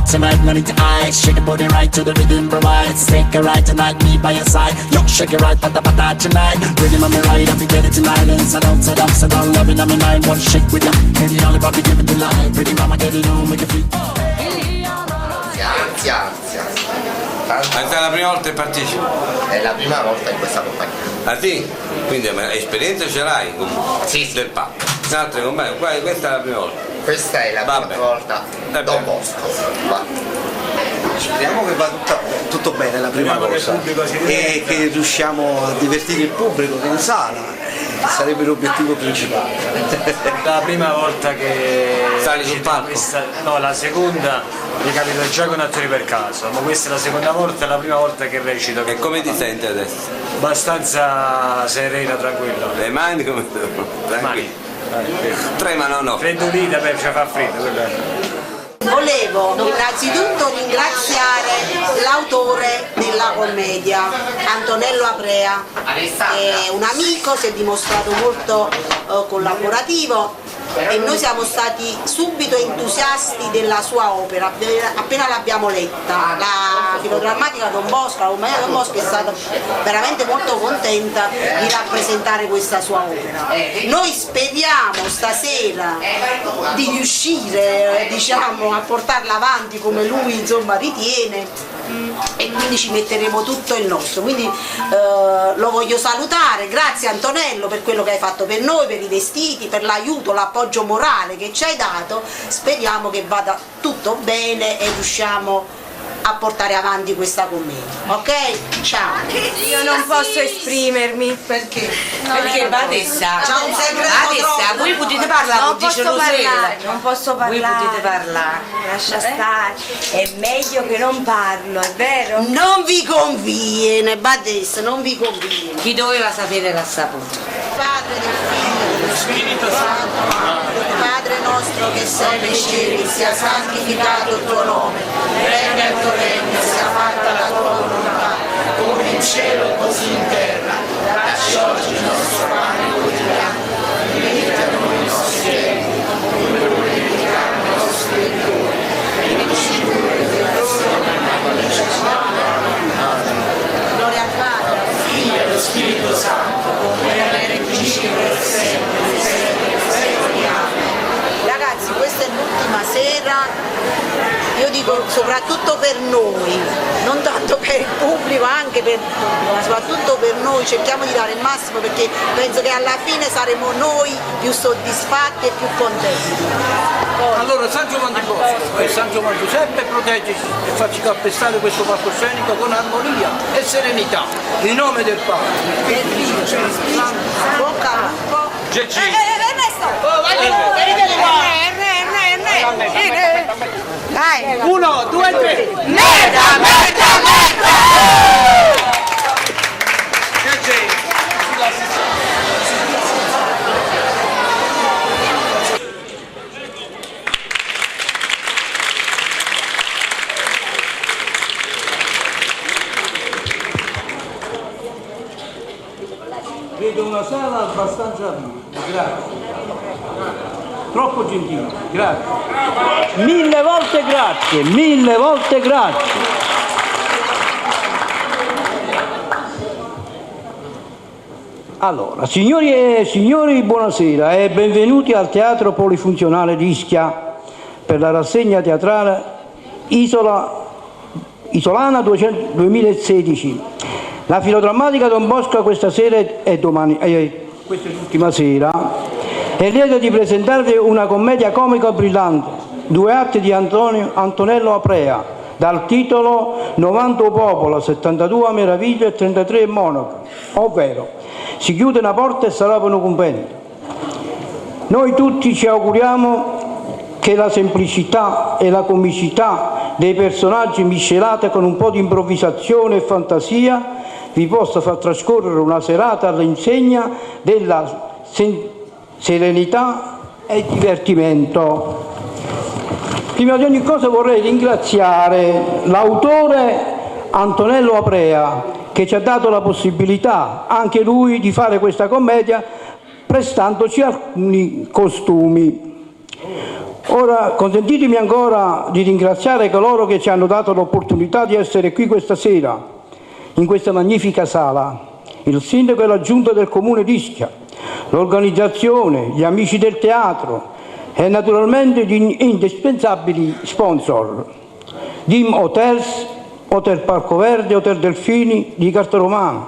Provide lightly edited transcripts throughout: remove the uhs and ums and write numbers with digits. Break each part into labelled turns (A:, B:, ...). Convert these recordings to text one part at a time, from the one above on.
A: Tonight, no need to hide. Shake your body right to the rhythm provides. Take a ride tonight, me by your side. Yo, shake it right, pata pata tonight. Rhythm on me right, I'll be get it tonight. Inside out, side up, side down, loving on me mind. One shake with ya, and the only probably give it the light. Pretty mama, get it on with your feet.
B: Anzi, anzi, anzi. Tanto
C: Ma è stata la prima volta che partecipi?
B: è la prima volta in questa compagnia.
C: Ah sì? Quindi ma esperienza ce l'hai comunque?
B: Sì, sì.
C: Del palco. Altre compagnie, qua- questa è la prima volta.
B: Questa è la
C: Vabbè.
B: prima volta.
C: Vabbè.
B: Don Bosco. Va.
D: Speriamo che va tutto bene la prima
E: Speriamo che il
D: cosa
E: pubblico si
D: e
E: diverta.
D: che riusciamo a divertire il pubblico che è in sala, che sarebbe l'obiettivo principale.
E: La prima volta che
C: Sali sul
E: recito
C: palco?
E: questa- no, la seconda mi capita già con attori per caso, ma questa è la seconda volta, è la prima volta che recito.
C: E come ti senti adesso?
E: Abbastanza serena, tranquillo.
C: Le mani come sono?
E: Mani.
C: Tremano o no?
E: Freddolita, beh, cioè fa freddo. quello è.
F: Volevo innanzitutto ringraziare l'autore della commedia, Antonello Aprea, che è un amico, si è dimostrato molto collaborativo e noi siamo stati subito entusiasti della sua opera, appena l'abbiamo letta. La filodrammatica Don Bosco, la compagnia Don Bosco è stata veramente molto contenta di rappresentare questa sua opera. Noi speriamo stasera di riuscire, a portarla avanti come lui ritiene e quindi ci metteremo tutto il nostro. Quindi lo voglio salutare, grazie Antonello per quello che hai fatto per noi, per i vestiti, per l'aiuto, l'appoggio morale che ci hai dato. Speriamo che vada tutto bene e riusciamo a portare avanti questa commedia, ok? Ciao!
G: Io non posso esprimermi.
F: Perché?
H: Perché Badessa,
F: C'è un segreto
H: Badessa,
F: troppo.
H: voi potete parlare,
G: Non
H: dice
G: posso
H: Rosella.
G: parlare, non posso
H: Voi
G: parlare.
H: potete parlare.
G: Lascia stare, è meglio che non parlo, è vero?
F: Non vi conviene, Badessa, non vi conviene.
H: Chi doveva sapere l'ha saputo.
F: Padre del Figlio e dello Spirito Santo, Padre nostro che sei nei cieli, sia santificato il tuo nome, venga il tuo regno, sia fatta la tua volontà, come in cielo così in terra. Dacci oggi il nostro pane quotidiano, rimetti a noi i nostri debiti, come noi rimettiamo ai nostri debitori, e non ci indurre in tentazione, ma liberaci dal male. Gloria al Padre, al Figlio e allo Spirito Santo, come era in principio e sempre, nei secoli dei secoli. Amen. Ragazzi, questa è l'ultima sera, io dico soprattutto per noi, non tanto per il pubblico, anche per il pubblico, ma soprattutto per noi, cerchiamo di dare il massimo perché penso che alla fine saremo noi più soddisfatti e più contenti. Poi.
I: Allora San Giovanni Bosco e San Giovanni Giuseppe proteggici e facci calpestare questo palcoscenico con armonia e serenità. In nome del Padre, del Figlio e dello Spirito Santo.
F: Bocca al lupo.
C: Gigi.
G: Ernesto!
I: Oh, vai,
G: R, R, R, R, R. Dai!
I: 1, 2, 3.
G: Merda, merda, merda!
I: Vedo una sala abbastanza viva, grazie. Troppo gentile, grazie. Mille volte grazie, mille volte grazie. Allora, signori e signori, buonasera e benvenuti al Teatro Polifunzionale di Ischia per la rassegna teatrale Isolana 2016. La filodrammatica Don Bosco questa sera e domani, questa è l'ultima sera, è lieta di presentarvi una commedia comica brillante, 2 atti di Antonello Aprea, dal titolo 90 Popolo, 72 Meraviglie e 33 Monaco, ovvero si chiude una porta e sarà un convento. Noi tutti ci auguriamo che la semplicità e la comicità dei personaggi miscelate con un po' di improvvisazione e fantasia vi possa far trascorrere una serata all'insegna della serenità e divertimento. Prima di ogni cosa vorrei ringraziare l'autore Antonello Aprea, che ci ha dato la possibilità, anche lui, di fare questa commedia prestandoci alcuni costumi. Ora consentitemi ancora di ringraziare coloro che ci hanno dato l'opportunità di essere qui questa sera, in questa magnifica sala, il sindaco e la giunta del comune di Ischia, l'organizzazione, gli amici del teatro e naturalmente gli indispensabili sponsor. Dim Hotels, Hotel Parco Verde, Hotel Delfini di Carta Romana,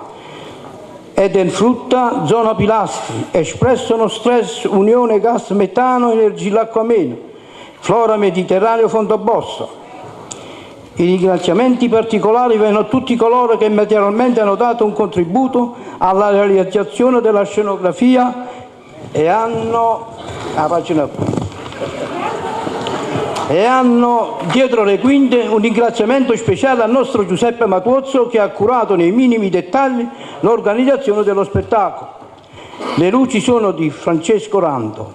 I: Eden Frutta, Zona Pilastri, Espresso No Stress, Unione Gas Metano, Energia L'acqua Meno, Flora Mediterraneo Fondo Bossa. I ringraziamenti particolari vanno a tutti coloro che materialmente hanno dato un contributo alla realizzazione della scenografia e hanno, ah, pagina, e hanno dietro le quinte un ringraziamento speciale al nostro Giuseppe Matuozzo che ha curato nei minimi dettagli l'organizzazione dello spettacolo. Le luci sono di Francesco Rando.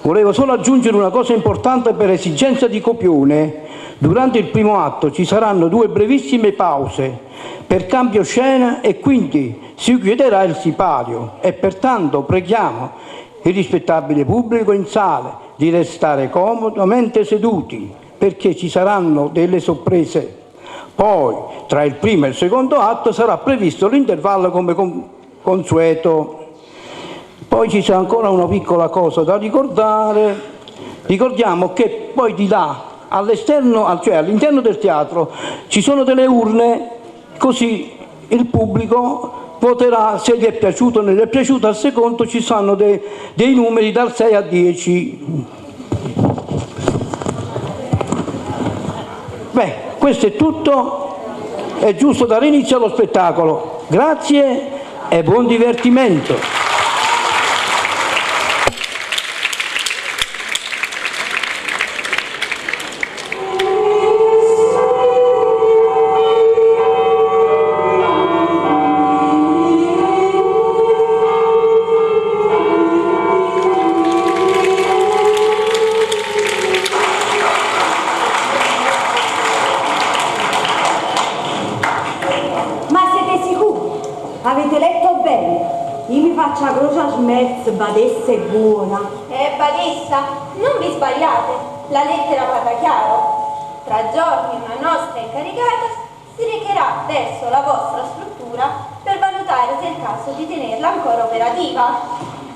I: Volevo solo aggiungere una cosa importante per esigenza di copione. Durante il primo atto ci saranno due brevissime pause per cambio scena e quindi si chiuderà il sipario e pertanto preghiamo il rispettabile pubblico in sala di restare comodamente seduti perché ci saranno delle sorprese. Poi, tra il primo e il secondo atto sarà previsto l'intervallo come consueto. Poi ci sarà ancora una piccola cosa da ricordare. Ricordiamo che poi di là, all'esterno, cioè all'interno del teatro, ci sono delle urne, così il pubblico voterà se gli è piaciuto o non gli è piaciuto, al secondo ci saranno dei numeri dal 6 a 10. Beh, questo è tutto, è giusto dare inizio allo spettacolo. Grazie e buon divertimento.
G: Ma siete sicuri? Avete letto bene? Io mi faccio la croce a smerz, badessa è buona.
J: Badessa, non vi sbagliate, la lettera parla chiaro. Tra giorni una nostra incaricata si recherà verso la vostra struttura per valutare se è il caso di tenerla ancora operativa.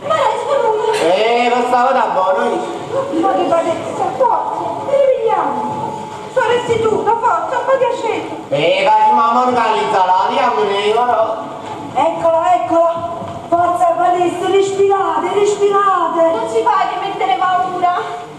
J: Ma la rispondo.
B: Ma stavo da buono io.
K: Ma di badessa, forza, rivegliamo. Sono restituta, forza, un po' di aceto.
B: Facciamo organizzare la diamo, no?
G: Eccola, eccola. Forza, badessa, respirate, respirate.
J: Non ci fate mettere paura.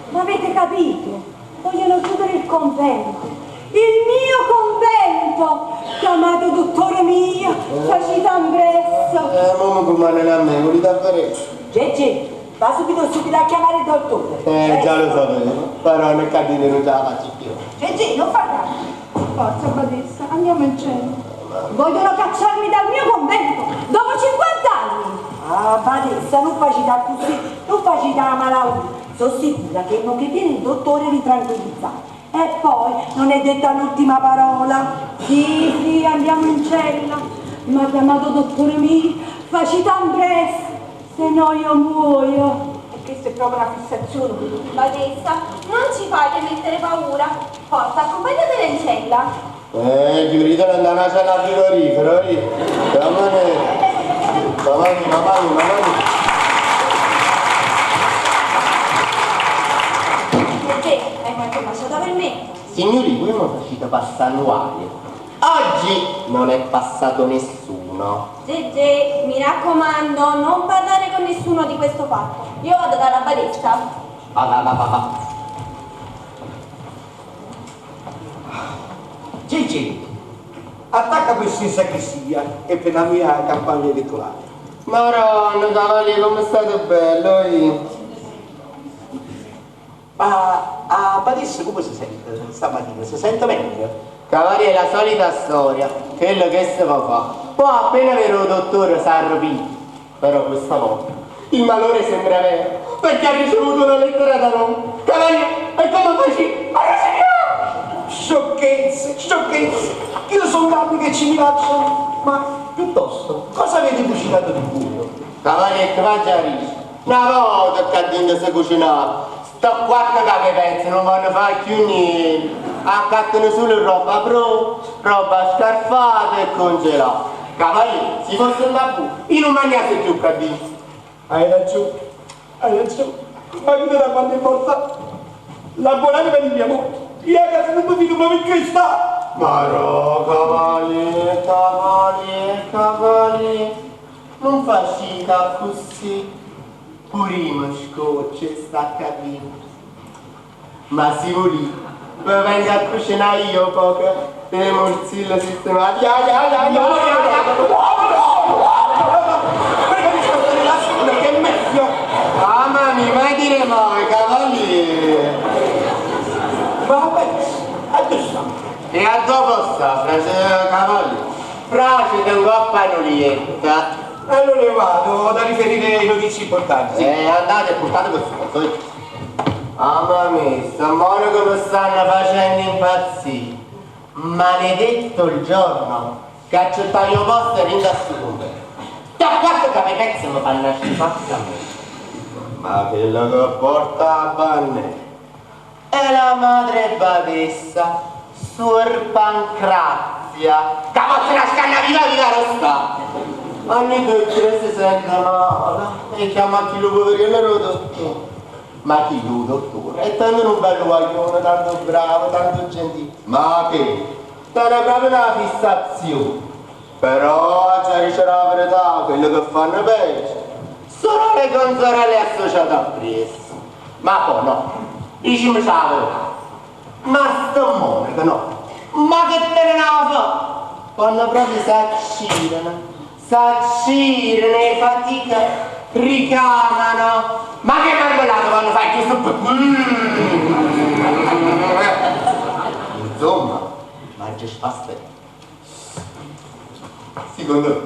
G: Ma avete capito? Vogliono chiudere il convento. Il mio convento! Chiamato dottore mio, facita presto.
B: Ma come non a me, volete fare?
G: Gigi, va subito, subito a chiamare il dottore.
B: Già lo sapevo, però nel cadere non ce la faccio più.
K: Gigi, non fa tanto. Forza, badessa, andiamo in cielo.
G: Vogliono cacciarmi dal mio convento dopo 50 anni. Ah, badessa, non facita così, non facita la malaura. Sono sicura che non che viene il dottore vi tranquillizza. E poi non è detta l'ultima parola. Sì, sì, andiamo in cella. Mi ha chiamato dottore mio, facita presto, se no io muoio.
K: E questa è proprio una fissazione.
J: Badessa, non ci fate mettere paura. Forza, accompagnatela in cella.
B: Ci vedo andare una cella frigorifero, io. Mamma mia, mamma mia, mamma mia.
J: Perché hai qualche baciata per me?
B: Signori, voi mi facete passare guai. Oggi non è passato nessuno.
J: Gegè, mi raccomando, non parlare con nessuno di questo fatto. Io vado dalla badessa.
B: Va, va, va, va, va.
D: Gigi, attacca questa in sacrestia e per la mia campagna elettorale.
B: Maronna, cavaliere, come state bello io.
D: Ma a badessa come si sente stamattina? Si sente meglio?
B: Cavaliere, la solita storia, quello che si può fare. Poi appena vedo il dottore si arrepì. Però questa volta il malore sembra vero, perché ha ricevuto una lettera da Roma. Cavaliere, e come faci? Ma
D: Sciocchezze, sciocchezze! Io sono anni che ci minacciano, ma piuttosto, cosa avete cucinato di buono?
B: Cavaliere, che va già riso. Una volta che dentro si cucinava. Sto quatt capepezz nun vonn fa cchiù nient, accattano sulo roba pronta, roba scarfata e congelata. Cavaliè, si foss 'nda vuje, io nun magnass cchiù ccà dint.
D: Hai ragione, hai ragione, ma io da quando è morta la buonanima di mia moglie, io a casa non mi fido proprio più 'e sta.
B: Marò, cavaliè, cavaliè, cavaliè, nun facite accussì. Pure io me scoccio 'e sta ccà dinto. Ma si vulite, ve vengo a cucenà io 'o poco 'e murzille sistemati. Ja, ja, ja, ja, ja, ja.
D: Preferisco stare là solo che è meglio.
B: Mamma mia, mai dire mai, cavaliere.
D: Vabbè, addò sta?
B: E addò po' sta, cavaliere? Fraceta 'ncoppa a nu lietto.
D: Allora io vado, ho da riferire notizie importanti. Sì.
B: Andate e portate questo coso. Mamma mia, sta monaco mi stanno facendo impazzire. Maledetto il giorno che accettai il posto dentro a sto convento. Da quatt capepezze mi fanno schifazza a me. Ma quello che porta a banne è la madre badessa, Suor Pancrazia, che fosse una scanna viva viva rossa. Ogni due o tre si sente male e chiama chillo poveriello d' 'o dottore. Ma chillo 'o dottore è tanto nu bello guaglione, tanto bravo, tanto gentile. Ma che? Tene proprio na fissazione. Però aggia dicere 'a verità, quello che fanno peggio sono le consorelle associate appriesso. Ma poi no, dicimmoce 'a verità. Ma sti monache no, ma che teneno 'a fa? Quanno proprio s'accirono, s'accirono 'e fatica, ricamano. Ma che marmellata vonno fa chiù supp. Insomma, m'aggio sfastediato. Secondo me,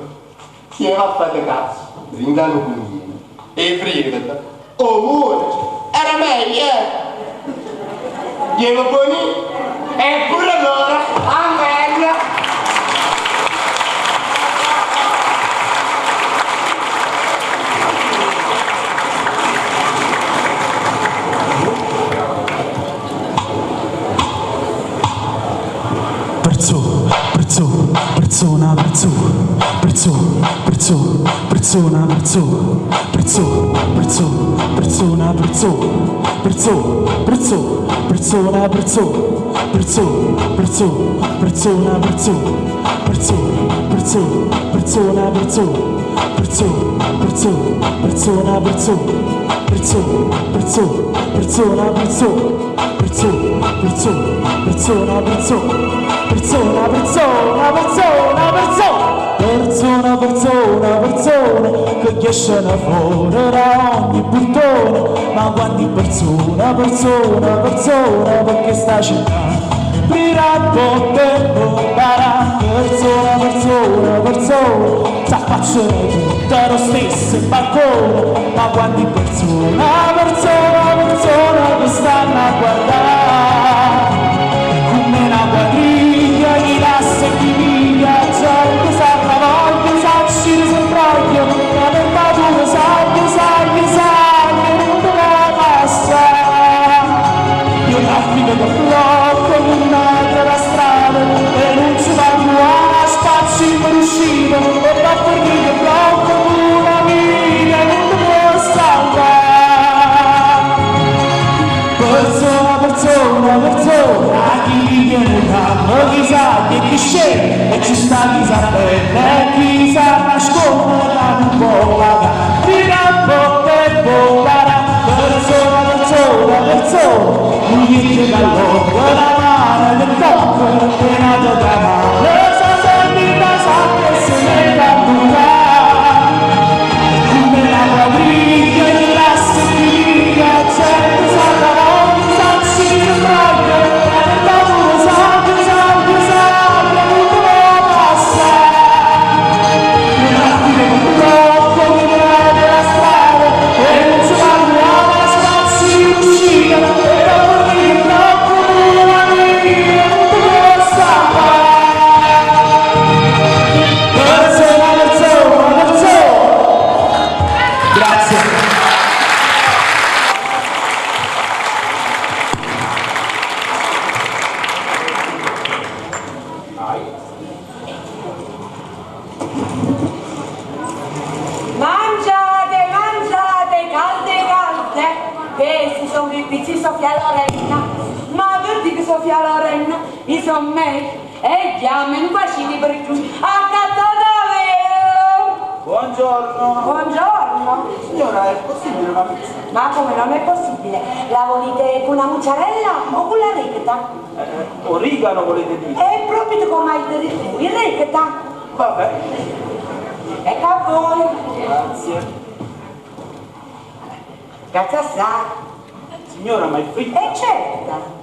B: chi jeva a faticà dint' a nu cunviento 'e prievete o muonece era meglio, eh! Jeva buonino e pure loro 'a meglio!
L: Perzò, perzò, perzona, perzò, perzò, perzò, perzona, perzò, perzò, perzò, perzona, perzò, perzò, perzò, perzona, perzò, perzò, perzò, perzona, perzò, perzò, perzò, perzona, perzò, perzò, perzò, perzona, perzò, perzò, perzò, perzona, perzò. Perzò, perzò, perzona, perzò, perzona, perzona, perzona, perzò. Perzona, perzona, perzone che jesceno fore da ogni purtone, ma quanti perzona, perzona, perzona pe chesta città. Aprirà tempo parà, perzona, perzona, perzona, s'affacciano tutte lo stesso balcone, ma quanti perzona, perzona, perzona che stanno a guardà. Come una quadriglia, chi lassa e chi piglia, gente s'arravoglia, s'accide, s'imbroglia, la temperatura saglie, saglie, saglie, non te la passa. Io traffico che blocco un metro la strada e non ci va trovare spazio per uscire e va a fornire che blocco una vita non ti può salvare. Persona, persona, persona, chi viene calmo, chi sa e chi scende, e ci sta chi sa bene e chi sa nasconde, ca nun po' pagà. Fino a po' tempo darà. Persona, persona, persona, nu viecchio c'allonga na mano che tocca e n'ata ca male s' 'a sente dint' 'a sacca e se mette a tuccà. Come na quadriglia chi lassa e chi piglia, 'a gente s'arravoglia, s'accide, s'imbroglia, 'a temperatura saglie, saglie, saglie, nun te po' passà. Nu traffico che blocca ogni metro d' 'a strada e nun se fa.
G: Sono il PC Sofia Lorenna. Ma per dire Sofia Lorenna, io sono me. E chiami un bacino per giù. Accattato!
D: Buongiorno.
G: Buongiorno.
D: Signora, è possibile una pizza?
G: Ma come non è possibile? La volete con la mozzarella o con la ricotta?
D: Origano volete dire?
G: È proprio come hai detto tu, il ricotta.
D: Vabbè.
G: Ecco a voi.
D: Grazie.
G: Grazie assai.
D: Signora, ma è fritta?
G: E certo.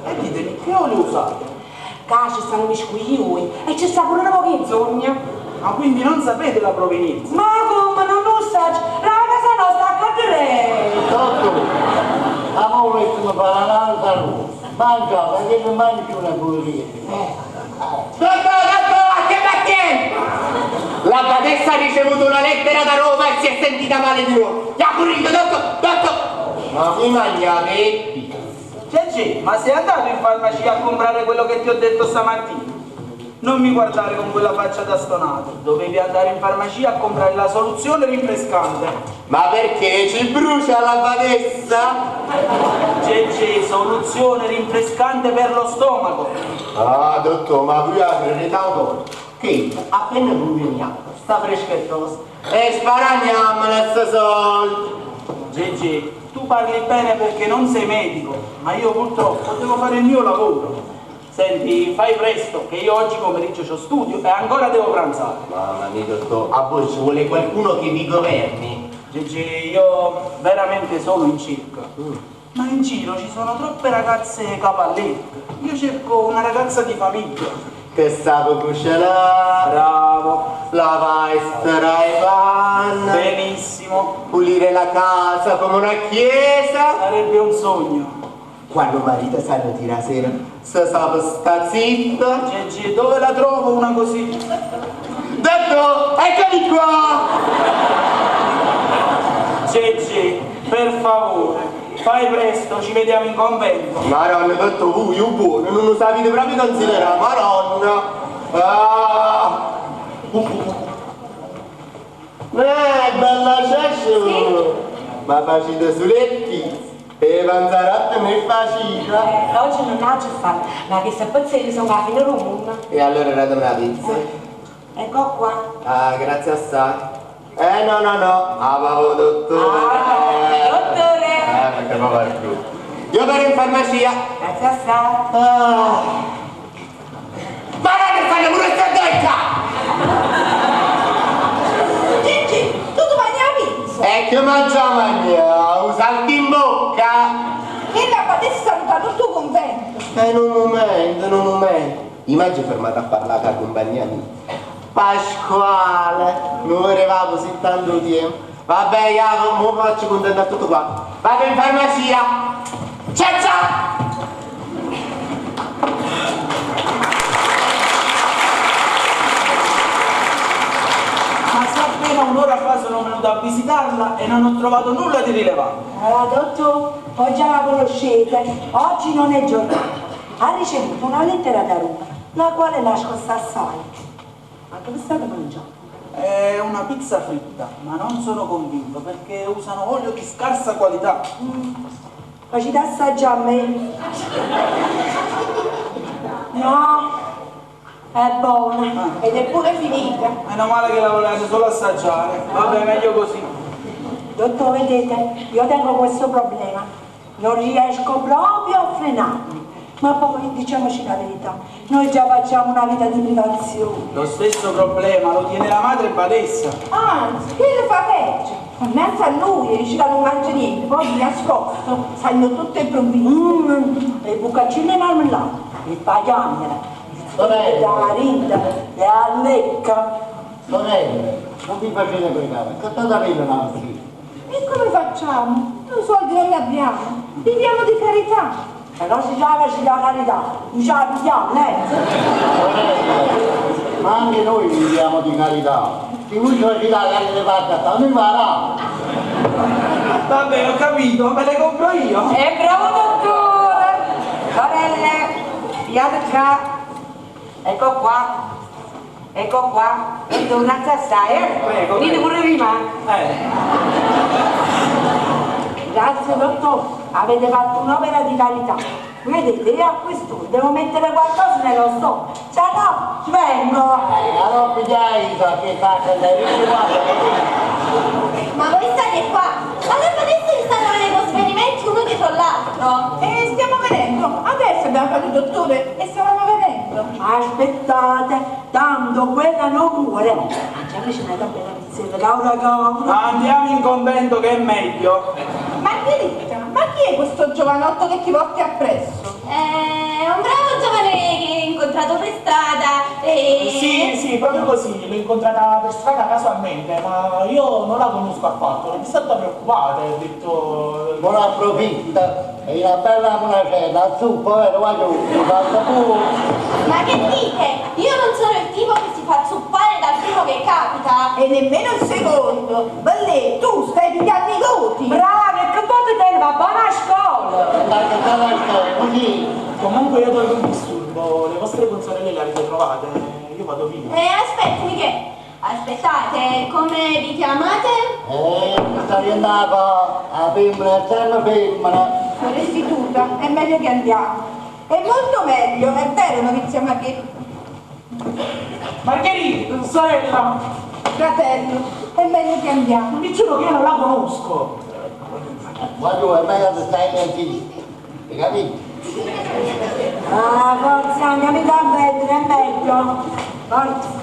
D: E ditemi, che olio usate?
G: Qua ci stanno gli squilli e ci sta pure una poca insonnia.
D: Ma quindi non sapete la provenienza?
G: Ma come non lo sa? La casa nostra a cadere.
M: Dottore, a voi volessimo fare un'altra roba. Mangia, perché non mangi una pulizia.
B: Dottore, dottore, che pazienza! La badessa ha ricevuto una lettera da Roma e si è sentita male di nuovo. Gli ha currito, dottore, dottore! Ma vi mangiate pizza?
D: Gigi, ma sei andato in farmacia a comprare quello che ti ho detto stamattina? Non mi guardare con quella faccia da stonato. Dovevi andare in farmacia a comprare la soluzione rinfrescante.
B: Ma perché ci brucia la badessa?
D: Gigi, soluzione rinfrescante per lo stomaco.
B: Ah, dottore, ma voi avete un po'. Che appena voi veniamo, sta fresca e tosta. E sparagniamo le soldi.
D: Gigi, tu parli bene perché non sei medico, ma io purtroppo devo fare il mio lavoro. Senti, fai presto, che io oggi pomeriggio c'ho studio e ancora devo pranzare.
B: Mamma mia, dottore, a voi ci vuole qualcuno che vi governi.
D: Gigi, io veramente sono in circa. Ma in giro ci sono troppe ragazze cavallette. Io cerco una ragazza di famiglia.
B: Che sa cucinare.
D: Bravo.
B: Lavare i panni.
D: Benissimo.
B: Pulire la casa come una chiesa.
D: Sarebbe un sogno.
B: Quando marito si ritira sera, si sa sta zitta.
D: Gigi, dove la trovo una così?
B: Detto, eccomi qua!
D: Gigi, per favore, fai presto, ci vediamo in convento.
B: Maronna, detto voi, io buono, non lo sapete proprio considerare, maronna! Ah! Bella cescio!
G: Sì?
B: Ma facete sulle pizze e panzarotti ne facite?
G: Oggi non ha che fare, ma che se pensate sono la fine del mondo.
B: E allora date una pizza.
G: Ecco qua.
B: Ah, grazie assai. No, no, no, ah, bravo, dottore.
G: Ah, dottore.
B: Perché proprio è brutto. Io vado in farmacia.
G: Grazie assai.
B: Ah. Ma non fanno pure sta doccia!
K: Gigi, tu ti mangi la pizza?
B: E che mangia mangia? Usalti in bocca?
K: E la badessa saluta tutto il convento.
B: In un momento, in un momento. Io mi sono fermato a parlare con la compagnia mia. Pasquale, non voleva così tanto tempo. Vabbè, io mi faccio contento a tutto qua. Vado in farmacia. Ciao ciao!
D: Ma se appena un'ora fa sono venuto a visitarla e non ho trovato nulla di rilevante.
G: Allora, dottore, voi già la conoscete, oggi non è giornata. Ha ricevuto una lettera da Roma, la quale la scossa assai. Ma che state mangiando?
D: È una pizza fritta, ma non sono convinto perché usano olio di scarsa qualità.
G: Facete assaggiare a me. No, è buona ed è pure finita.
D: Meno male che la volevate solo assaggiare. Vabbè, meglio così.
G: Dottore, vedete, io tengo questo problema. Non riesco proprio a frenarmi. Ma poi, diciamoci la verità, noi già facciamo una vita di privazione.
D: Lo stesso problema lo tiene la madre badessa.
K: Anzi, che lo fa peggio? Innanzi a lui dice che non mangia niente, poi di nascosto sanno tutte le provviste.
G: Le bucaccine marmellate, il pagliamere, la rinda, le allecca.
M: Sorelle, non vi facete pregare, che state avendo una visita?
K: E come facciamo? Noi soldi non ne abbiamo, viviamo di carità.
G: E non si chiama si chiama carità, non ce la pigliamo, eh?
M: Ma anche noi viviamo di carità. Se voi ci facete dalle parti, noi va.
D: Vabbè, ho capito, me le compro io.
H: È bravo dottore! Sorelle, pigliate qua. Ecco qua. Ecco qua. E grazie assai, eh?
D: Prego.
H: Venite pure prima.
G: Grazie dottore, avete fatto un'opera di carità. Vedete, io a quest'ora devo mettere qualcosa nello stomaco, se no svengo.
M: Allora pigliai che fa
J: Ma voi state qua? Allora adesso vi stanno venendo svenimenti uno dietro l'altro.
K: E stiamo venendo. Adesso abbiamo fatto il dottore e stavamo venendo.
G: Aspettate, tanto quella non muore. Mangiamoci una bella pizzetta, cavolo cavolo.
D: Andiamo in convento che è meglio.
K: Margherita, ma chi è questo giovanotto che ti porti appresso?
J: È un bravo giovane che ho incontrato per strada e...
L: Sì, sì, proprio così, l'ho incontrata per strada casualmente, ma io non la conosco affatto, l'ho vista tutta preoccupata e ho detto...
M: Buon approfitta, è una bella monacella, zuppo, vero, guarda, mi fa pure.
J: Ma che dite? Io non sono il tipo che si fa zuppare dal primo che capita.
K: E nemmeno il secondo. Bellè, tu stai pigliando i voti.
H: Bravo, e che voto te va buona scuola!
M: Così.
L: Comunque io tolgo un disturbo, le vostre consorelle le avete trovate, io vado via.
J: Aspetti, Michele. Aspettate, come vi chiamate?
M: Sta diventando la femmina, sempre femmina.
K: Restituta, è meglio che andiamo. È molto meglio, è vero, novizia Margherita.
L: Margherita, sorella!
K: Fratello, è meglio che andiamo.
L: Vi giuro che io non la conosco.
M: Guarda, è meglio che stai nel zitto, hai capito?
G: Ah, forza, andiamo in convento, è meglio. Forza.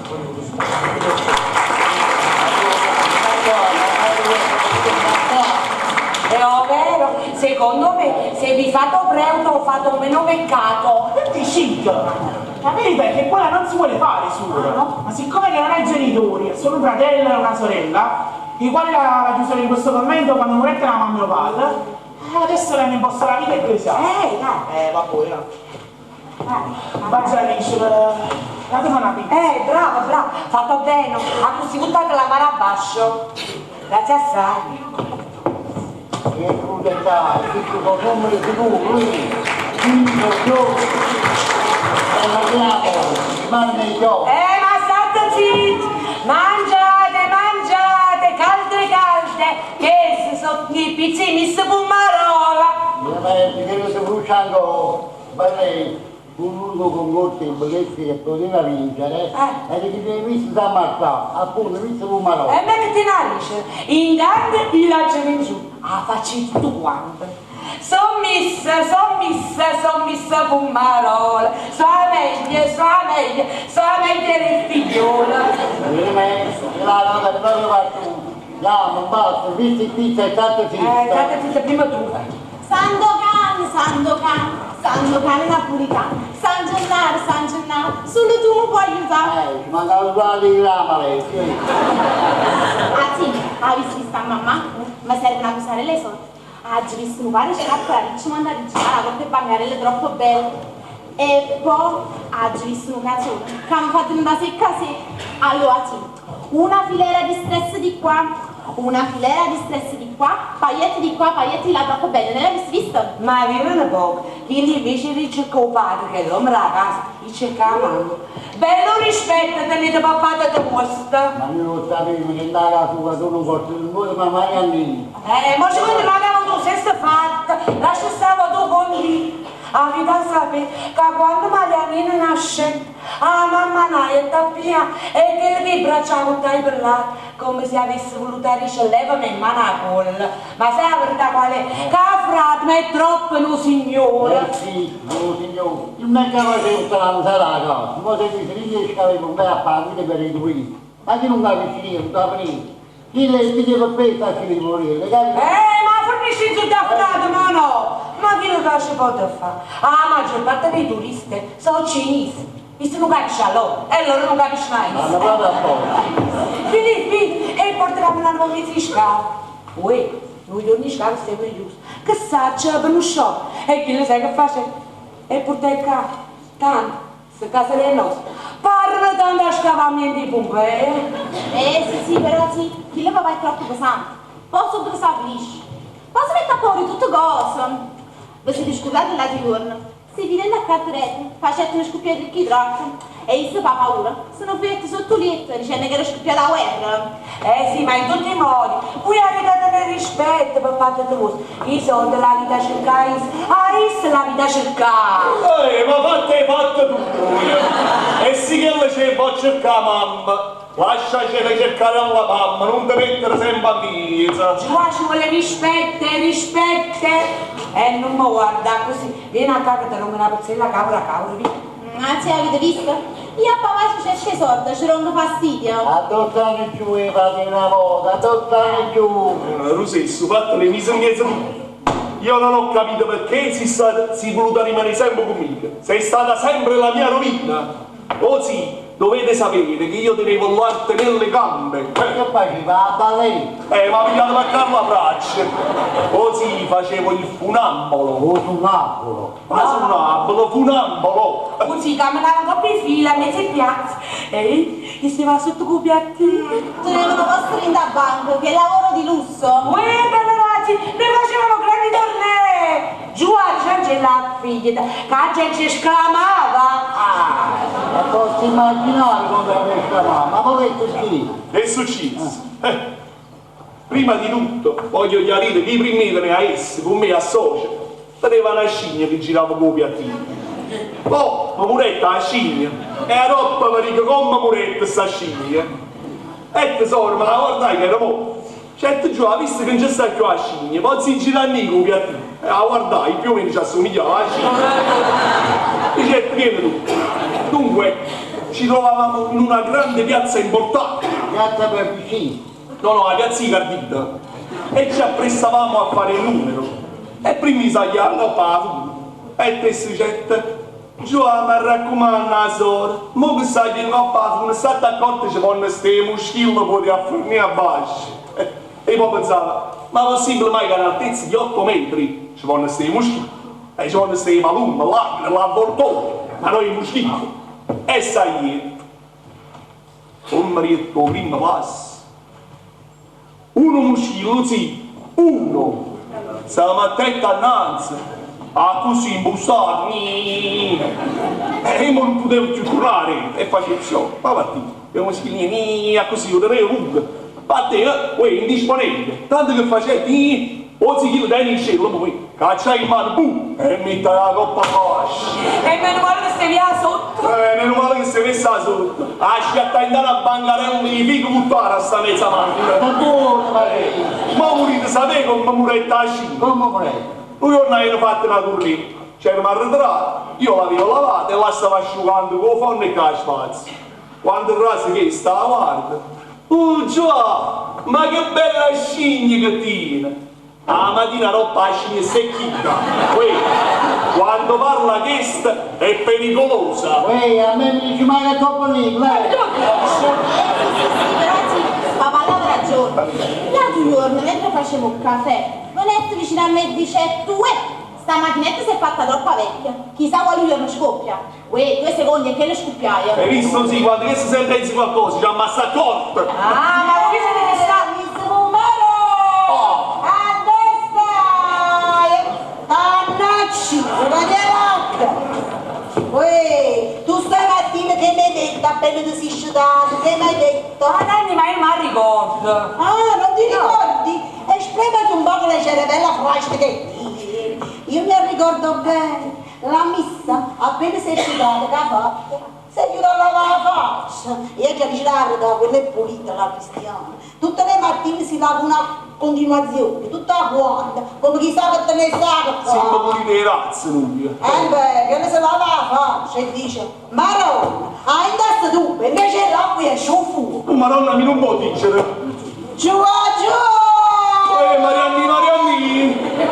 H: È vero, secondo me se vi fate preuto fate meno peccato.
L: Che dici? La verità è che quella non si vuole fare solo, ma siccome che non ha i genitori, è solo un fratello e una sorella, i quali la chiusero in questo convento quando morette la mamma e mio padre, adesso le hanno imposto la vita ecclesiastica.
H: Dai.
L: Vabbè, eh. Baciarisce, la una pizza.
H: Bravo, bravo, fatto bene, a così buttate la mano a bascio. Grazie assai.
M: Che crudeltà, tutto con numero sicuro, lui, tutto, e mangiamo, rimane nei giochi.
H: Ma state zitti! Mangiate, mangiate, calde, calde, che sono i pizzini si fumarola.
M: Mi credo se brucia ancora, vorrei un lungo concorso in bellezza che poteva vincere, e che ti visto da Marta, appunto, visto Fumarola.
H: E me metti narice, intanto io la in giù, ah, faccio tutto quanto. Son missa, son missa, son missa fumarola, so meglio, so meglio, so meglio del figliolo.
M: La nota proprio fatto, andiamo, basta, visto il pizza è stato zitto.
H: State zitta prima tu.
J: Sandokan, Sandokan, Sandokan napolitano, San Gennaro, San Gennaro, solo tu mi puoi aiutare.
M: Ci mancava un po' di grama lei, sì.
J: Ah sì, hai visto sta mamma? Mi serve una cosarella sotto. Ah, ho visto un pare scarpa, la riccia manda a la cotta e bancarelle troppo belle. E poi ho visto un cazzone che mi fa diventare secca secca. Allora sì, una filera di stress di qua, una filera di stress di qua, pailletti di qua, pailletti di là, troppo belle, ne l'hai visto?
H: Ma vivono poco, quindi invece di cercare il padre che è l'uomo della casa, gli cerca la mamma. Bello rispetto, tenete papà da posto.
M: Ma io non sapevo che andare a sua, tu non porti il mondo, ma mai a me.
H: Ma secondo me tu sei fatta, lascia stare tu con lì. Avete a sapere che quando Marianina nasce, la mamma è tappia e che le braccia dai per là, come se avesse voluto risollevami in mano a colla. Ma sai la verità qual è? Che frate, ma è troppo un signore.
M: Sì, un signore. Non è capace di stare la casa. Ma se mi si riesce a avere un bel apparato per i due. Ma chi non capisce niente, non capisce niente. Chi le chiedeva per a chi morire?
H: Ma fornisci tutto a frate, ma no! Ma chi lo capisce può fare? Ah, la maggior parte dei turisti sono cinesi. Visto non capisce allora, e loro non capiscono mai.
M: Ma non vado a posto.
H: Filippi, e porteremo una nuova mezza Uè, noi giorni scavi sempre giusto. Che sa, c'è per uno shock. E chi lo sai che fa? E portai qua, tanto, se casa è nostra. Parla tanto a scavamento di Pompei.
J: Sì, sì, però sì, chi lo papà è troppo pesante. Poi subito si avvilisce. Poi si mette a paura di tutto cosa. Vi siete scordati l'altro giorno. Si fidendo a Carturetta, facettero scoppiare il chitrocco e io pa paura, sono fuietto sotto il letto dicendo che era scoppiata la guerra.
H: Eh sì, ma in tutti i modi, voi avete da tenere rispetto per fatto tuo. I soldi la vita cercai, ah, issa la vita cercai.
N: Ma fatta è fatta tu! E sì che le c'è può cercare mamma! Lasciacela cercare alla mamma, non ti mettere sempre a mezzo!
H: Giù ci vuole rispetto, rispetto. E non mi guarda così. Vieni a casa, te rompo una pezzella, cavolo, cavolo, via.
J: Anzi, avete visto? Io a papà ci c'è soldi, ci rompo fastidio.
M: A 8 anni giù e fate una volta, a 8 anni giù.
N: Rosesso, fatto le mise in mezzo tu. Io non ho capito perché si voluta rimanere sempre conmigo. Sei stata sempre la mia rovina. Oh sì, dovete sapere che io tenevo l'arte nelle gambe.
M: Che faceva? La ballerina?
N: Ma pigliato per Carla Braccia. Oh sì, facevo il funambolo.
M: O funambolo.
N: Ma funambolo, funambolo.
H: Così camminava un po' più fila, mezzo in piazza. E gli stava sotto con i piattini.
J: Tenevano vostri in da banco, che lavoro di lusso.
H: Uè, bella ragazzi, noi facevamo grandi tornei. Giù a c'è la figlia, che la gente esclamava.
M: Ah, ma posso immaginare come questa mamma, ma che è successo?
N: Che è successo? Prima di tutto voglio chiarire che i primi a essi, con me a socio, teneva una scimmia che girava con i piattini. Oh, ma muretta la scimmia! E a roba mi dico come muretta sta scimmia? E tesoro, ma la guardai che era mo. Certo giù, ha visto che non c'è sta più la scimmia, poi si gira lì con i piattini. E la guardai, più o meno ci assomigliava alla scimmia. Dice, vieni tu. Dunque, ci trovavamo in una grande piazza importante.
M: Piazza per vicino.
N: No, no, la piazza di Cardita. E ci apprestavamo a fare il numero. E prima mi sagliamo a E te si dice, Giovanni, mi raccomando, la sora, mo che sai che non fa, state accorti ci vanno ste muschille poi a fornire a basso. E poi pensavo, ma possibile mai che all'altezza di 8 metri ci vanno ste muschille? E ci vanno ste malume, l'acqua, l'avvoltoio, ma noi i muschilli. E sai, un marito primo passo. Uno muschillo, sì, uno. Se la mettette innanzi, a così imbustato, e io non potevo più tornare, e facevo, ma partito, e un muschillo, così, io tenevo lungo. Batte, uè, indisponibile, tanto che facevo, o si chiude in cielo, poi caccia in mano, boom, e mette la coppa fascia.
H: E meno male che stai via sotto.
N: Meno male che sei messa sotto. A schiattare in una bancarella di figo buttare a sta mezza macchina.
M: Ma buono,
N: ma morite, sapete come muretta a sci?
M: Come muretta?
N: Un giorno avevo fatto una tournée, c'era un arretrato, io l'avevo lavata e la stavo asciugando con il forno e con la spazio. Quando il raso che stava guarda, oh Già, ma che bella scimmia che tiene! La mattina roba la scimmia secchita. Uè, quando parla questa è pericolosa.
M: Uè, a me mi dice mai che troppo lì, lei.
J: Sì, però sì, papà aveva ragione. L'altro giorno, mentre facevo un caffè, venette vicino a me e dice, tu, uè, sta macchinetta si è fatta troppo vecchia, chissà quale giorno scoppia. Uè, 2 secondi e che le scoppiaia.
N: Hai visto sì, quando che si sente qualcosa, già ammassa corpo.
H: Ah, ma voi siete che sta...
N: Oh.
F: A destra! Annacci, Uè, tu stamattina che mi hai detto appena ti sei sciutato, che mi hai detto?
H: Ma Nanni, ma io non ricordo.
F: Ah, non ti ricordi? E spremati un po' con le cervella frasche che tieni. Io mi ricordo bene, la missa appena si è asciugata, che ha fatto? Si è chiusa la faccia. Io già dice la verità, quella è pulita la cristiana. Tutte le mattine si lava una continuazione, tutta quanta, come chissà che te ne sa che fa.
N: Siamo puliti le razze noi.
F: Eh beh, che ne si lava la faccia e dice, Maronna, hai in testa tu, invece l'acqua è sciuffo.
N: Oh, Maronna mi non può dicere.
F: Giù, giù!
N: Marianni, Marianni!
F: Giù,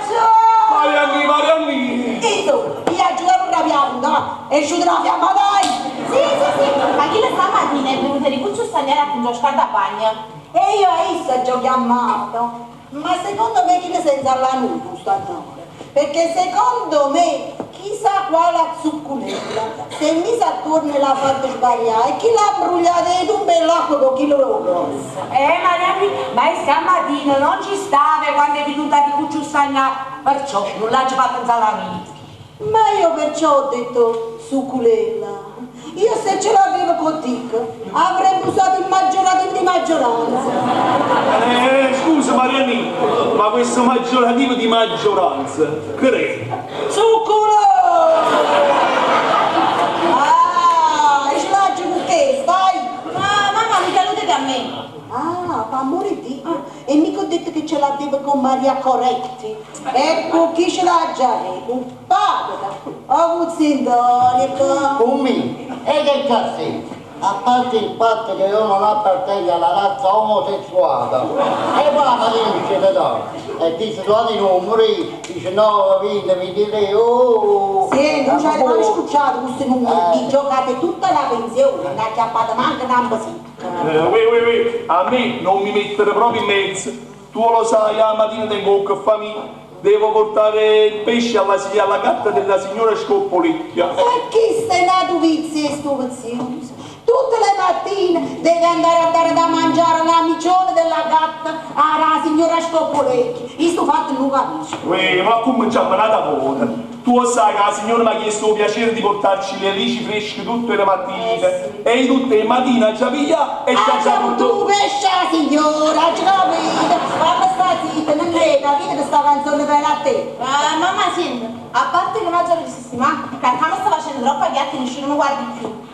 F: giù!
N: Marianni, Marianni!
F: Insomma, mi aiutato una pianta, è uscita una fiamma, dai!
J: Sì, sì, sì, ma chi la stamattina è venuta di Cuccio Stagnare a Punto Scaldabagna?
F: E io a essa ci ho chiamato, ma secondo me chi ne senza la nudo stanotte? Perché secondo me chissà quale zuccolella si è messa attorno e l'ha fatta sbagliare e chi l'ha brugliata di tumbe e l'acqua con chi lo grossa.
H: Marianni, ma stamattina non ci stava quando è venuta di Cuccio Stagnare, perciò non l'ha fatta insalanire.
F: Ma io perciò ho detto succulella. Io se ce l'avevo con Dick avrei usato il maggiorativo di maggioranza.
N: Eh, scusa Marianina, ma questo maggiorativo di maggioranza, che è?
F: Succulo! Ah, ce l'ho con te, stai?
K: Ma mamma mica allude a me.
F: Ah, per amore di Dio. E mica ho detto che ce l'avevo con Maria Coretti. Ecco chi ce l'ha già, con padre. Oh, con Sindorico.
M: Con me? E che cazzo? A parte il fatto che io non appartengo alla razza omosessuale, e poi la mattina mi c'è da e dice tu i numeri, 19, 20, 23, oh!
F: Sì, non ci avete mai scucciato questi numeri, vi giocate tutta la pensione, non ha chiappato manco una basicca.
N: Ui, ui, ui, a me non mi mettere proprio in mezzo. Tu lo sai, la mattina tengo che famiglia. Devo portare il pesce alla, alla gatta della signora Scoppolecchia.
F: E chi sei nato vizio e sto vizioso? Tutte le mattine deve andare a dare da mangiare alla micione della gatta alla signora Scoppolecchi. Io sto fatto non capisco.
N: Uè, ma cominciamo un'altra volta. Tu lo sai che la signora mi ha chiesto il piacere di portarci le alici fresche tutte le mattine. E io tutte le mattine già via e ci ha già
F: Tu
N: portato.
F: pesce la signora, ci capito? Fammi sta zitta, non è capito che sta canzone per a te.
K: Ma mamma senti, a parte che mangiare di sistema, che a casa sta facendo troppa ghiaccia e nessuno mi guardi più.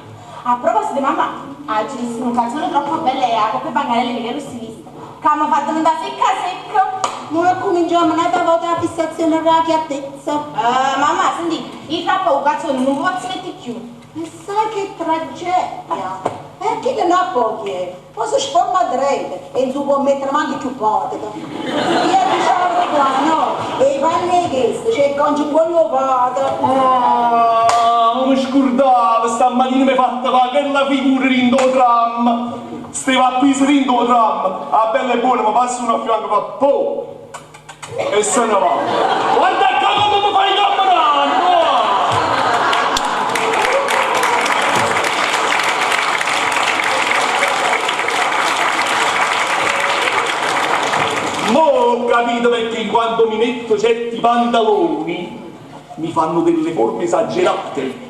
K: A proposito di mamma, oggi disse un canzone troppo bella e a coppia bancarelle che ero stilista. Che mi ha fatto andare secca secca.
F: Ora cominciamo un'altra volta la fissazione della chiattezza.
K: Mamma, senti, io fra poco cazzo non mi posso mettere più.
F: E sai che tragedia? E chi ne ha pochi, eh? Poi si sforma dritto e non si può mettere manco più poco. Io diciamo qua, no? E i panni che c'è con quello pato.
N: Ah, mi scordavo, stamattina mi hai fatto fare quella figura in do tram. Stava appeso in do tram. A bella e buona mi passa uno a fianco e fa po'. E se ne va. Guarda qua come mi fai camminare! no? Mo ho capito perché quando mi metto certi pantaloni mi fanno delle forme esagerate.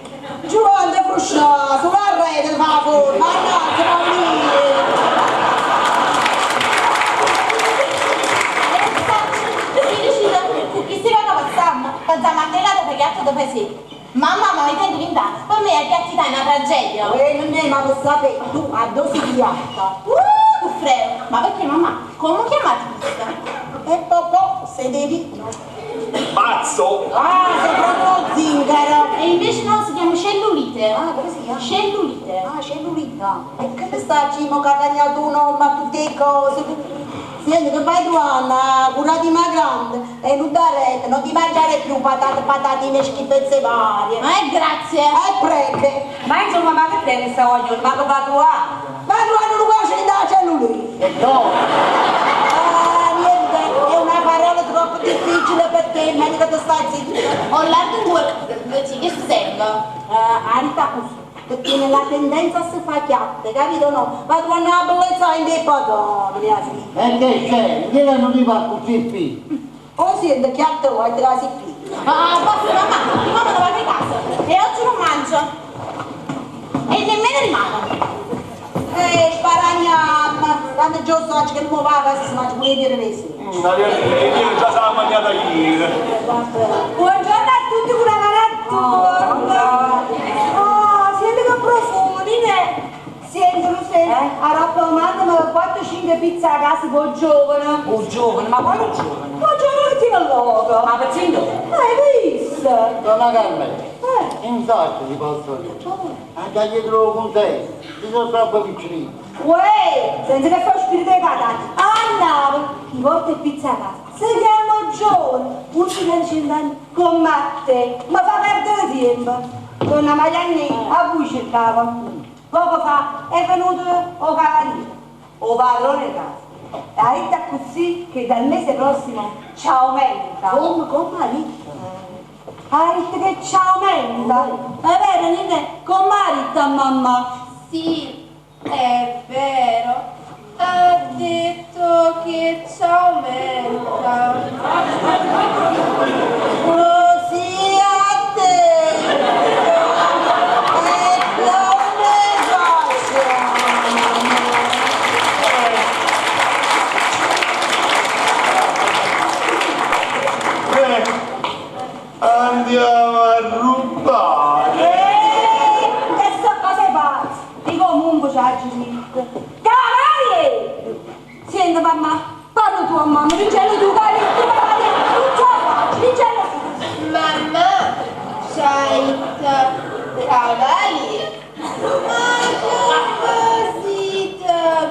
F: Giovanni Fruscià, sulla rete fa forma, mannaggia, ma
K: Si decide con chi si va a passare, pensiamo a te la piatto da pesè. Mamma, ma mi sento vent'anni, per me la piattità è una tragedia.
F: Non è, ma lo sapete, tu a dose di piatta.
K: Che freo. Ma perché mamma, come chiamate questa?
F: E poco, sederino.
N: Pazzo!
F: Ah, sei proprio zingaro.
K: E invece no, si chiama cellulite.
F: Ah, come si chiama?
K: Cellulite.
F: Ah, cellulite. E che ne sta Cimo che ha cagnato un nome a tutte le cose? Senti, che vai tu Anna, cura dimagrante e non dare retta, non ti mangiare più patate, patatine, schifezze varie.
K: Ma è grazie.
F: E prete.
G: Ma insomma, ma che te ne sta voglio? Ma che va tu a?
F: Ma tu non cuoce da cellulite.
M: E no!
F: Ah, niente, è una parola troppo difficile per te, meglio che ti stai zitto.
K: Ho l'altro due, sì, che serve?
F: Arita così, che tiene la tendenza a si fare chiatte, capito no? Ma tu una bellezza in dei padroni, mia figlia.
M: E che c'è? Che non ti va così qui?
F: O siete chiatte o te la si piglia.
K: Ah, basta mamma, prima me ne vado a casa e oggi non mangio. E nemmeno rimane.
F: Sparagniamo, quando già so che non mi va a casa si mangia pure dire le sere.
N: Ieri già si è mangiata ieri.
G: Buongiorno a tutti, una mano attorno. Oh, senti che profumo, dite. Senti, lo senti? A raccomando, ma 4-5 pizze a casa con giovane.
D: Oh giovane, ma quale giovane?
G: Ma giovane che tiene logo.
D: Ma per zitto.
G: Hai visto?
M: Donna Carmela, in sacco ti posso dire. Anche dietro con te, ti sono troppo piccolino.
G: Uè, senza che fa spirito di patate. A Napoli, chi porta pizza a casa si chiama giovane, un 5 anni con Matte, ma fa perdere tempo. Donna Marianni a voi cercava. Poco fa è venuto o cavaliere, o padrone di casa. E ha detto così che dal mese prossimo ci aumenta.
F: Come, come ha detto?
G: Ha detto che ci aumenta. È vero, Nina? Come ha detto a mamma?
J: Sì, è vero. Ha detto che ci aumenta.
F: Così ha detto.
N: Andiamo a rubare!
G: Eh, che so cose pazze! Io comunque ci ha detto. Cavaliere! Senti mamma, parla tu a mamma, dicello tu, cari, tu cavaliere, non ce la faccio, dicello tu.
J: Mamma, c'hai cavaliere. Ma che così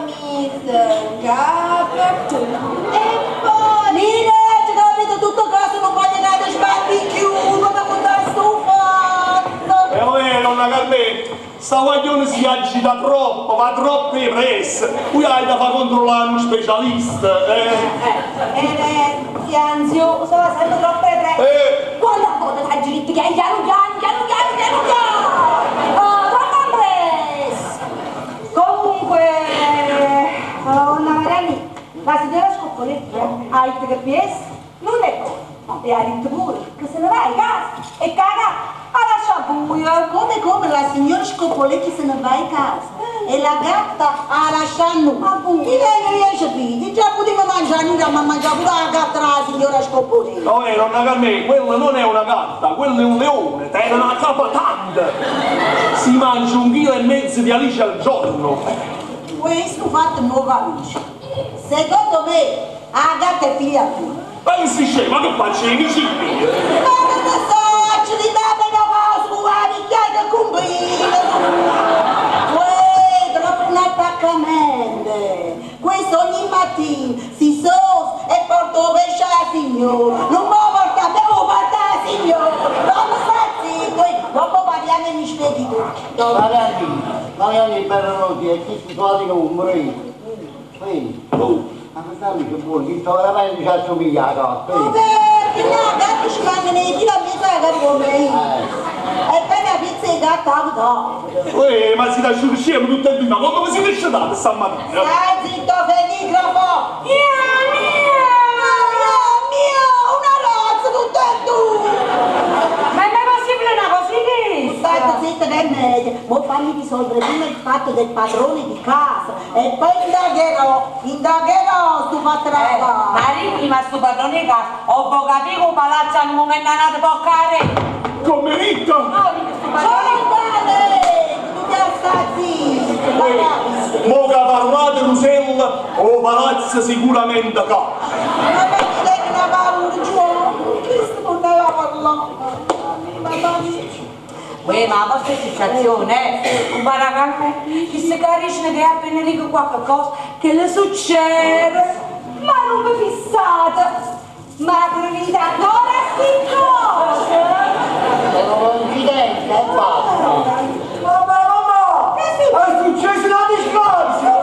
J: mise in capo? E poi...
F: Nina, ci capito tutto cosa, non voglio che ti sbatti più, come contare sto fatto.
N: E vabbè, nonna Carmè, sta guaglione si agita troppo, va troppo in pressa. Qui hai da far controllare uno specialista, eh?
G: Eh, si ansiosa, va sempre troppo pre.
N: Eh.
G: Quando a volte ti giri che piano piano, piano piano, piano piano. Oh, troppo presto. Comunque, nonna Mariani, la signora Scoppoletti ha detto che PS non è cosa. E ha detto pure che se ne va a casa e caga a lascia buio.
F: Come come la signora Scopoletti se ne va in casa e la gatta ha lasciato noi. Chi lei non riesce più? Già potevo mangiare, noi abbiamo mangiato pure la gatta della signora Scopoletti.
N: No, nonna Carmè, quella non è una gatta, quello è un leone, tiene una capa tanta. Si mangia 1,5 chili di alice al giorno.
F: Questo fatto non capisco. Secondo me la gatta è figlia tua.
N: Ma che si scema, ma che faccio i micini?
F: Ma che ne so, ci date una cosa, la vecchiaia che combina. Uè, troppo un attaccamento. Questo ogni mattina si sos e porta il pesce alla signora. Non mi porta, devo portare alla signora. Non mi sta zitto, e dopo parliamo e mi spieghi tutto.
M: Mariani, Mariani, benvenuti, e chi si sono i numeri? Sì. Ma questa mica buona, chi sto veramente ci assomiglia alla gatta.
F: Ma perché la gatta ci mangia nei fili a mezzo alla gatta come E poi la pizza di gatta ha avuto.
N: Uè, ma si lascia scemo tutte e due, ma come si riesce a stamattina?
F: Stai zitto, fenigrafo!
G: Mia, mia!
F: Mia, mia, una razza tutte e due!
H: Ma è mai possibile una cosa di
F: Stai zitta che è meglio. Mo fammi risolvere prima il fatto del padrone di casa e poi indagherò, indagherò sto fatto della casa.
H: Marini, ma sto padrone di casa, ho capito che il palazzo al momento è nato poccare.
N: Come ricca?
H: No, dico sto padrone.
F: Sono andate! Dobbiamo stare zitti!
N: Mo che parlate Rosella, o palazzo sicuramente cade.
F: Ma mi dai una paura, Giovanni, questo non deve parlare. Mamma mia.
H: Uè, ma la vostra situazione, eh? Guarda caffè, chi si capisce che appena dico qualche cosa,
G: Che le succede? Ma non mi fissate! Ma credete ancora a sti cose?
M: Sono coincidenza e basta.
I: Mamma, mamma!
F: Che si-
I: È successa una disgrazia!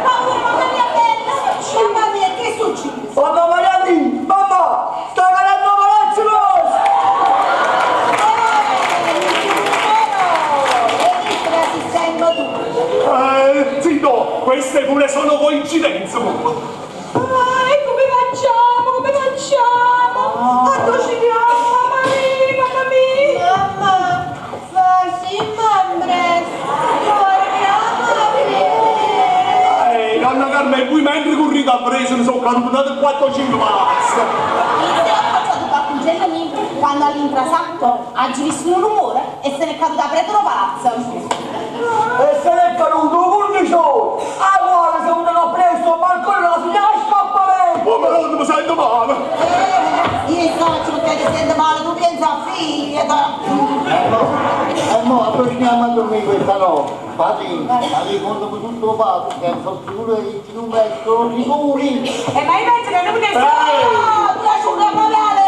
F: Mamma mia bella! Mamma mia, che è successo?
I: Mamma Mariani, mamma! Sta cadendo palazzo nostro!
F: E visto che si sembra tutto.
N: Zitto, queste pure sono coincidenze.
G: Ah, e come facciamo? Come facciamo? Ah, dove ci andiamo? Mamma mia, mamma mia!
J: Mamma, facciamo presto, torniamo a vedere.
N: Nonna Carmen, voi mentre correte a preso ne sono caduto 4 o 5 palazzi.
K: Mi si è affacciato balconcello mio quando all'intrasatto ha visto un rumore e se n'è caduta preto lo palazzo.
I: E se n'è caduto un cornicione! Ah, guarda, se uno presto al balcone la signora Scopoletti!
N: Oh, ma non mi sento male.
F: Io faccio perché ti sento male, tu pensi a figlia.
M: E mo torniamo a dormire questa notte. Padrino, ma ricordo tutto fatto, che sono sicuro che i numeri sono sicuri.
H: E ma io penso che non potessi...
F: No, tu lasci una parole!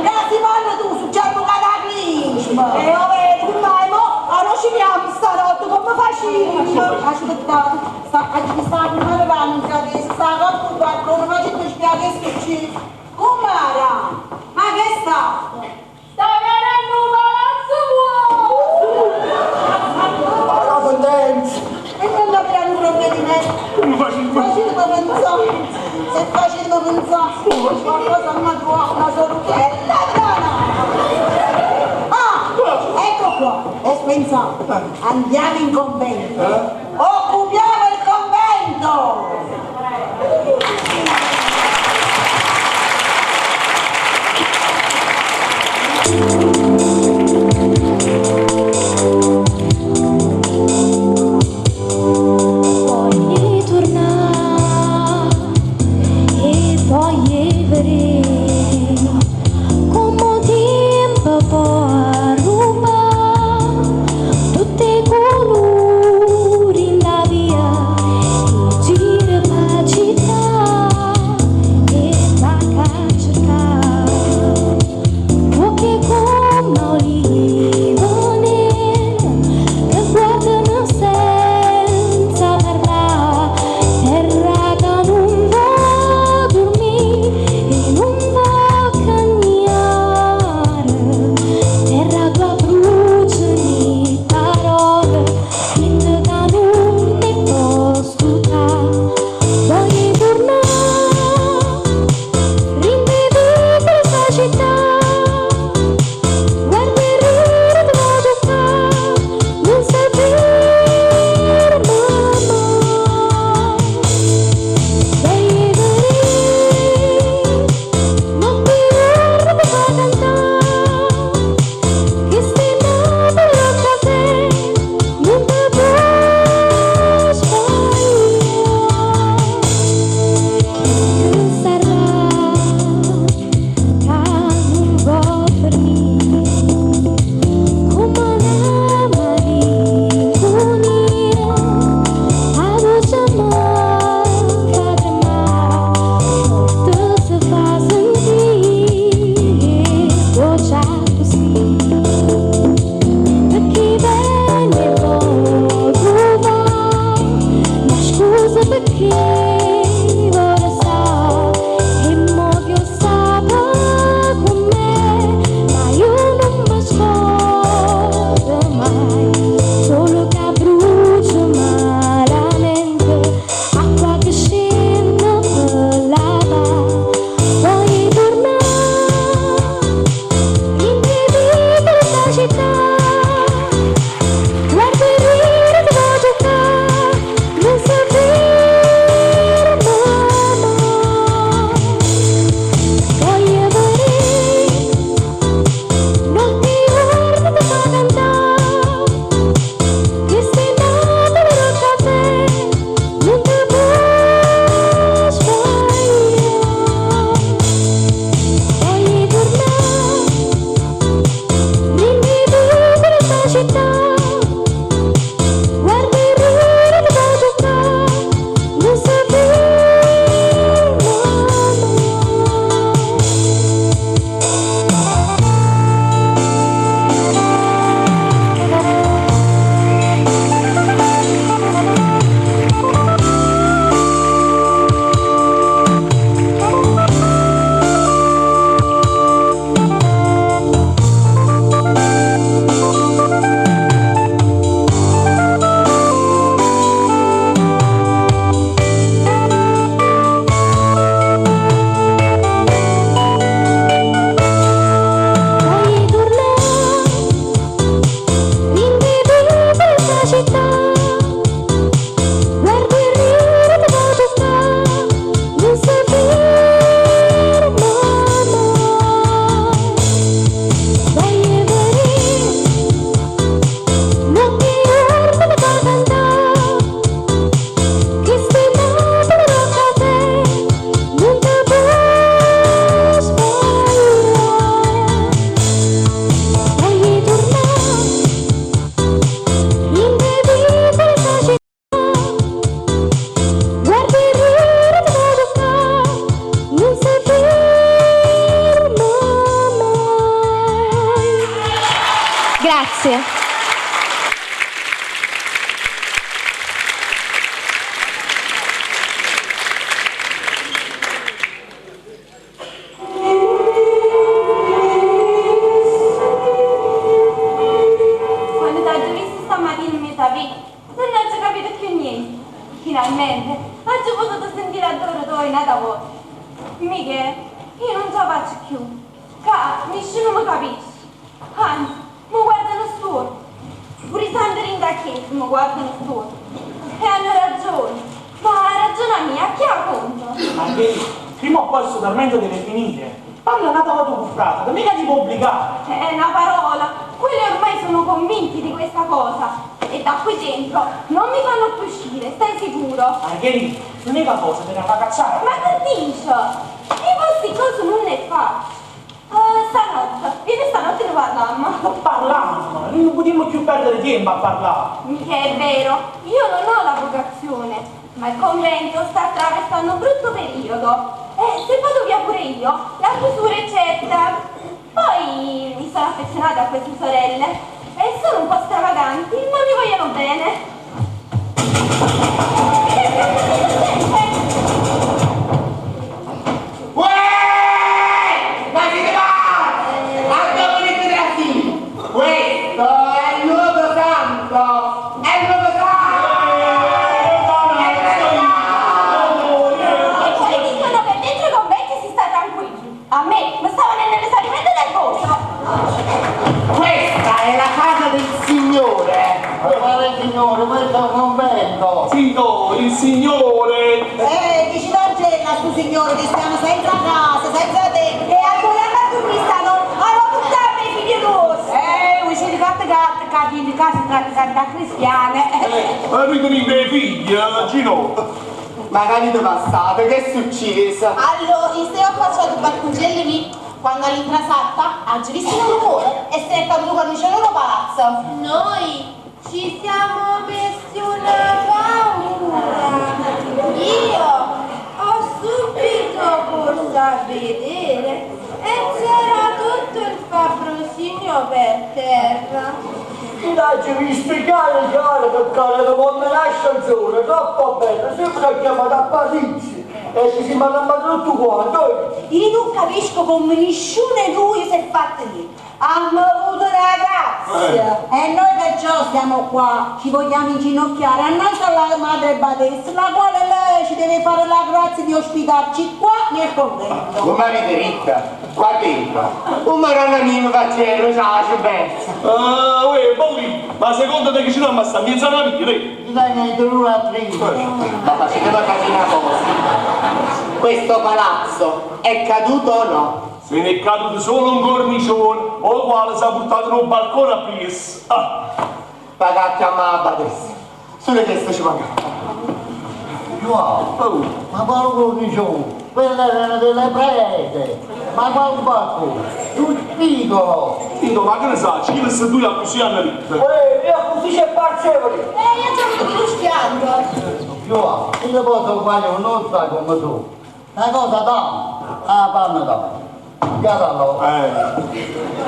F: Che si parla tu su certo cataclisma!
G: E io vedo, ma mo, allora ci vediamo stanotte, come facciamo?
F: Aspettate, sta, sta prima davanti adesso, sta con il balcone, facendo spiegare che succede. Com'era? Ma che sta?
J: Sta cadendo un palazzo vuoto!
I: Ma la sentenza!
F: E non abbiamo un provvedimento.
N: Come facciamo?
F: Facetemi pensare, se facetemi pensare, qualcosa mi trova una soluzione. Ah, ecco qua, ho pensato, andiamo in convento, occupiamo il convento!
O: Voglio tornare e voglio vedere come tempo può rubare tutti i colori in la via e gira per la città e va a cercare occhi come olive nere che guardano senza parlare, terra che non va a dormire e non va a cagnare, terra che brucia le parole, vita che non ti può stutare, voglio tornare, rinvivere questa città. Guarda il ridere ti va a toccare, non sapere mamma. Voglio vedere, non ti guarda ti fa cantare, che stai Napoli al caffè, non ti puoi sbagliare. Che sarà che non può finire? Come una malinconia, la voce mi fa tremare, forte si fa sentire, voce così. Perché viene poi tu va, ma scusa perché vorrei stare, e mo che io sappia con me, ma io non mi scordo mai, solo che brucia malamente, acqua che scende per la voglio tornare, in questa città. Guarda il ridere ti va a giocare, non sapere mamma. Voglio vedere, non ti guarda ti fa cantare, che sei Napoli al caffè, non ti puoi sbagliare. Voglio tornare, rinvivere questa città. Guarda il ridere ti fa giocare, non sapere mamma. Voglio tornare, rinvivere questa città. Guarda il ridere ti fa toccare, non sapere mamma. Voglio vedere, non ti guarda ti fa cantare, che stai Napoli al caffè, non ti puoi sbagliare. Voglio tornare, rinvivere questa città. Guarda il ridere ti fa toccare, non sapere mai.
J: Grazie. Quando ti ho visto stamattina mi sapevi, non ho capito più niente. Finalmente, ho potuto sentire l'odore tua in una volta. Michele, io non ce la faccio più. Ca, nessuno mi capisce. Anzi, mi guardano storto. Pure i santi in da chiesa mi guardano storto. E hanno ragione. Ma la ragione mia, chi ha conto?
D: Margherita, prima o poi il suo tormento deve finire. Parla n'ata vota cu frate, mica ti può obbligare.
J: È una parola, quelli ormai sono convinti di questa cosa. E da qui dentro non mi fanno più uscire, stai sicuro?
D: Margherita, l'unica cosa te ne fa cacciare.
J: Ma che dici? I vostri cose non ne faccio. Stanotte, vieni stanotte ne parliamo.
D: Ma parliamo, noi non potremmo più perdere tempo a parlare.
J: Mica è vero, io non ho la vocazione, ma il convento sta attraversando un brutto periodo. E se vado via pure io, la chiusura è certa. Poi mi sono affezionata a queste sorelle e sono un po' stravaganti, ma mi vogliono bene.
B: Uè! Ma siete pazzi! A dove volete trasire? Questo è il luogo santo! È il luogo
J: E poi dicono che dentro i conventi si sta tranquilli. A me mi stava nell'esarimento nervoso.
B: Questa è la casa del Signore!
M: Ma quale signore, questo è un convento!
N: Sì, no, il signore!
F: Dici d'argento a sto signore che stiamo senza casa, senza te.
G: E ancora ma tu mi stanno hanno buttato i figli nostri.
H: Voi siete fatte gatte, che in casa tratta cristiane.
N: Ma noi teniamo i figli, Gino!
B: Ma capito passato, che è successo?
K: Allora, io stavo affacciato al balconcello lì, quando all'intrasatta ha visto un rumore e se ne è caduto il cornicione dello palazzo.
J: Noi ci siamo messi una paura. Io ho subito corso a vedere e c'era tutto il fabrosinio per terra.
I: Ti l'ho visto chiaro chiaro perché era come l'ascensore, troppo bello, sempre chiamato a Parigi e ci siamo andati tutto quanto.
G: Io non capisco come nessuno di noi si è fatto niente. Abbiamo avuto una grazia.
F: E noi perciò stiamo qua, ci vogliamo inginocchiare annanzi alla madre badessa, la quale lei ci deve fare la grazia di ospitarci qua nel convento.
B: Come avete ricca? Qua dentro. Un maronna mio mi faccio il rosacio perso.
N: Ah, uè, Bollì, ma secondo te che ci dobbiamo stare? Mezza una vita, eh?
M: Ti dai niente l'una a trino.
B: Ma facete capire una cosa. Questo palazzo è caduto o no?
N: Se ne è caduto solo un cornicione, o quale si è buttato in un balcone a presso. Ah,
B: Pagate a ma badessa. Solo questo ci manca.
M: Giovanni, ma quale cornicione? Quelle erano delle prete! Ma quale balcone? Tu spigolo!
N: Dico, ma che ne sa, ci sono due così hanno detto.
I: Uè, io così c'è parcevole.
K: Io ci ho avuto chi lo schianto.
M: Giovanni, io posso guagliare non sa come tu. Una cosa da, la panna da. Chiamalo.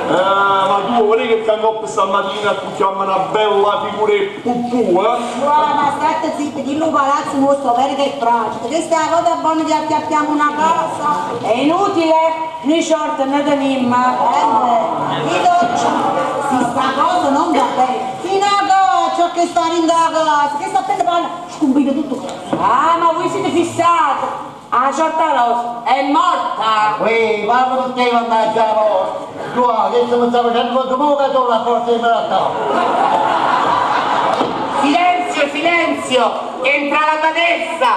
N: Ma tu vorrei che cangop stamattina tu chiama una bella figura e pupù, eh?
F: Guarda, ma state zitta, chi lo palazzo nostro vero che è fragile. Questa è la cosa buona che acchiappiamo una casa.
H: È inutile, noi short ne teniamo.
F: Io se sta cosa non va bene. Fino a goccia che sta in da casa, che sta appena parla, scombina tutto cosa.
H: Ah, ma voi siete fissati. La ciorta rosa è morta.
M: Uè, parla con te, mannaggia la morte. Giovanni, adesso mi sta facendo molto poco solo la forza di me.
B: Silenzio, silenzio! Entra la badessa!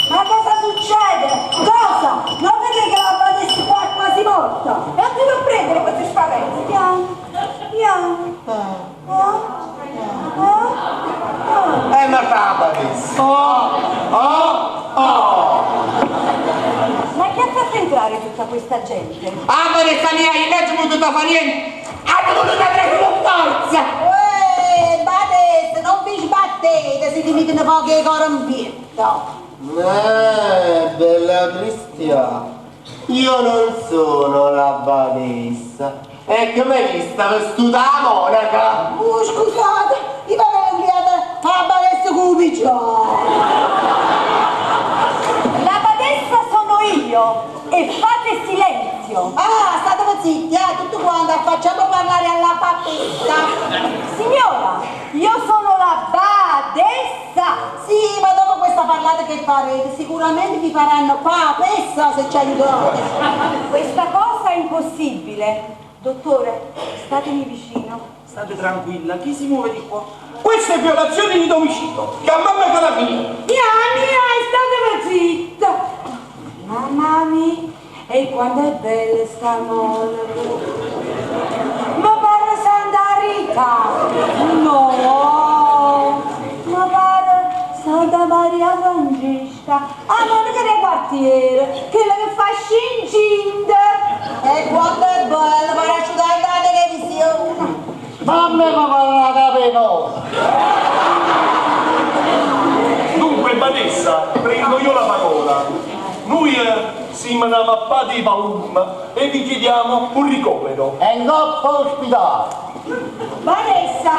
G: Ma cosa succede? Cosa? Non vedi che la badessa qua è quasi morta? E non ti può prendere questo spavento. Piano, piano. Oh, oh, oh.
B: È morta la badessa.
N: Oh, oh, oh!
G: Ma chi ha fatto entrare tutta questa gente?
B: Ah, badessa mia, io non ci ho potuto fare niente! Hanno voluto entrare con forza!
F: Uè, badessa, non vi sbattete se ti mettono poche cose in pietto.
B: Bella Cristiana, io non sono la badessa. E come vista vestuta la monaca?
F: Oh, scusate, io mi avevo inviata la badessa con i
G: La badessa sono io e fate silenzio.
F: Ah, state zitti, tutto quanto, facciamo parlare alla papetta.
G: Signora, io sono la badessa.
F: Sì, ma dopo questa parlata che farete, sicuramente vi faranno papessa se ci aiutate.
G: Questa cosa è impossibile. Dottore, statemi vicino.
D: State tranquilla, chi si muove di qua?
N: Questa è violazione di domicilio. Chiamami Carabinieri.
H: Mia, mia, state zitta. Mamma mia, e quanto è bella sta monaca! Mi pare Santa Rita! No! Mi pare Santa Maria Francesca, la monaca del quartiere, quella che fa scincinda!
F: E quanto è bello, per asciugare la televisione!
M: Mamma mi fa la capo
N: Dunque, Vanessa, prendo io la parola. Noi siamo una mappata di palumma e vi chiediamo un ricovero.
M: E in coppa ospedale.
G: Vanessa,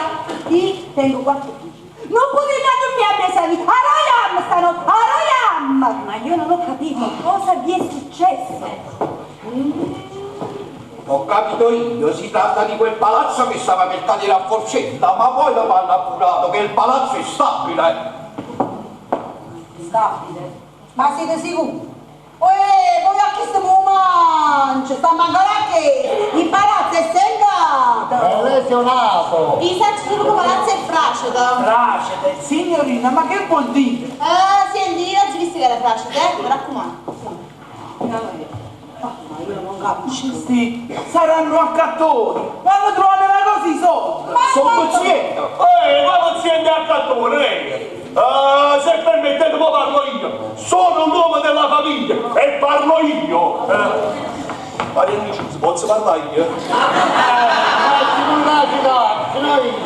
G: io tengo qualche figli. Non potete dormire a mia vita. Arroiam stanotte, arroiam! Ma io non ho capito cosa vi è successo.
P: Ho capito io, si tratta di quel palazzo che stava per cadere a Forcella, ma poi dopo hanno appurato che il palazzo è stabile.
F: Stabile? Ma siete sicuri? Uè, voi a chi stiamo mangia? Stiamo ancora a che? Il palazzo è sengato!
M: È lesionato!
K: Mi sa solo che palazzo è fracida.
D: Fracete, signorina, ma che vuol dire?
K: Senti, io oggi visto che era fracida, mi raccomando.
F: Ma io non capisco.
D: Sì, saranno accattoni. Quando trovano una cosa i soldi.
P: Sono paziente.
N: Ma paziente accattone, lei! Se permettete, mo parlo io. Sono un uomo della famiglia e parlo io. Marianna, ci posso parlare io?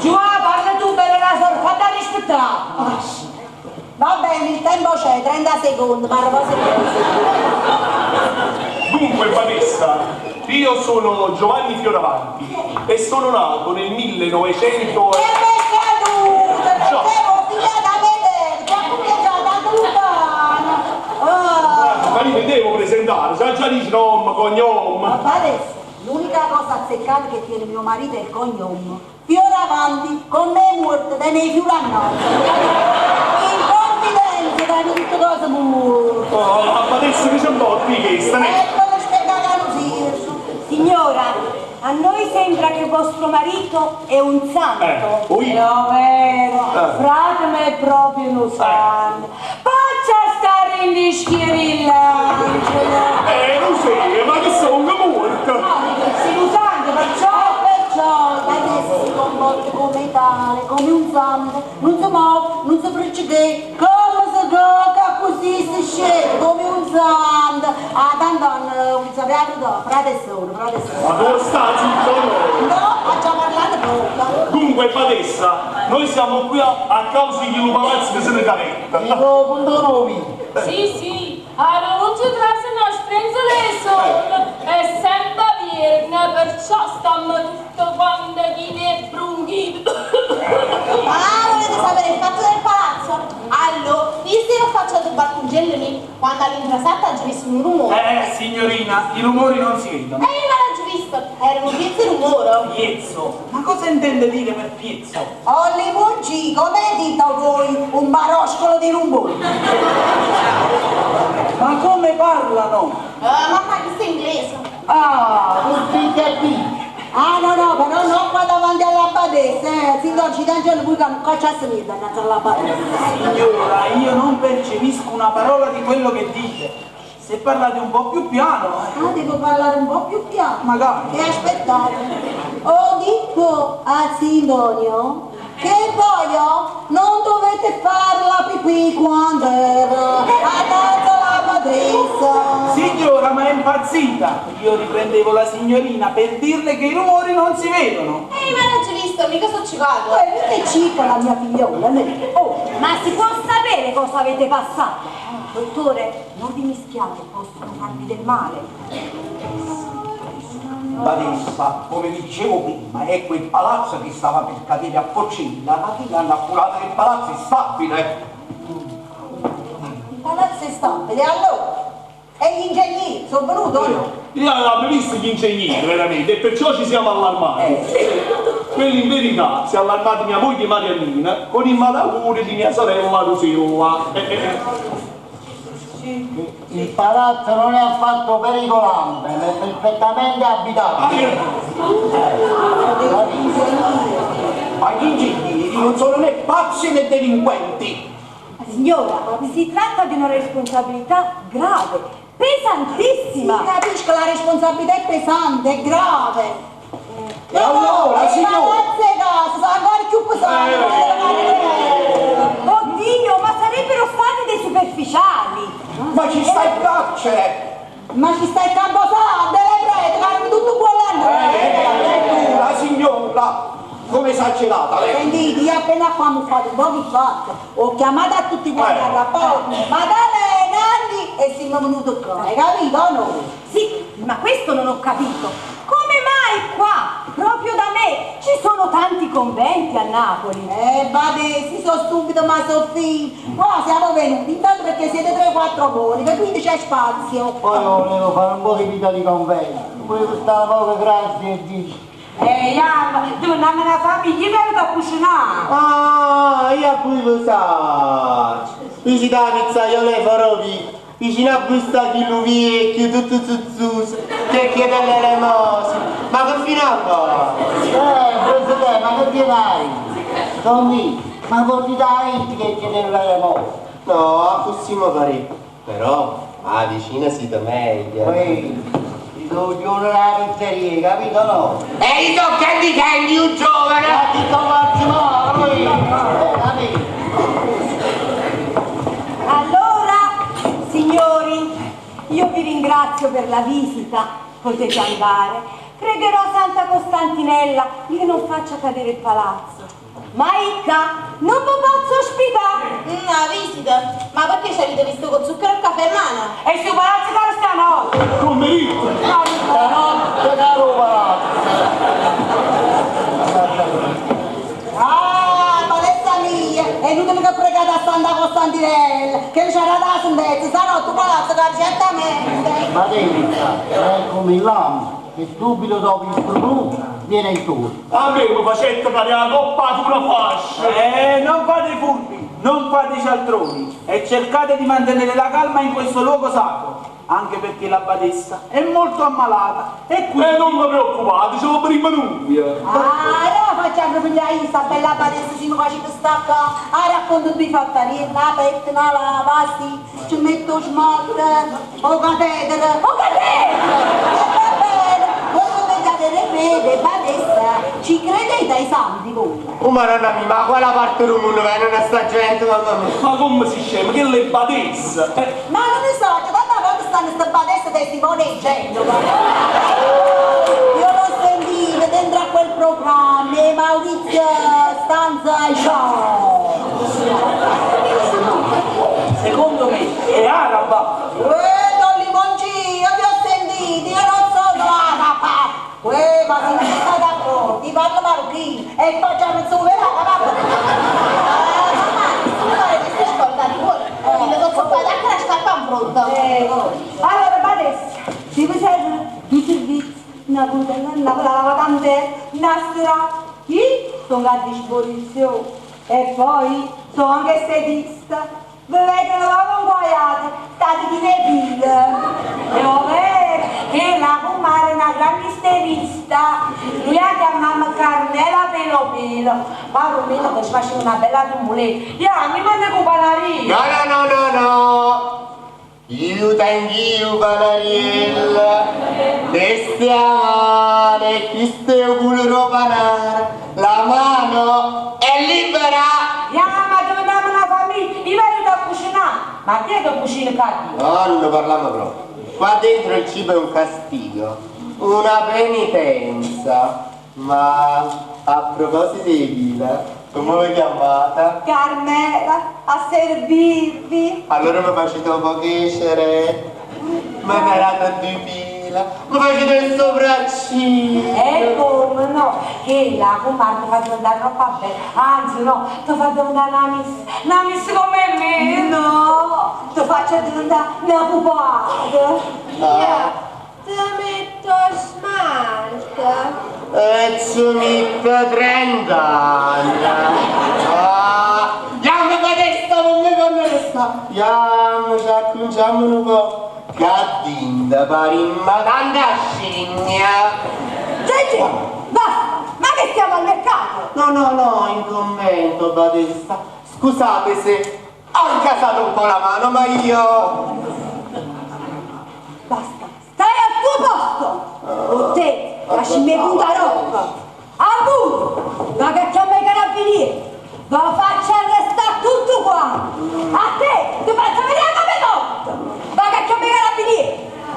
H: Giovanni, parla tu, bella la sorella, fatta rispettare!
F: Va bene, il tempo c'è, 30 secondi, parla poi se
N: Dunque, Vanessa, io sono Giovanni Fioravanti e sono nato nel 1900...
F: E mi è caduta, perché ho figliata a vedere, qualcuno è già tanto lontano. Ah.
N: Ma io mi devo presentare, sa già dice nome, cognome.
F: Ma adesso, l'unica cosa azzeccata che tiene mio marito è il cognome. Fioravanti, con me è morto, da nei fiorannati. In confidenza, da tutte cose morte.
N: Oh, ma adesso che c'è un po' di chesta, ne?
F: Ecco lo spiega così.
G: Signora, a noi sembra che vostro marito è un santo.
N: Ui.
H: È vero, frate me è proprio un santo. Faccia stare in dischiarillangelo.
N: Non so, ma che sono morto.
H: No, sei un santo, perciò...
F: Perciò adesso si comporta come tale, come un santo, non si muove, non si precede, come si gioca così si scende, come un santo. Ah, tanto non sappiamo dove, frate e solo, frate e solo.
N: Ma dove sta zitto no?
F: No, facciamo parlare poco.
N: Dunque, Badessa, noi siamo qui a causa di un palazzo che se ne caretta.
O: Sì, sì, alla luce trase una sprenzola e sole e sempre vierne, perciò stiamo tutto quanto chini e brughi.
K: Ah, volete sapere il fatto del palazzo? Allora, io stavo affacciato il balconcello lì, quando all'intrasatta ho visto un rumore.
D: Signorina, i rumori non si vedono.
K: E io non l'ho visto, era un pezzo di rumore.
D: Piezzo? Ma cosa intende dire per piezzo?
F: Ho le voci, come dite voi, un baroscolo di rumore.
D: Ma come parlano?
K: Mamma, questo è inglese.
F: Ah, tutti capiti. Ah no no, però non qua davanti alla badessa, signor ci danno voi che non cacciasse niente davanti alla badessa.
D: Signora, io non percepisco una parola di quello che dite. Se parlate un po' più piano...
F: Ah, devo parlare un po' più piano.
D: Magari.
F: E aspettate. Ho detto a Sidonio che voi non dovete fare la pipì quando era accanto alla badessa.
D: Signora, ma è impazzita! Io riprendevo la signorina per dirle che i rumori non si vedono.
K: Ehi, ma non ci visto, mica sono ciecato.
F: Mica è cieca la mia figliola, lei.
G: Oh, ma si può sapere cosa avete passato? Dottore, non vi mischiate, possono farvi del male.
P: Badessa, come vi dicevo prima, è quel palazzo che stava per cadere a Forcella, ma che hanno appurato che il palazzo è stabile.
F: Il palazzo è stabile, allora? E gli ingegneri sono venuti o no?
N: Io avevo visto gli ingegneri, veramente, e perciò ci siamo allarmati. Quelli in verità si è allarmati mia moglie Mariannina con il malaugurio di mia sorella Rosella.
M: Il palazzo non è affatto pericolante, ma è perfettamente abitabile.
P: Ma gli ingegneri non sono né pazzi né delinquenti.
G: Signora, si tratta di una responsabilità grave. pesantissima!
F: Sì, capisco, la responsabilità è pesante, è grave.
P: E allora,
F: E
P: signora?
F: palazzo e casa sono ancora più pesanti.
G: Oddio, ma sarebbero stati dei superficiali!
P: Ma ci sta in carcere!
F: Ma ci sta il camposanto, le prete, fanno tutto quello.
P: E tu, la signora, come esagerata lei?
F: Sentite, io appena qua mi ho fatto un po' di fatto, ho chiamato a tutti quanti a rapporto, Maddalena, Nanni, e siamo venuti qua, hai capito o no?
G: Sì, ma questo non ho capito. Come mai qua, proprio da me, ci sono tanti conventi a Napoli?
F: Vabbè, si sono stupido ma sono fini. Qua siamo venuti, intanto perché siete 3-4 monache, quindi c'è spazio.
M: Poi io volevo fare un po' di vita di convento, volevo stare poco, grazie e dici.
H: Iamma, tu non hai una famiglia, io vengo a cucinare.
B: Ah, io pure lo so. Vicino alla pizzaiola le farò via. Vicino a busta chi lo vecchio, tutto zuzzuso, che chiede l'elemosina. Ma che fine ha fatto?
M: Presidente, ma che ti fai? Tommy, ma vuol dare che chiedeva l'elemosina?
B: No, così mi pare. Però, la vicina siete meglio.
M: Ehi, ti do giorno la pizzeria, capito no?
B: E io so Candy Candy, un giovane!
M: Ma ti sto facendo male, capito?
G: Allora, signori, io vi ringrazio per la visita. Potete andare. Pregherò Santa Costantinella che non faccia cadere il palazzo. Ma Icca, non vi posso ospitare!
K: Una visita? Ma perché ci avete visto con zucchero e caffè in mano?
H: E su palazzo caro stanotte!
N: Come ricco!
M: Stanotte caro palazzo!
F: Ah, palestra mia, è inutile che pregate a Santa Costantinella, che c'era da sentenza, stanotte un palazzo caro certamente.
M: Ma devi, è come il lampo, che subito dopo il frutto viene il tuo.
N: A me mi facette fare la coppa sulla fascia!
D: Non fate i furbi, non fate i cialtroni e cercate di mantenere la calma in questo luogo sacro, anche perché la badessa è molto ammalata e quindi...
N: E non vi preoccupate, ce lo prima noi!
F: Ah, allora facciamo pigliare io sta bella badessa, si mi facete staccare, ah, racconto due fattorie, la pettina, la vasti, ci metto smalto, o catetere,
G: o catetere!
F: E va bene, voi potete avere fede, badessa, ci credete ai santi voi?
B: Oh madonna mia, ma quella parte del mondo viene a sta gente, mamma mia!
N: Ma come si scema? Che le badessa?
F: Ma non ne so, che tanta volta stanno sta badessa testimone in Genova. Io l'ho sentita dentro a quel programma, e Maurizio Stanza Show.
D: Secondo me è araba.
F: Don Limoncino, vi ho sentito, io non sono araba. Uè, ma se non state d'accordo, parlo marocchino e facciamo il suo vero araba.
K: Mamma, mi pare che stai scordando cuore. Mi devo fare la scarpa in pronto.
G: Allora, badessa, se vi servono due servizi, una budella, una lavandante, una sera, io sono a disposizione. E poi sono anche estetista. Vi vedo proprio inguaiate, state chi ne pila.
H: È vero che la comare è una grande isterista. Lui la chiamava Carmela Pelo Pelo. Ma Romino che ci faceva una bella tumuletta. Io mi mando con panarino.
B: No, no, no, no, no! Io tengo panariella, questa mano e questo è un culo panaro, la mano è libera!
H: Ya, ma dove andiamo una famiglia? Io vengo a cucinare. Ma chi è che cucina qua?
B: No, non parliamo proprio. Qua dentro il cibo è un castigo, una penitenza. Ma a proposito di Vila, come vi chiamate?
G: Carmela, a servirvi.
B: Allora mi facete un po' crescere, mi darete due fila, mi facete il sopraccino.
H: E come no? Che la comare ti fa diventare troppo bella. Anzi no, ti fa diventare una miss. Una miss come me.
G: No, ti faccio diventare una pupata.
B: Ah.
J: Ti metto smalto.
B: E ci metto 30 anni. Ah, Yam adesso non mi fanno restare. Yam, ci acconciamo un po'. Che dinda parimma tanta scimmia.
G: Gigi, basta, ma che stiamo al mercato?
B: No, no, no, in convento, badessa. Scusate se ho incasato un po' la mano, ma io...
G: Basta, stai al tuo posto! O te, lasciami punta rotta! A voi, va che chiama i carabinieri! Va faccio arrestare tutto quanto! A te, ti faccio vedere come tolto! Va che chiama i carabinieri!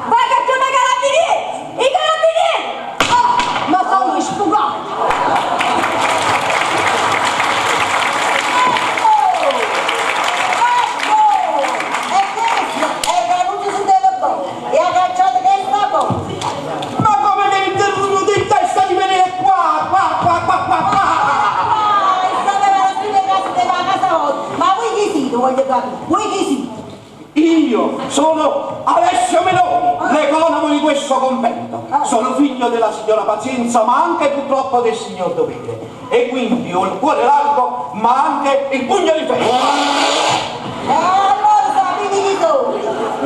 G: Va che chiama i carabinieri! I carabinieri! Oh, ma sono sfugato!
F: E questo è che non si sentiva buono. E ha cacciato che sta buono.
P: Ma come mi è venuto in testa di venire qua, qua, qua, qua, qua, qua?
F: Ah, e sapeva la sua casa della casa oggi. Ma voi chi siete, voglio capire? Voi chi siete?
P: Io sono Alessio Meloni, l'economo di questo convento. Sono figlio della signora Pazienza, ma anche purtroppo del signor Dovere. E quindi ho il cuore largo, ma anche il pugno di ferro.
F: E allora sapete chi sono?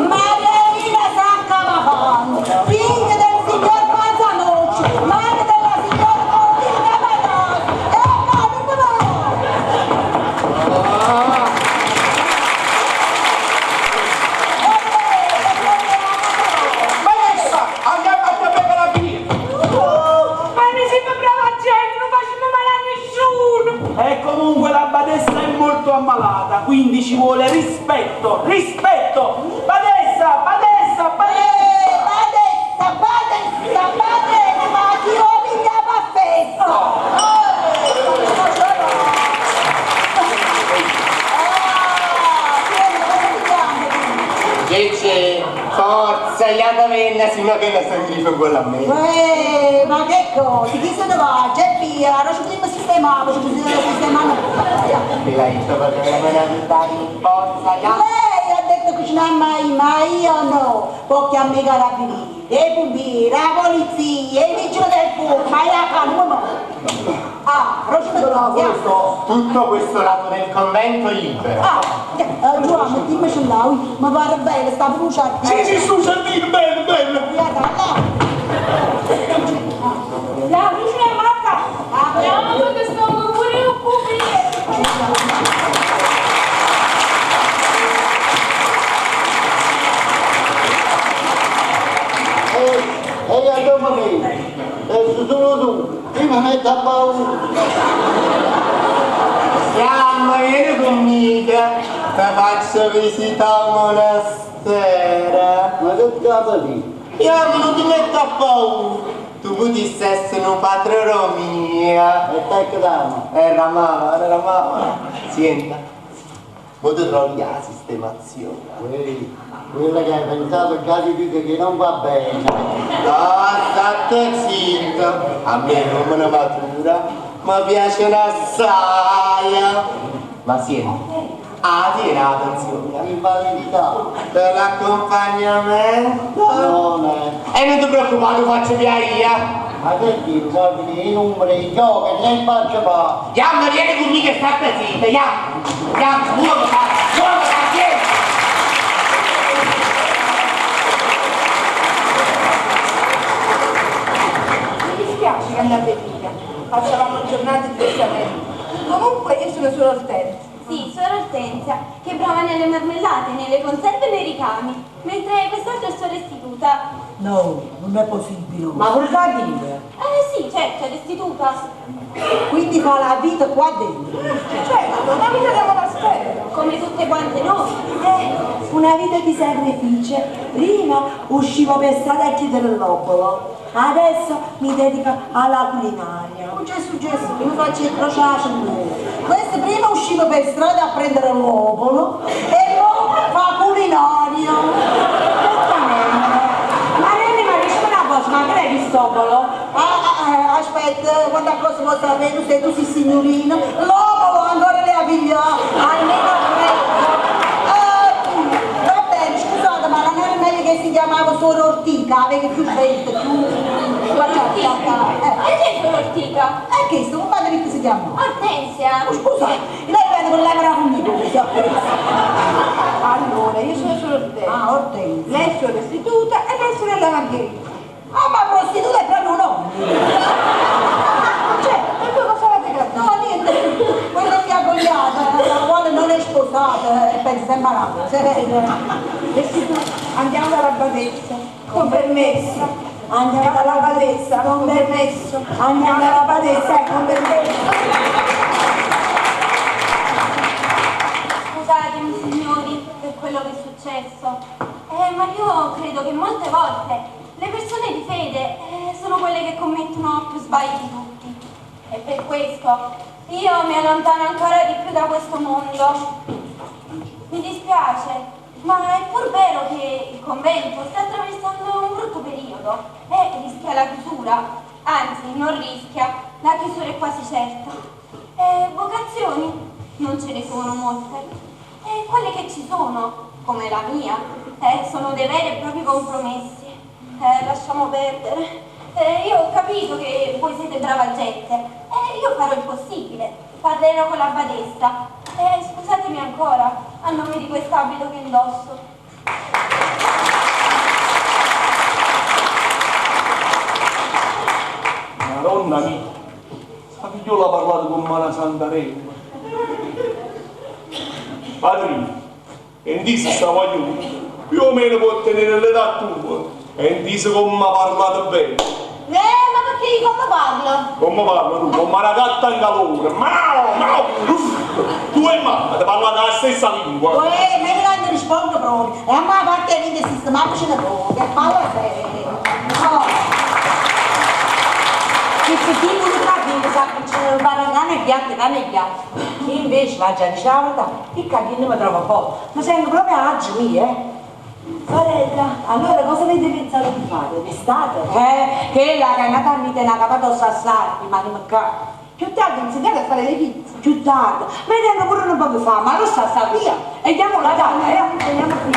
F: Marianina Saccamafano, figlia del signor Panzanocci, madre della signora Cortina Matossi. E no, non mi va!
P: Vanessa, andiamo a chiamare i carabinieri.
H: Ma noi siamo brava gente, non facciamo male a nessuno!
D: E comunque la badessa è molto ammalata, quindi ci vuole rispetto, rispetto! Badessa, badessa, badessa!
F: Badessa, badessa, badessa, ma chi lo piglia per fesso?
B: Che forza, iatamenne, sino che ne sono grifo quello a me.
F: Uè, ma che cosa? Chi se ne va? C'è via, non ci potremmo sistemare, ci possiamo sistemare.
B: Te l'hai visto perché me ne andare in forza, ya.
F: Lei ha detto che ce n'ha mai, ma io no. Poi chiamo i carabinieri, i pompieri, la polizia, i vigili del fuoco, ma io la non mi Ah, non ci
B: No,
F: vediamo.
B: questo, tutto questo lato del convento è libero.
F: Ah, Giovanni, dimmi ce l'hai, mi pare bene, sta bruciando.
N: Sì, sì, su giardino, bello, bello.
H: La luce è matta!
O: Andiamo perché sto pure io qui.
M: E io come me? Adesso solo tu, io mi metto a paura.
B: Chiama, vieni conmigo, ti faccio visitare un monastero.
M: Ma che cavolo dici?
B: Io non ti metto a paura. Tu potessi essere un padre mio.
M: E te che damo?
B: Era mamma, era mamma. Senta, mo ti trovi la sistemazione.
M: Quella che hai pensato già ti dico che non va bene.
B: No, state zitto. A me non me ne matura, ma piace assai. Ma senti, ah, tieni la pensione.
M: Invalidità.
B: Per l'accompagnamento.
M: Non è.
B: E non ti preoccupare, lo faccio via io.
M: Ma che dici? Salvi i numeri, i giochi, ne faccio pa.
B: Yamma, vieni con me che state zitta, yamma. Yamma, muoviti, muoviti, vieni.
K: Mi dispiace che andate via. Passavamo giornate diversamente. Comunque io sono solo Hortensia.
J: Sì, suora Ortensia, che è brava nelle marmellate, nelle conserve e nei ricami, mentre quest'altra è suora restituta.
F: No, non è possibile.
G: Ma vorrà dire?
J: Eh sì, certo, è restituta.
F: Quindi fa la vita qua dentro.
K: Certo, una vita da monastero.
J: Come tutte quante noi.
G: Una vita di sacrificio. Prima uscivo per strada a chiedere l'obolo, adesso mi dedico alla culinaria.
F: Non c'è successo, prima faccio il crociato. Questo prima usciva per strada a prendere l'obolo e poi fa culinaria.
H: Certamente. Ma Nene, ma diciamo una cosa, ma che è quest'obolo?
F: Ah, aspetta, quanta cosa vuoi sapere? Tu sei, tu sei signorina. L'obolo ancora le ha pigliato, almeno freddo. Va bene, scusate, ma non era meglio che si chiamava Sora Ortica, aveva più scelta, più...
J: Ortica. E chi è suora Ortica?
F: E che sto, come che si chiama?
J: Ortensia.
F: Oh, scusa, lei prende con lei meravigliosa.
K: Allora, io sono solo Ortensia.
F: Ah, Ortensia.
K: Lei è suora restituta e lei è sorella Margherita.
F: Ah, ma prostituta è proprio un nome.
K: Cioè, per voi cosa avete capito?
F: No, niente, quella è mia cognata, la quale non è sposata e pensa sempre alla cosa.
K: Restituta, andiamo dalla badessa.
G: Con permesso. Andiamo dalla badessa, con permesso. Andiamo dalla badessa, con permesso.
J: Scusatemi signori per quello che è successo, Eh, ma io credo che molte volte le persone di fede eh, sono quelle che commettono più sbagli di tutti. E per questo io mi allontano ancora di più da questo mondo. Mi dispiace, ma è pur vero che il convento sta attraversando un brutto periodo e rischia la chiusura. Anzi, non rischia, la chiusura è quasi certa. E vocazioni non ce ne sono molte. E quelle che ci sono, come la mia, eh, sono dei veri e propri compromessi. Lasciamo perdere. Io ho capito che voi siete brava gente. Io farò il possibile. Parlerò con la badessa. Scusatemi ancora a nome di quest'abito che indosso.
N: Madonna mia, sta figliola ha parlato con una santarella. Padrino, e disse sta voglio, più o meno può tenere l'età tua, e disse come ha parlato bene.
K: Ma perché io come parlo?
N: Come parlo tu? Come una gatta in calore. Mao, mao, uff. Tu e mamma ti parlate la stessa lingua.
F: Uè, meglio che non rispondo proprio. E a me parte di sistemarci una poco, che parla serio.
G: No. Che se ti vuole capire, sa che c'è cane e piatto, cane e piatto. Io invece vado a dire la verità, il cagino mi trova poco. Mi sento proprio agio mia, eh. Sorella, allora cosa avete pensato di fare? D'estate? Che la canata mi tiene una capata sassare, rimaniamo qua. Più tardi insegnate a fare le pizze. Più tardi. Ma tengo pure un po' di fame, ma lo sa via. E andiamo la data, eh? Andiamo qui.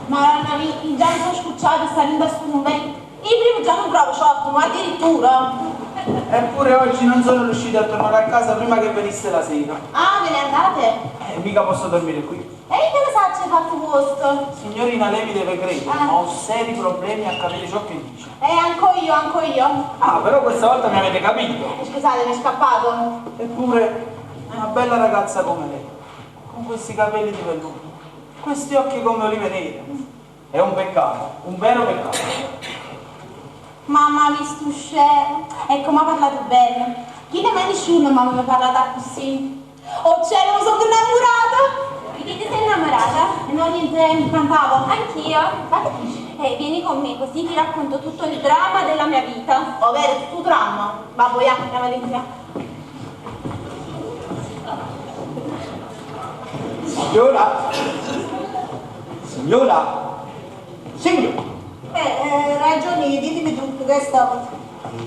K: Madonna mia, già mi sono scucciata stare in questo momento. Io prima già non provo ciotto, ma addirittura.
D: Eppure oggi non sono riuscito a tornare a casa prima che venisse la sera.
K: Ah, ve ne andate?
D: Mica posso dormire qui.
K: E io che ne so, c'è fatto posto?
D: Signorina, lei mi deve credere, ma ho seri problemi a capire ciò che dice.
K: Anche io, anche io.
D: Ah, però questa volta mi avete capito.
K: Scusate, mi è scappato.
D: Eppure, una bella ragazza come lei, con questi capelli di velluto, questi occhi come olive nere, è un peccato, un vero peccato.
K: Mamma mi sto scemo. Ecco, mi ha parlato bene. Chi ne mai nessuno mamma mi ha parlato così. Oh cielo, mi sono innamorata!
J: Di chi ti sei innamorata?
K: No, niente, mi cantavo.
J: Anch'io.
K: Ma che dici?
J: Vieni con me, così ti racconto tutto il dramma della mia vita.
K: Oh, vero, tutto il dramma? Vabbè, andiamo dentro.
P: Signora! Signora! Signora!
F: Ragioni, ditemi tutto che stavo.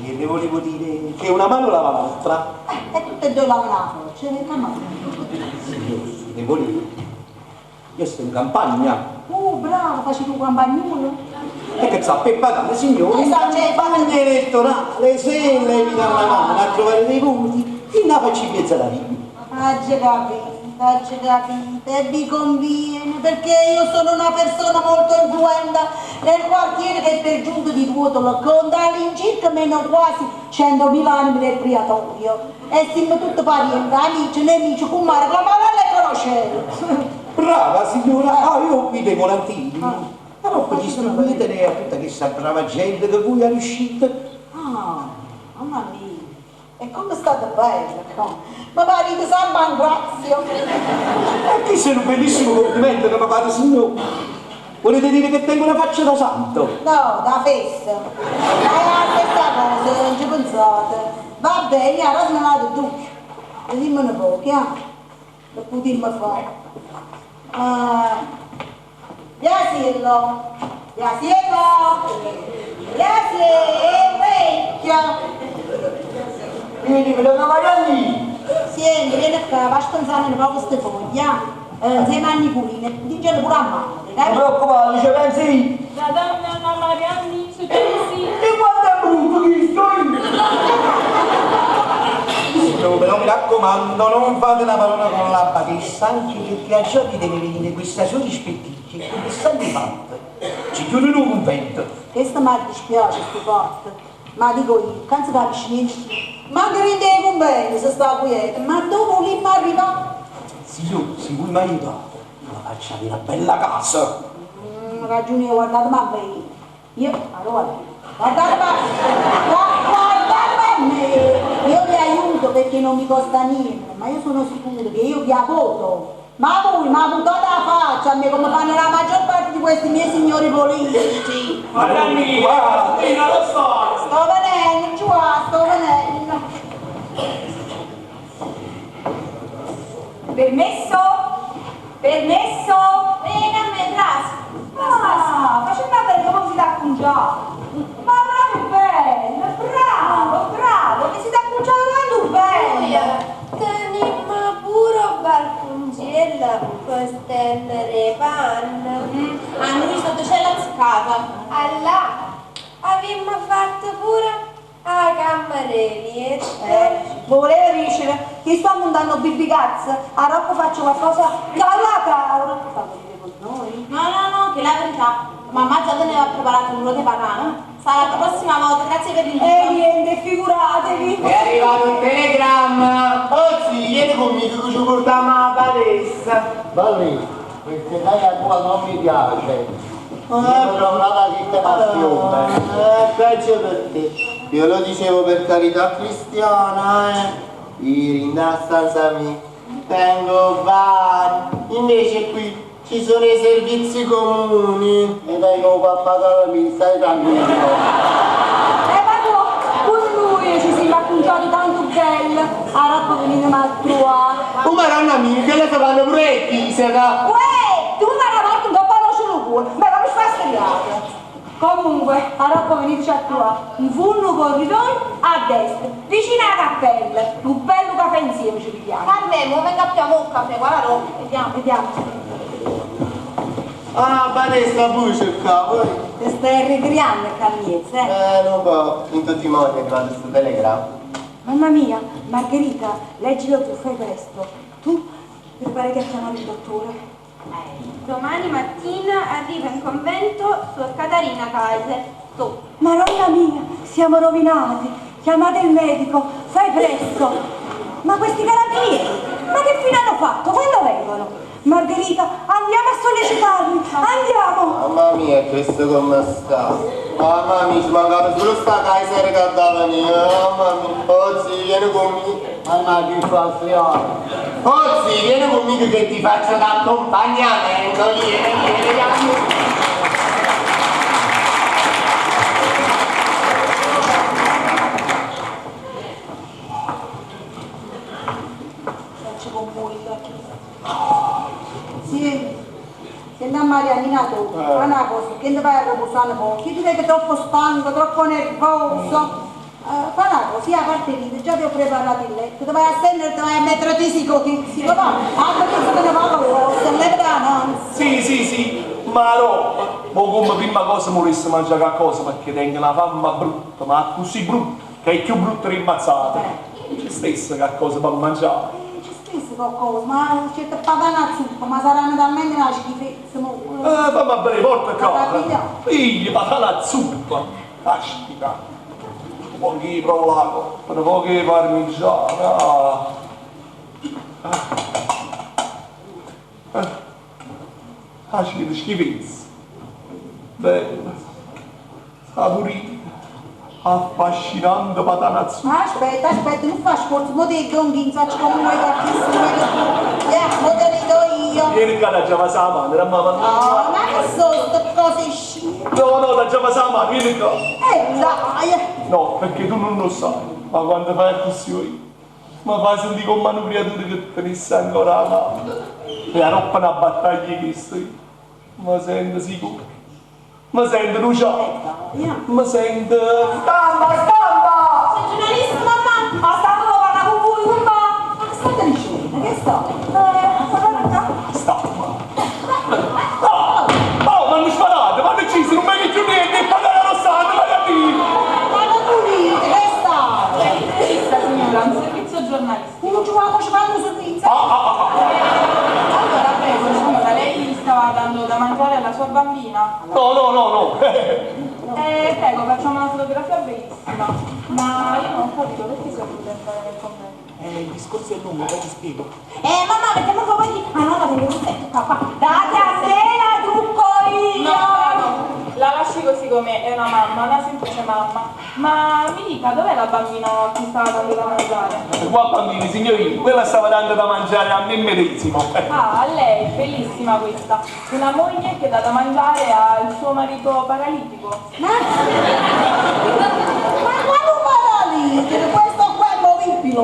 P: E le volevo dire che una mano lava l'altra.
F: E tutte e due lavano la faccia, che mano.
P: Signore, devo dire, io sto in campagna.
F: Oh, bravo, facevi un campagnolo.
P: E che sa, per pagare, signore, in
F: Esatto.
P: campagna elettorale, se lei mi dà una mano a trovare dei voti, in una faccia in mezzo alla vita.
F: Ah, già capito, già capito, e vi conviene, perché io sono una persona molto influente nel quartiere che per giunta di Ruotolo conta all'incirca meno quasi 100.000 anime del priatorio. E siamo tutti parenti, amici, nemici, cumare, la mano le conoscevo.
P: Brava signora, ah, io ho qui dei volantini. Però poi distribuitene a tutta questa brava gente che voi riuscite.
F: Ah, mamma mia. E come è stato bello, come? Ma pare che San Pancrazio.
P: E questo è un bellissimo complimento che mi fate, signore. Volete dire che tengo una faccia da santo?
F: No, da festa. Ma è la stessa cosa, non ci pensate. Va bene, allora sono andato ducchio. Dimmene poco, eh? Per potermi fare. Biasillo. Biasillo. Biasillo, vecchio.
P: Vieni, me lo Marianni!
F: Senti, vieni qua, va a stanzare un po' queste foglie, insieme a Nicolina, dicelo pure a mamma,
P: Non preoccupare, ci pensi io!
O: Madonna, mamma Marianni, successi!
P: E quanto è brutto che sto io! Signore, però mi raccomando, non fate una parola con la badessa, anche perché a giorni deve venire questa sua rispetticcia e come stanno fatte. Ci chiudono un convento.
F: Questo mi dispiace, sto fatto, ma dico io, non si capisce niente. Ma che rendevo un bene se sta quieta, ma dove volimmo arrivare?
P: Signore, se voi mi aiutate, la Faccio avere una bella casa.
G: Ragione, guardate ma me. Io, allora, guardate ma, guardate a me. Io vi aiuto perché non mi costa niente, ma io sono sicuro che io vi voto. Ma voi, ma buttate la faccia a me come fanno la maggior parte di questi miei signori politici.
N: Mariannina, Tina, lo so!
G: Sto venendo, Giua, sto venendo.
J: Permesso? Permesso? Vieni a me, trasi.
G: Ah, facendo vedere come si dà accunciato. Ma proprio bello, bravo, bravo, mi siete accunciato tanto bello.
J: Tenimmo pure un balconcella per stendere panne.
K: A noi sotto c'è la zuccata.
J: Allà, abbiamo fatto pure la camera lieta.
G: Volevo dire che sto montando bibicazza, a roba faccio qualcosa caura caura. Fa venire con noi?
K: No, no, no, che la verità. Mamma già te ne aveva preparato un ruolo di banana. Sarà la prossima volta, grazie per l'invito.
G: E niente, figuratevi.
B: È arrivato il telegramma! Oh sì, vieni conmigo che ci portiamo alla badessa!
M: Vallì, questa idea tua non mi piace. Mi vorrò una sistemazione.
B: Peggio per te. Io lo dicevo per carità cristiana, eh. Io in stanza mia tengo bar. Invece qui ci sono i servizi comuni.
M: E tengo pappagallo, mi stai tranquillo.
G: Ma no, pure lui ci si è accunciato tanto bello. A roba venite a trovare.
B: Oh maronna mia, che le fanno pure il fisica.
G: Uè, tu mi la porti un po' solo cuore. Beh, ma mi fai steriare. Comunque, a roba veniteci a trovare. Un funno corridoio a destra, vicino alla cappella. Un bello caffè insieme ci pigliamo.
K: A me, mo venga più a un caffè, guarda roba. Vediamo.
G: Vediamo.
B: Ah, badessa pure cercavo.
G: Ti stai ricriando, Carmiezza, eh?
B: Non po', in tutti i modi è arrivato questo telegramma.
G: Mamma mia, Margherita, leggilo tu, fai presto. Tu preparati a chiamare il dottore.
J: Domani mattina arriva in convento Suor Catarina Kaiser. Tu.
G: Maronna mia, siamo rovinati. Chiamate il medico, fai presto. Ma questi carabinieri, ma che fine hanno fatto? Quando vengono? Margherita, andiamo a sollecitarli, andiamo!
B: Mamma mia, questo come sta? Mamma mia, ci mancava solo sta Kaiser che andava mia. Mamma mia, oh sì, vieni con me.
M: Mamma che fastidio.
B: Oh sì, vieni conmigo che ti faccio d'accompagnamento. Vieni, vieni, vieni.
G: Faccio con voi, Sì, senti a Mariannina tu, fa una cosa, che ti vai a riposare un po', che ti vedo troppo stanco, troppo nervoso. Fa una cosa, io a parte lì, già ti ho preparato il letto, ti vai a stendere, ti vai a mettere tisico, tisico, va, a che te ne va, se leva da non.
N: Sì, sì, sì, ma roba, ma come prima cosa volessi mangiare qualcosa perché tengo una fame brutta, ma così brutta, che è più brutta rimmazzata. C'è stessa qualcosa per mangiare.
G: Qualcosa, ma c'è patata zuppa, ma saranno talmente una schifezza.
N: Fammi bene, porta qua. Figli, patata zuppa. Caspita. Un po' di provolato, un po' di parmigiana. Ah, che schifezza. Bella, saporita. Affascinante patata zuppa.
G: Aspetta, aspetta, non fa sforzo, mo te gonghi, faccio come vuoi che mo te li do io.
N: Vieni qua, da già passata la mano, era mamma.
G: No, ma che sono queste cose scime?
N: No, no, da già passata la mano, vieni qua.
G: Dai.
N: No, perché tu non lo sai, ma quando fai così io, mi fai sentire come una creatura che tenesse ancora la mano. E la roba una battaglia che sto io. Mi sento sicuro. Mi sento luciano. Mi sento... Stampa, stampa!
K: Sei giornalista, mamma!
G: Ma stavo parlando con voi, mamma! Ma che state dicendo? Che sto?
N: Stampa! No! Oh, mi hanno sparato! Mi hanno ucciso! Non mi più niente! Patata rossata, vai a dire!
G: Ma non pulite, che sta?
K: Giornalista, signora, un servizio giornalistico.
G: Un giovane ci fanno un servizio!
K: Allora, prego, signora, lei stava dando da mangiare alla sua bambina?
N: No, no, no, no!
K: Prego, facciamo una fotografia bellissima. Ma io non ho capito perché si è voluto entrare nel convento.
D: Eh, il discorso è lungo, poi ti spiego.
K: Eh, mamma, mettiamo un po' di... Ah no, la devo mettere qua, qua.
H: Date a me la trucco io!
O: No, no, la lasci così com'è, è una mamma, una semplice mamma. Ma mi dica, dov'è la bambina a cui stava dando da mangiare?
N: Qua bambini, signorino, quella stava dando da mangiare a me medesimo.
O: Ah, a lei, bellissima questa. Una moglie che dà da mangiare al suo marito paralitico.
F: Ma quale paralitico? Questo qua è movibile.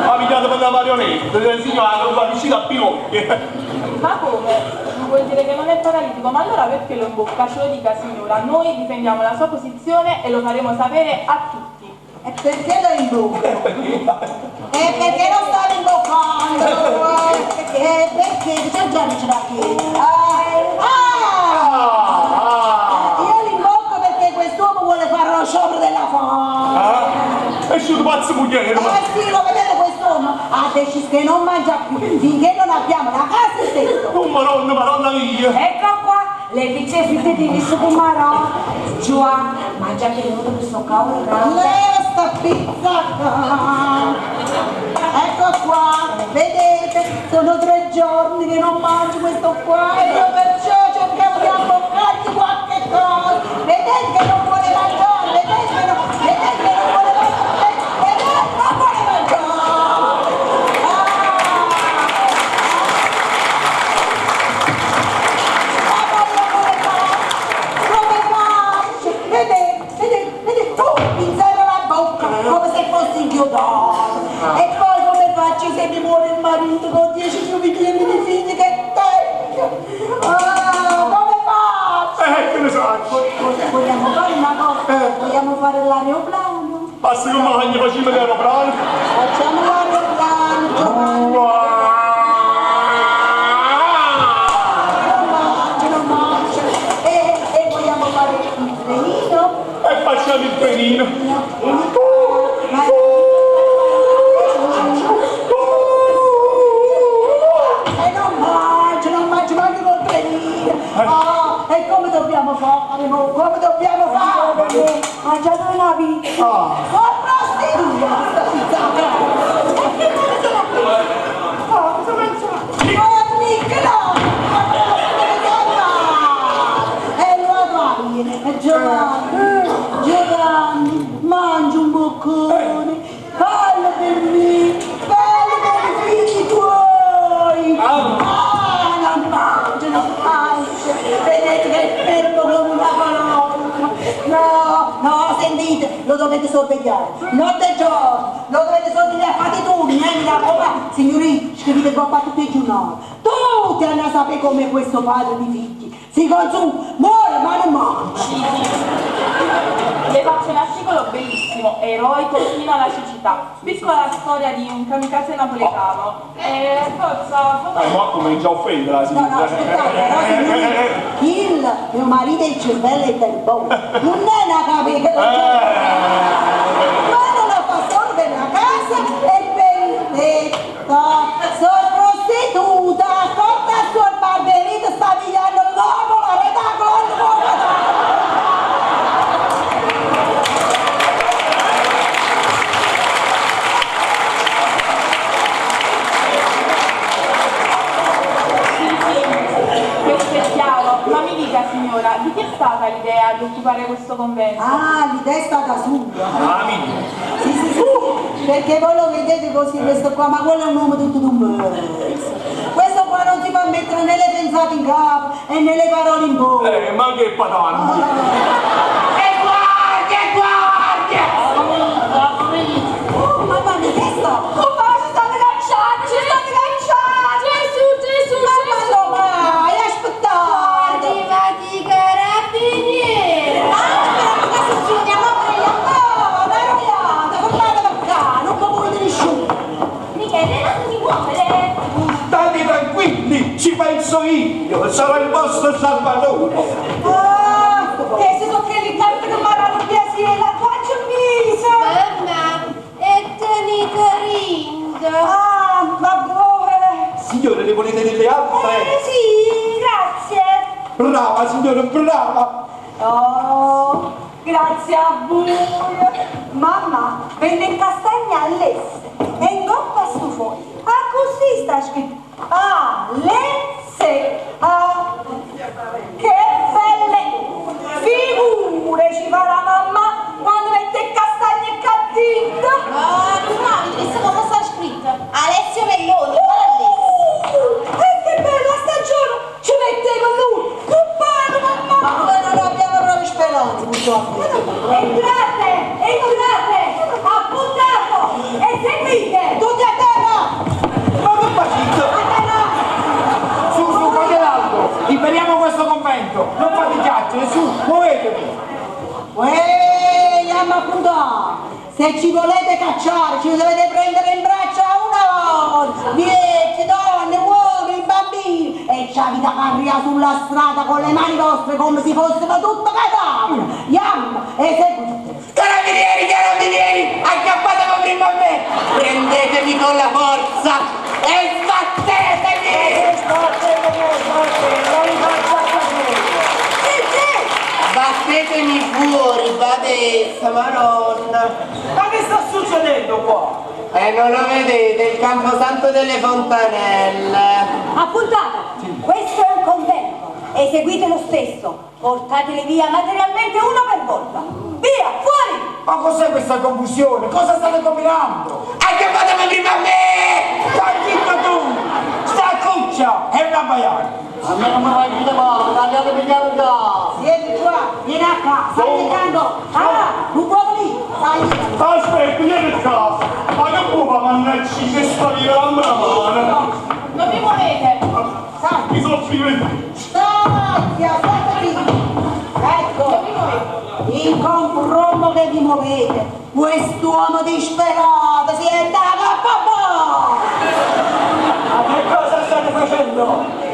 N: Ha pigliato per la marionetta, signora, non va vicino a Pinocchio.
O: Ma come? Vuol dire che non è paralitico, ma allora perché lo imbocca? Ce lo dica signora, noi difendiamo la sua posizione e lo faremo sapere a tutti.
F: E perché lo imbocca? E perché lo stavo imboccando? E perché? C'è già c'è da chi? Ah! Io l'imbocco perché quest'uomo vuole fare lo sciopero della fame.
N: Ah, è uscito pazzo mogliere.
F: Eh sì, lo vedete quest'uomo? Ha deciso che non mangia più finché non abbiamo la casa e il tetto.
N: Oh, madonna, madonna mia.
H: Ecco qua, le pizze fritte di riso con marò. Giovanni, mangia che non questo cavolo grande.
F: Leva sta pizza qua. Ecco qua, vedete, sono tre giorni che non mangio questo qua e io perciò cercavo di abboccargli qualche cosa. Vedete che non vuole mangiare, vedete che non, vedete che non vuole mangiare, vedete che non vuole mangiare. Ah! Ma poi come faccio? Come faccio? Vedete, vedete, vedete, tu mi inserro la bocca come se fossi inchiodato. E poi come faccio se mi muore il marito con 10 fiumi di figli che tengo? Ah, come faccio?
N: Che ne sai?
F: Vogliamo fare una cosa? Vogliamo fare l'aeroplano?
N: Basta che mangi, facciamo l'aeroplano.
F: Facciamo l'aeroplano, Giovanni. Non mangio, non mangio. E vogliamo fare il trenino?
N: E facciamo il trenino.
F: E non mangio, non mangio manco col trenino. Ah, e come dobbiamo fare? mo? Come dobbiamo fare?
G: Mangiate una pizza!
F: Sono prostituta questa pizza! E che cosa sono qui? Cosa mangiare? Oh, Nicola! E lo vai, Giovanni, Giovanni, mangia un boccone, fallo per me, fallo per i figli tuoi! Ah, non mangio, non mangio, vedete che è fermo come una colonna! No, no, sentite, lo dovete sorvegliare, notte e giorno, lo dovete sorvegliare, fate turni, mi raccomando, signorì, scrivete qua tutti i giornali, tutti hanno a sapere come questo padre di figli si consuma, muore ma non mangia!
O: Sì, sì. Le faccio un articolo bellissimo, eroico fino alla cecità. Piccola storia di un kamikaze napoletano. Forza,
N: Ma comincia a offendere la
F: No,
N: signora.
F: no, aspettate, però signorì, il mio marito è il cervello è del buono, non è una capita, ma non lo fa solo per la casa e per il tetto. Sono prostituta, accorta al suo barberito, sta pigliando l'uomo, la reta con l'uomo.
O: Sì, sì, questo è chiaro. Ma mi dica signora, di chi è stata l'idea di occupare questo convento?
F: Ah, l'idea è stata sua.
N: Ah, mia.
F: Sì, sì, sì, sì, perché voi lo vedete così questo qua, ma quello è un uomo tutto d'un pezzo. Questo qua non si fa mettere né le pensate in capo e né le parole in bocca.
N: Ma che patano.
F: E guardi, e guardi! Oh, mamma mia, che sta?
H: Oh, ma ci state cacciando, ci state cacciando!
O: Gesù, Gesù,
F: Ma
O: Gesù!
F: quando mai? Aspettate!
J: Arrivati i carabinieri!
F: Ah, però che succede? Allora, oh, una roiata, fermate per qua, non mi volete nessuno!
J: Michele, non si muovere!
P: State tranquilli, ci penso io, sarò il vostro salvatore.
G: Ah, che si sono quelli tanto che mi hanno piacere, la faccio misa!
J: Mamma, e tenete rindo!
G: Ah, ma dove?
P: Signore, ne volete delle altre?
G: Sì, grazie!
P: Brava, signore, brava!
G: Oh, grazie a voi! Mamma, venne in castagna all'esse. E 'ncoppa a stu foglio, accussì sta scritto, A, le, se, a. Che belle figure ci farà mammà quando mette 'e castagne ccà dinto!
K: Ah, Giovanni, avete visto come sta scritto? Alessio Melloni, uguale a
G: lei. E che bella stagione! Ci mette con lui! Cumpagno, mamma!
F: Ma noi non abbiamo proprio speranza, purtroppo.
G: Entrate! Entrate! Appuntato! Eseguite!
F: Tutti a terra!
P: Ma che facite?
F: A terra!
P: Su, su, fate l'alto! Liberiamo questo convento! Non fate chiacchiere, su, muovetevi!
F: Uè, andiamo a puntare! Se ci volete cacciare, ci dovete prendere in braccio a una volta! Vecchi, donne, uomini, bambini! E ci avete carrià sulla strada con le mani vostre come se fossero tutto cadavere! Andiamo, eseguite!
B: Carabinieri, carabinieri, acchiappatemi prima a me! Prendetemi con la forza e sbattetemi! Sbattetemi fuori, badessa, maronna!
D: Ma che sta succedendo qua?
B: E non lo vedete, il camposanto delle fontanelle!
G: Appuntato! Questo è un convento! Eseguite lo stesso! Portateli via materialmente uno per volta! Via, fuori!
P: Ma cos'è questa confusione? Cosa state combinando?
B: Acchiappatemi prima a me!
P: Sta zitto tu! Sta a cuccia! È una baiata!
M: A me non mi fai più male, tagliate pigliare già!
F: Siete qua, vieni a qua, stai leccando! Ah, non può venire! Stai
N: Aspetta, vieni qua! Ma che può fare, mannaggia, che sta via la mano?
K: Non vi muovete!
N: Mi sono privo
F: Stai, stai Ecco, in confronto che vi muovete, quest'uomo disperato si è dato a papà!
P: Ma che cosa state facendo?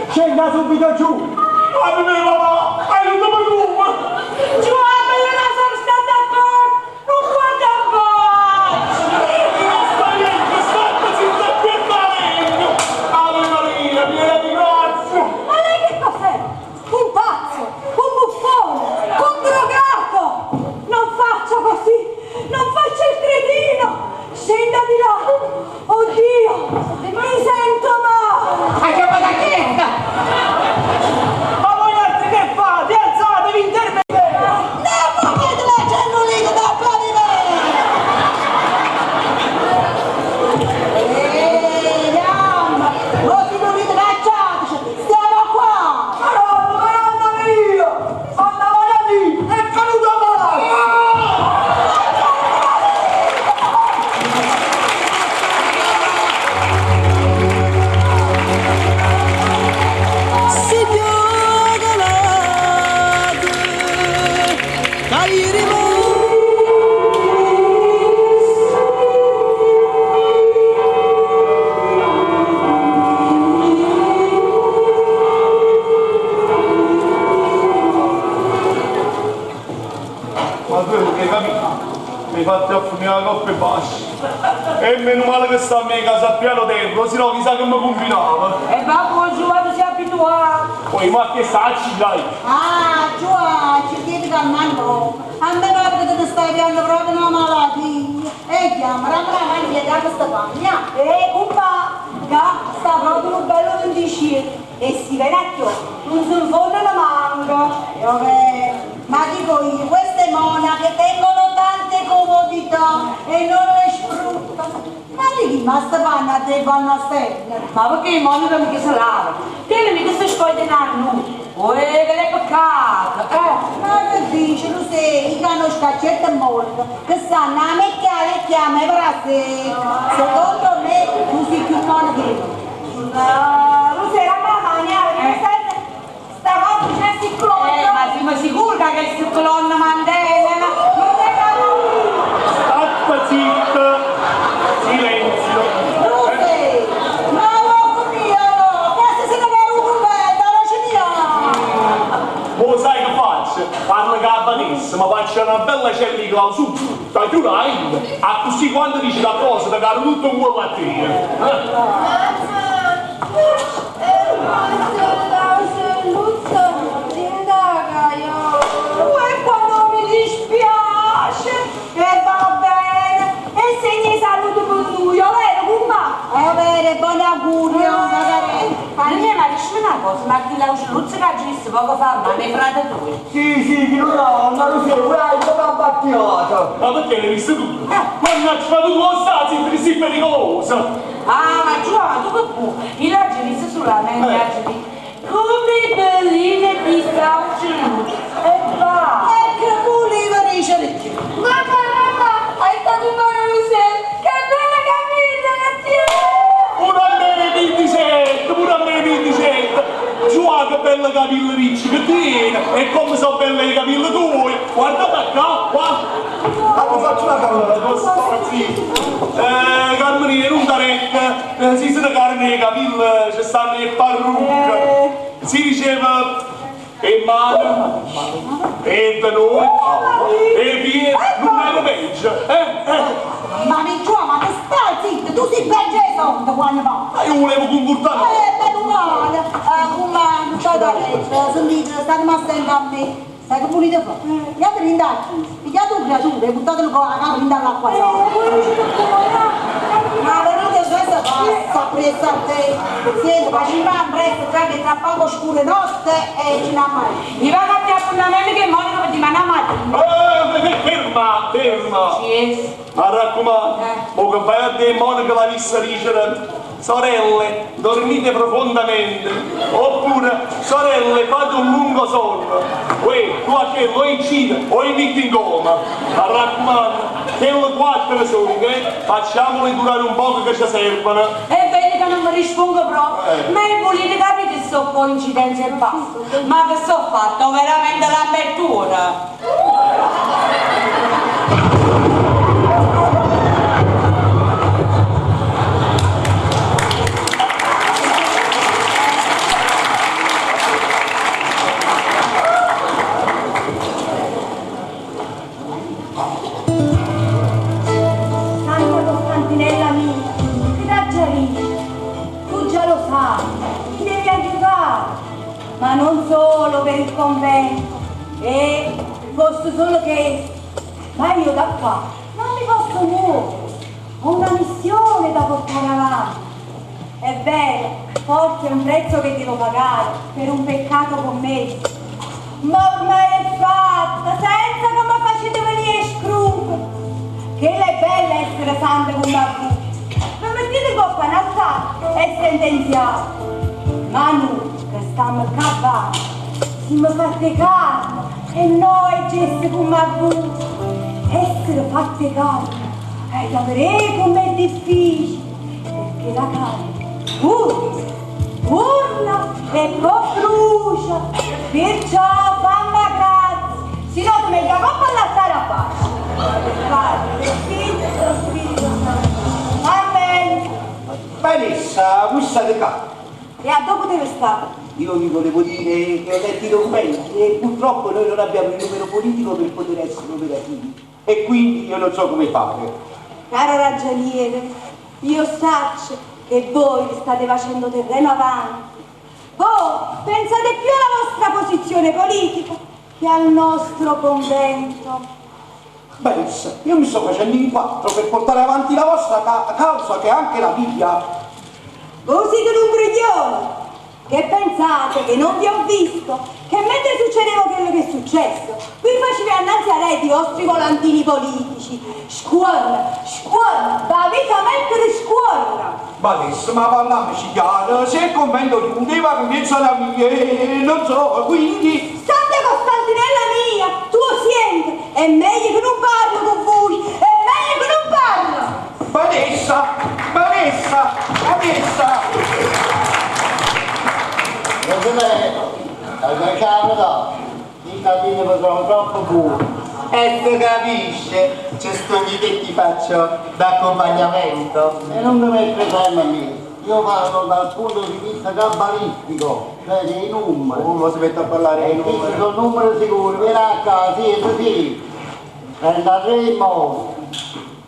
P: Scenda subito giù!
N: Ma me papà! Aiutami tu!
H: Giovanni, io non sono stata accorta! Non guarda
N: Non sta niente, state zitta qui e Ave Maria, piena di grazia!
G: Ma lei che cos'è? Un pazzo, un buffone, un drogato! Non faccia così! Non faccia il cretino! Scenda di là! Oddio! Mi sento male!
B: Acchiappate a chiesta!
D: Ma voi altri che fate? Alzatevi, intervenite!
F: Ne potete la cellulite da pavimento! Ehi, andiamo! Non si volete cacciateci! Stiamo qua!
P: Madonna, madonna mia! Anna Maria è caduta male!
L: Si piogolate,
N: Ma tu che hai capito? Mi hai fatto affinire la coppa e basta. E meno male che sta a mia casa a piano terra, sennò chissà che mi combinava.
H: E babbo Giovanni si è abituato!
N: Poi ma che sta dai!
F: Ah, Giovanni, ci chiedi calmando. A me pare che ti stai piando proprio una malattia. E chiama, ramma la mano, dammi sta pagna.
G: Eh, cumpa, che sta proprio un bello 25 e si vede a non si infondono manco.
F: Vabbè, ma dico io, queste monache tengono tante comodità e non le sfruttano. Ma di chi? Ma sta panna te vanno a stendere.
H: Ma perché i monaci mica si lavano? Te mica si scogliono a noi! Uè, che è peccato, eh!
F: Ma che dici, lo sai, io conosco certe monache che sanno a me chiama e chiama e verrà Secondo me tu sei più monaca di me.
G: No, lo sai, la mamma mia, sta cosa c'è si clona.
H: Ma siamo sicuri che si clona Mandela? Non è
N: Statta zitta! Silenzio!
F: Luce, ma lo mio no, questa se ne va un convento, non ce ne
N: Mo sai che faccio? Parlo con la badessa, ma faccio una bella cella di clausura, da chiudo ainda. A così quando dici la cosa, ti caro tutto un uovo a te.
G: E quando mi dispiace, e va bene, e se ne saluto per lui, ora
H: cosa, ma chill'aucelluzzo che hai visto poco fa, ma ne frate tuo?
Q: Sì, sì, chi lo no, ma lo so, guarda, mi ha battiato.
N: Ma perché l'hai visto tu? Mannaggia, ma tu lo sai, sei pericolosa!
H: Ah, ma Giovanni, tu che puoi? Io l'ho visto solamente, eh. Visto. Come belline di saucelluzzo. E va!
F: E che voleva dicere più?
O: Mamma, mamma, hai stato un buon Rusel! Che bella camisa che tieni!
N: Pure a me 27, pure a me 27! Giovanni, che bella capelli ricci che tieni! E come sono belle i capelli tuoi! Guardate qua, qua!
Q: Ma ti faccio una cosa.
N: Carmelina, non da retta, si sono carne i capelli, ci stanno le parrucche. Si diceva, e mano, e da noi, e via, non è peggio.
F: Ma mi Giovanni, ma tu stai zitto, tu sei peggio di soldi quando va.
N: Ma io volevo comportare.
F: Meno male, come non c'è da leggere, sentite, state ma sempre a me. Sai che volete fare? Pigliate l'indagine, pigliate un creatura e buttatelo con la capra in all'acqua sola. Ma venite senza passa presso a te. Senti, facciamo presto, tra che tra poco scure notte e ci andiamo.
H: Mi va a più appuntamento che Monica per dimane a mattina.
N: Ferma, ferma.
H: Sì.
N: Ma raccomando, mo che vai a dire Monica la vista dicere sorelle, dormite profondamente, oppure sorelle, fate un lungo sonno. Uè, tu a che lo incide o in metti in coma. Ma raccomando, che le quattro sono, eh? Facciamole durare un poco che ci servono.
H: È bene che non mi rispongo proprio, ma io volete capire che sono coincidenze e basta. Ma che so fatto veramente l'apertura.
G: Santa Costantinella mia, che raggiarina, tu già lo sai, mi devi aiutare, ma non solo per il convento, e fosse solo che, ma io da qua non mi posso muovere, ho una missione da portare avanti. È vero, forse è un prezzo che devo pagare per un peccato commesso, ma ormai è fatta, senza che mi facete venire scrupoli. Che è bella essere santa come la voi. Mi mettete coppa in alzata e sentenziate. Ma noi che stiamo qua, siamo fatte carne e noi gesti come voi. Essere fatte carne è da vedere com'è difficile, perché la carne urla, urla e poi brucia. Perciò fammi grazia, se no ti metto la coppa all'altare a basso. Padre, del Figlio e dello Spirito Santo. Amen.
P: Vanessa, bussate qua.
G: E a dopo deve stare?
P: Io vi volevo dire che ho letto i documenti e purtroppo noi non abbiamo il numero politico per poter essere operativi. E quindi io non so come fare.
G: Caro ragioniere, io saccio che voi state facendo terreno avanti. Voi pensate più alla vostra posizione politica che al nostro convento.
P: Vanessa, io mi sto facendo in quattro per portare avanti la vostra causa, che è anche la mia.
G: Voi siete un briglione! Che pensate che non vi ho visto? Che mentre succedeva quello che è successo, vi facevi annanzi a rete i vostri volantini politici. Scuola, scuola, va vita mettere scuola!
P: Vanessa, ma parliamoci chiaro, se il convento chiudeva che pensa la mia, non so, quindi...
G: Santa Costantinella mia, tu senti, è meglio che non parlo con voi, è meglio che non parlo!
P: Vanessa, Vanessa, Vanessa!
M: I capelli mi sono troppo buoni.
B: E tu capisci, c'è sto che ti faccio d'accompagnamento.
M: E non mi mettere fermo a me. Io parlo dal punto di vista cabalistico, cioè dei numeri.
B: Oh, ma si mette a parlare
M: E
B: dei
M: questi
B: numeri.
M: sono numeri sicuri, vieni a casa, sì, sì. 33 morti,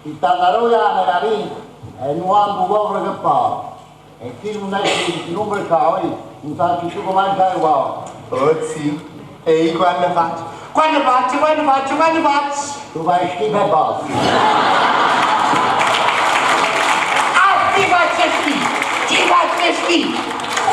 M: 79 anni la vita e 90 povero che fa. E chi non è il numero qua, non sa più come mangiare qua.
B: Oh sì, e io quando faccio? Quando faccio, quando faccio, quando faccio?
M: Tu fai schifo e basta.
B: Ah, ti faccio schifo, ti faccio schifo!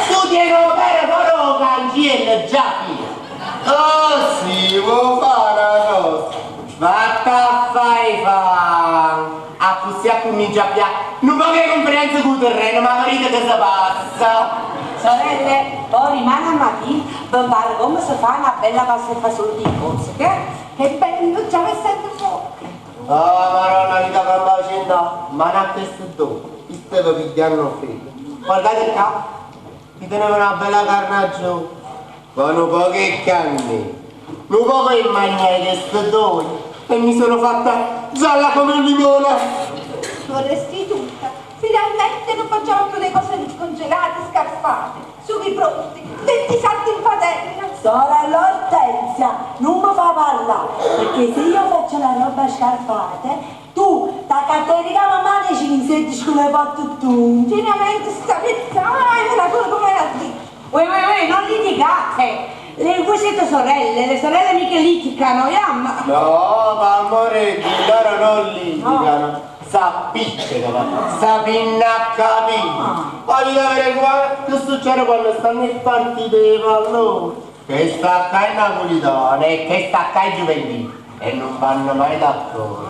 B: Tu tieni un bene, però! Però 'o canciello già fia. Oh sì, vuò fa na cosa? Vatte a fa 'e fang, accussì accummincia a piglià nu poco 'e cunfidenza cu 'o terreno, ma verite che se passa.
H: Sorelle, poi rimane a mattina, vi imparo come si fa una bella pasta e fagioli di cozze, che?
K: Che bello, già mi sento fuoco.
B: Ah, Maronna, vita campà cient'anni, ma a queste due, mi stavo pigliando un freddo. Guardate qua, mi teneva una bella carnagione, con un po' che canne, un po' che mangiai queste due, e mi sono fatta gialla come un limone.
K: Vorresti tutta. Finalmente non facciamo più le cose congelate, scarfate, sughi pronti, 20 salti in padella.
G: Sorella Ortensia, non mi fa parlare, perché se io faccio la roba scarfata, tu da cattenica mamma ne ci senti come hai fatto tu.
K: Finalmente sta pizzata, la tua come la dici.
H: Uè, uè, uè, non litigate! Le, voi siete sorelle, le sorelle mica litigano, yam!
B: No, ma amore, di loro non litigano, s'appiccicano, s'appinnacca Voglio vedere qua che succede quando stanno in partite di pallone. Che sta qua è napolitano e che sta qua è giuventino e non vanno mai d'accordo.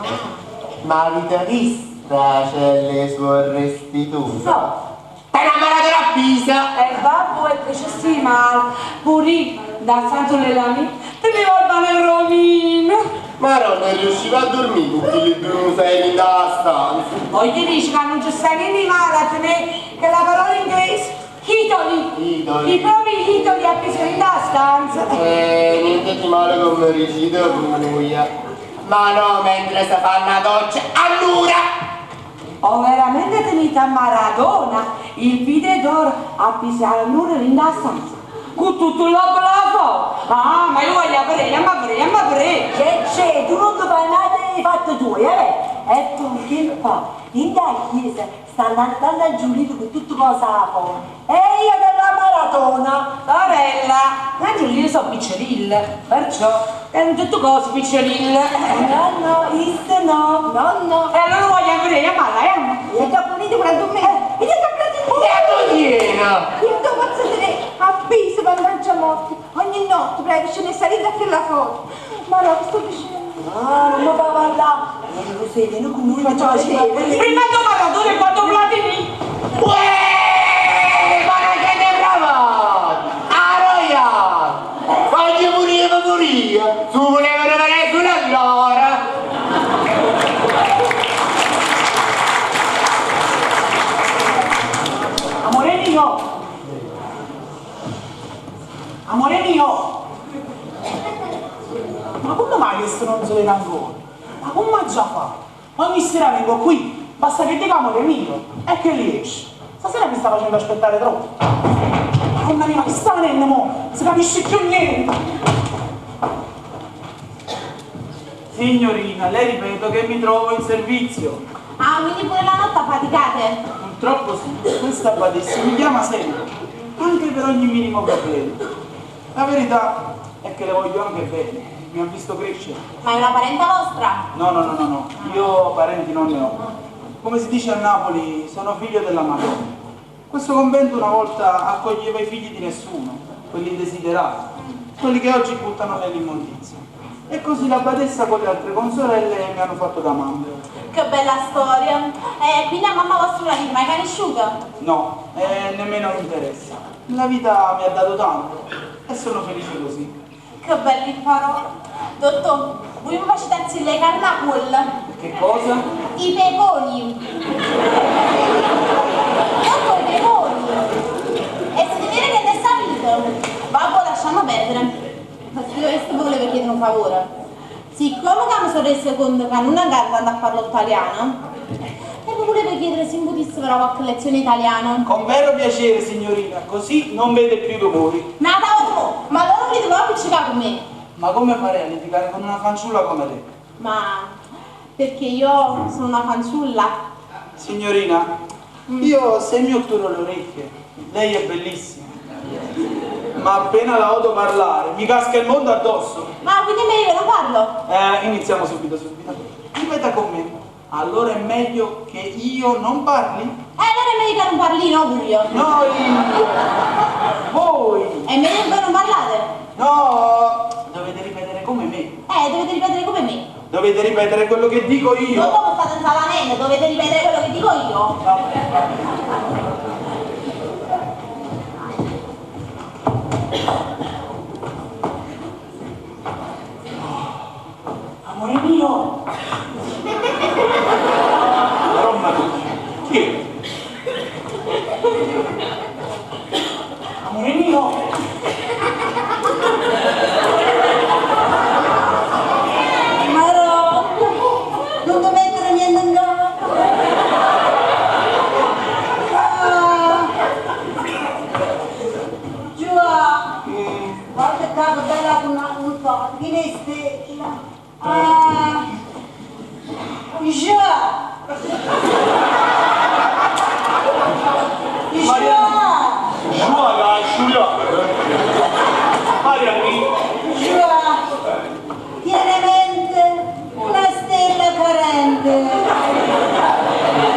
B: Ma avete vista c'è le sue restitute?
H: No.
B: T'hai innamorato da Pisa?
H: E vabbè, che ci stai male, pure io, da Santo Lelami, tenevo il pane romino.
B: Ma non riusciva a dormire tutti le due musei da stanza.
H: Voglio dire che non ci sta niente di male a tenere che la parola inglese, Idoli,
B: Idoli.
H: i propri idoli appesi in da stanza.
B: Niente di male come recita buia. Ma no, mentre si fa una doccia, allora!
H: Ho veramente tenuto a Maradona il piede d'oro appeso al muro in da stanza. Con tutto l'obbligo. Ah, ma io voglio aprire, ma aprire, ma aprire.
G: Che c'è? Tu non ti fai mai dei fatti tuoi, eh? E tu che fa? In da chiesa sta andando a Giulito con tutto cosa fuori. E io della maratona.
H: Sorella, la Giulia sono piccerille, perciò erano tutte cose piccerille.
G: No, no, isto no.
K: No, no.
H: E allora voglio aprire, ma la eh.
K: Io ti ho pulito pure a me. Io ti ho
B: E tu tieni!
K: Io ti posso tenere appeso mannaggia morte. Ogni notte prego, ce ne salite a quella foto. Ma no, che sto dicendo?
G: Ah, non mi fa parlare. Non lo sei, vieni con noi, facciamo
H: Prima tu Maradona e poi tu Platini.
B: Uè, ma non siete provati! Aroia! Voglio morire, morire! Su volevano venire sulla allora!
D: Amore mio! Amore mio! Ma come mai questo non si vede ancora? Ma come ha già fatto? Ogni sera vengo qui, basta che dica amore mio, e che riesci. Stasera mi sta facendo aspettare troppo. Madonna mia, ma che sta venendo mo? Non si capisce più niente!
N: Signorina, le ripeto che mi trovo in servizio.
K: Ah, quindi pure la notte faticate?
N: Purtroppo sì, questa badessa mi chiama sempre, anche per ogni minimo problema. La verità è che le voglio anche bene, mi ha visto crescere.
K: Ma è una parenta vostra?
N: No, no, no, no, no, io parenti non ne ho. Come si dice a Napoli, sono figlio della Madonna. Questo convento una volta accoglieva i figli di nessuno, quelli indesiderati, quelli che oggi buttano nell'immondizia. E così la badessa con le altre consorelle mi hanno fatto da mamma.
K: Che bella storia. Quindi a mamma vostra non l'avete mai conosciuta?
N: No, nemmeno mi interessa. La vita mi ha dato tanto e sono felice così.
K: Che belle parole. Dottor, voi mi facete le carnaculle.
N: Che cosa?
K: I peponi. Dottor, i peponi. E se deve che ne sapete? Vabbè, lasciamo perdere. Se questo volevo chiedere un favore. Siccome che mi sono resa conto che non andando a farlo italiano, e vi volevo chiedere se mi potesse fare qualche lezione italiana.
N: Con vero piacere, signorina, così non vede più dolori.
K: Ma no, ma allora volete proprio appiccicare con me?
N: Ma come farei a litigare con una fanciulla come lei?
K: Ma perché io sono una fanciulla.
N: Signorina, io se mi otturo le orecchie, lei è bellissima. Ma appena la odo parlare, mi casca il mondo addosso.
K: Ma quindi è meglio che non parlo?
N: Iniziamo subito, subito. Ripeta con me. Allora è meglio che io non parli?
K: Allora è meglio che non parli, no, Giulio?
N: No, io. Voi.
K: È meglio che voi non parlate?
D: No, dovete ripetere come me.
K: Dovete ripetere come me.
P: Dovete ripetere quello che dico io.
K: Non come state insalanendo, dovete ripetere quello che dico io.
D: Amore mio!
N: Roma tu. Chi è?
D: Amore mio!
G: Marò, non ti mettere niente in capo. Ah. Giua, guarda che bella con una non so, viene stella. Ah. Giua. Giua.
N: Giua che ha asciugato. Marianni.
G: Giua, tiene mente una stella carente.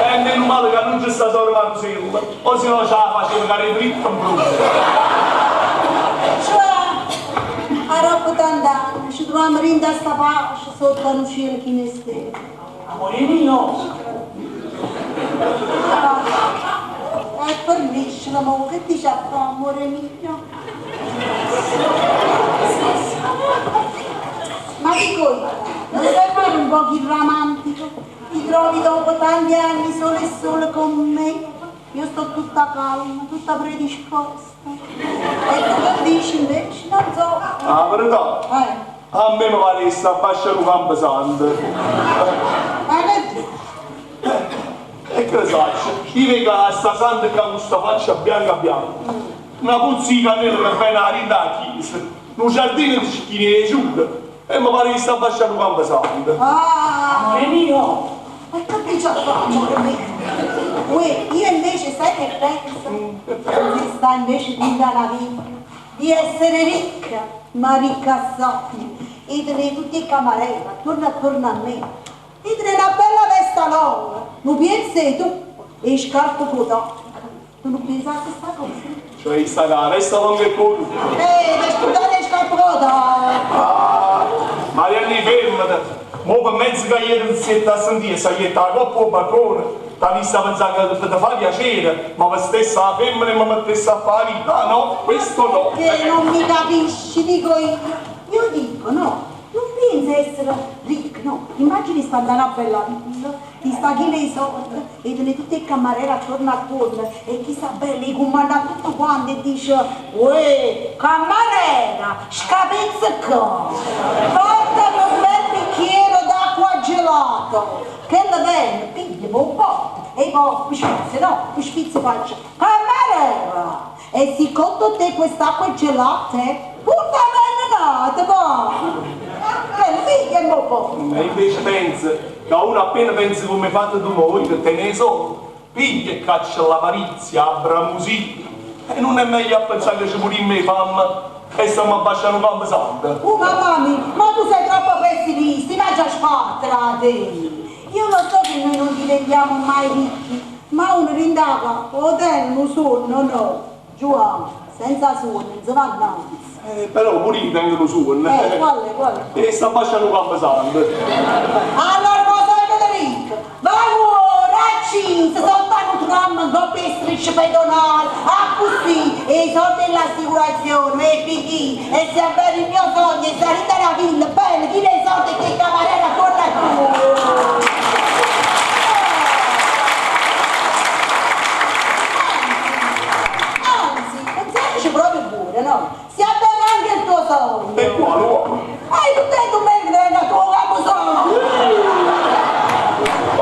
N: È meno male che non c'è sta solo Marusella, o se no ce la faceva cadere dritta in bronzo.
G: Cioè, a dopo tanti anni ci troviamo rinda sta pace sotto un cielo che ne stelle.
D: Amore mio!
G: E fornisce mo, che dice a fa, amore mio? Ma dico io, non vuoi fare un po' il romantico? Ti trovi dopo tanti anni solo e solo con me? Io sto tutta calma, tutta predisposta. E tu che dici invece? Non so.
N: Ah, verità?
G: Eh.
N: A me mi pare che sta a fascia un campo santo.
G: Ma perché?
N: E che saccio? Io vedo sta santa che ha questa faccia bianca bianca. Una puzza di cannella che viene a rinda alla chiesa. Un giardino di cicchini e giù. E mi pare che sta a fascia un campo santo.
G: Ah!
D: Amore mio!
G: Ma che dici a fare, amore mio? Uè, io invece sai che penso? Di sta invece di la vita, di essere ricca, ma ricca assai, e tenere tutti i camerieri attorno attorno a me, di tenere una bella vesta lunga, un pezzetto e scarpe con tocco. Tu non pensi a questa cosa?
N: Cioè sta la vesta lunga e con tutto.
G: Le scusate le scarpe con tocco.
N: Ah, Marianni, fermati. Mo per mezzo che ieri si è a sentire, si è la coppa al balcone, t'ha vista pensare che ti fa piacere, ma per stessa la femmina e mi mettesse a fare la vita, no? Questo no.
G: Che non mi capisci, dico io. Io dico no, non pensi essere ricco, no. Immagini sta andando a bella villa, ti sta chi nei soldi, e tiene tutte le cameriere attorno attorno, e chi sa bene, li comanda tutto quanto e dice, uè, cameriera, scapezza qua, portami un bel bicchiere d'acqua gelata, che la viene, piglia, un po', e poi mi spizza, no, mi spizza faccio, cameriera, e secondo te quest'acqua è gelata, puta bene va! Che figlia è un po'.
N: E invece pensa che uno appena pensa come fate tu voi, che te ne so, piglia e caccia l'avarizia, la bramosia. E non è meglio a pensare che ci morimmo di fame e stiamo a baciare un campo santo.
G: Oh mamma mia, ma tu sei troppo pessimista, ma già sfattra te. Io lo so che noi non diventiamo mai ricchi, ma uno rindaga, o te un sonno, no. Giù, senza sonno, non si va avanti.
N: Però pure io tengo lo sonno.
G: Quale, quale?
N: E sta baciando un campo santo.
G: Allora cosa Federico? Vai ora, ci, sotto un tram, dopo le strisce pedonali, a così, e i soldi dell'assicurazione, e figli, e se avvera il mio sogno, e salite alla villa, bella, chi ne soldi che camarera torna tu. Anzi, pensateci proprio pure, no? Si avvera anche il tuo sogno.
N: E quale uomo?
G: Hai tu te tu mentre il tuo capo sogno.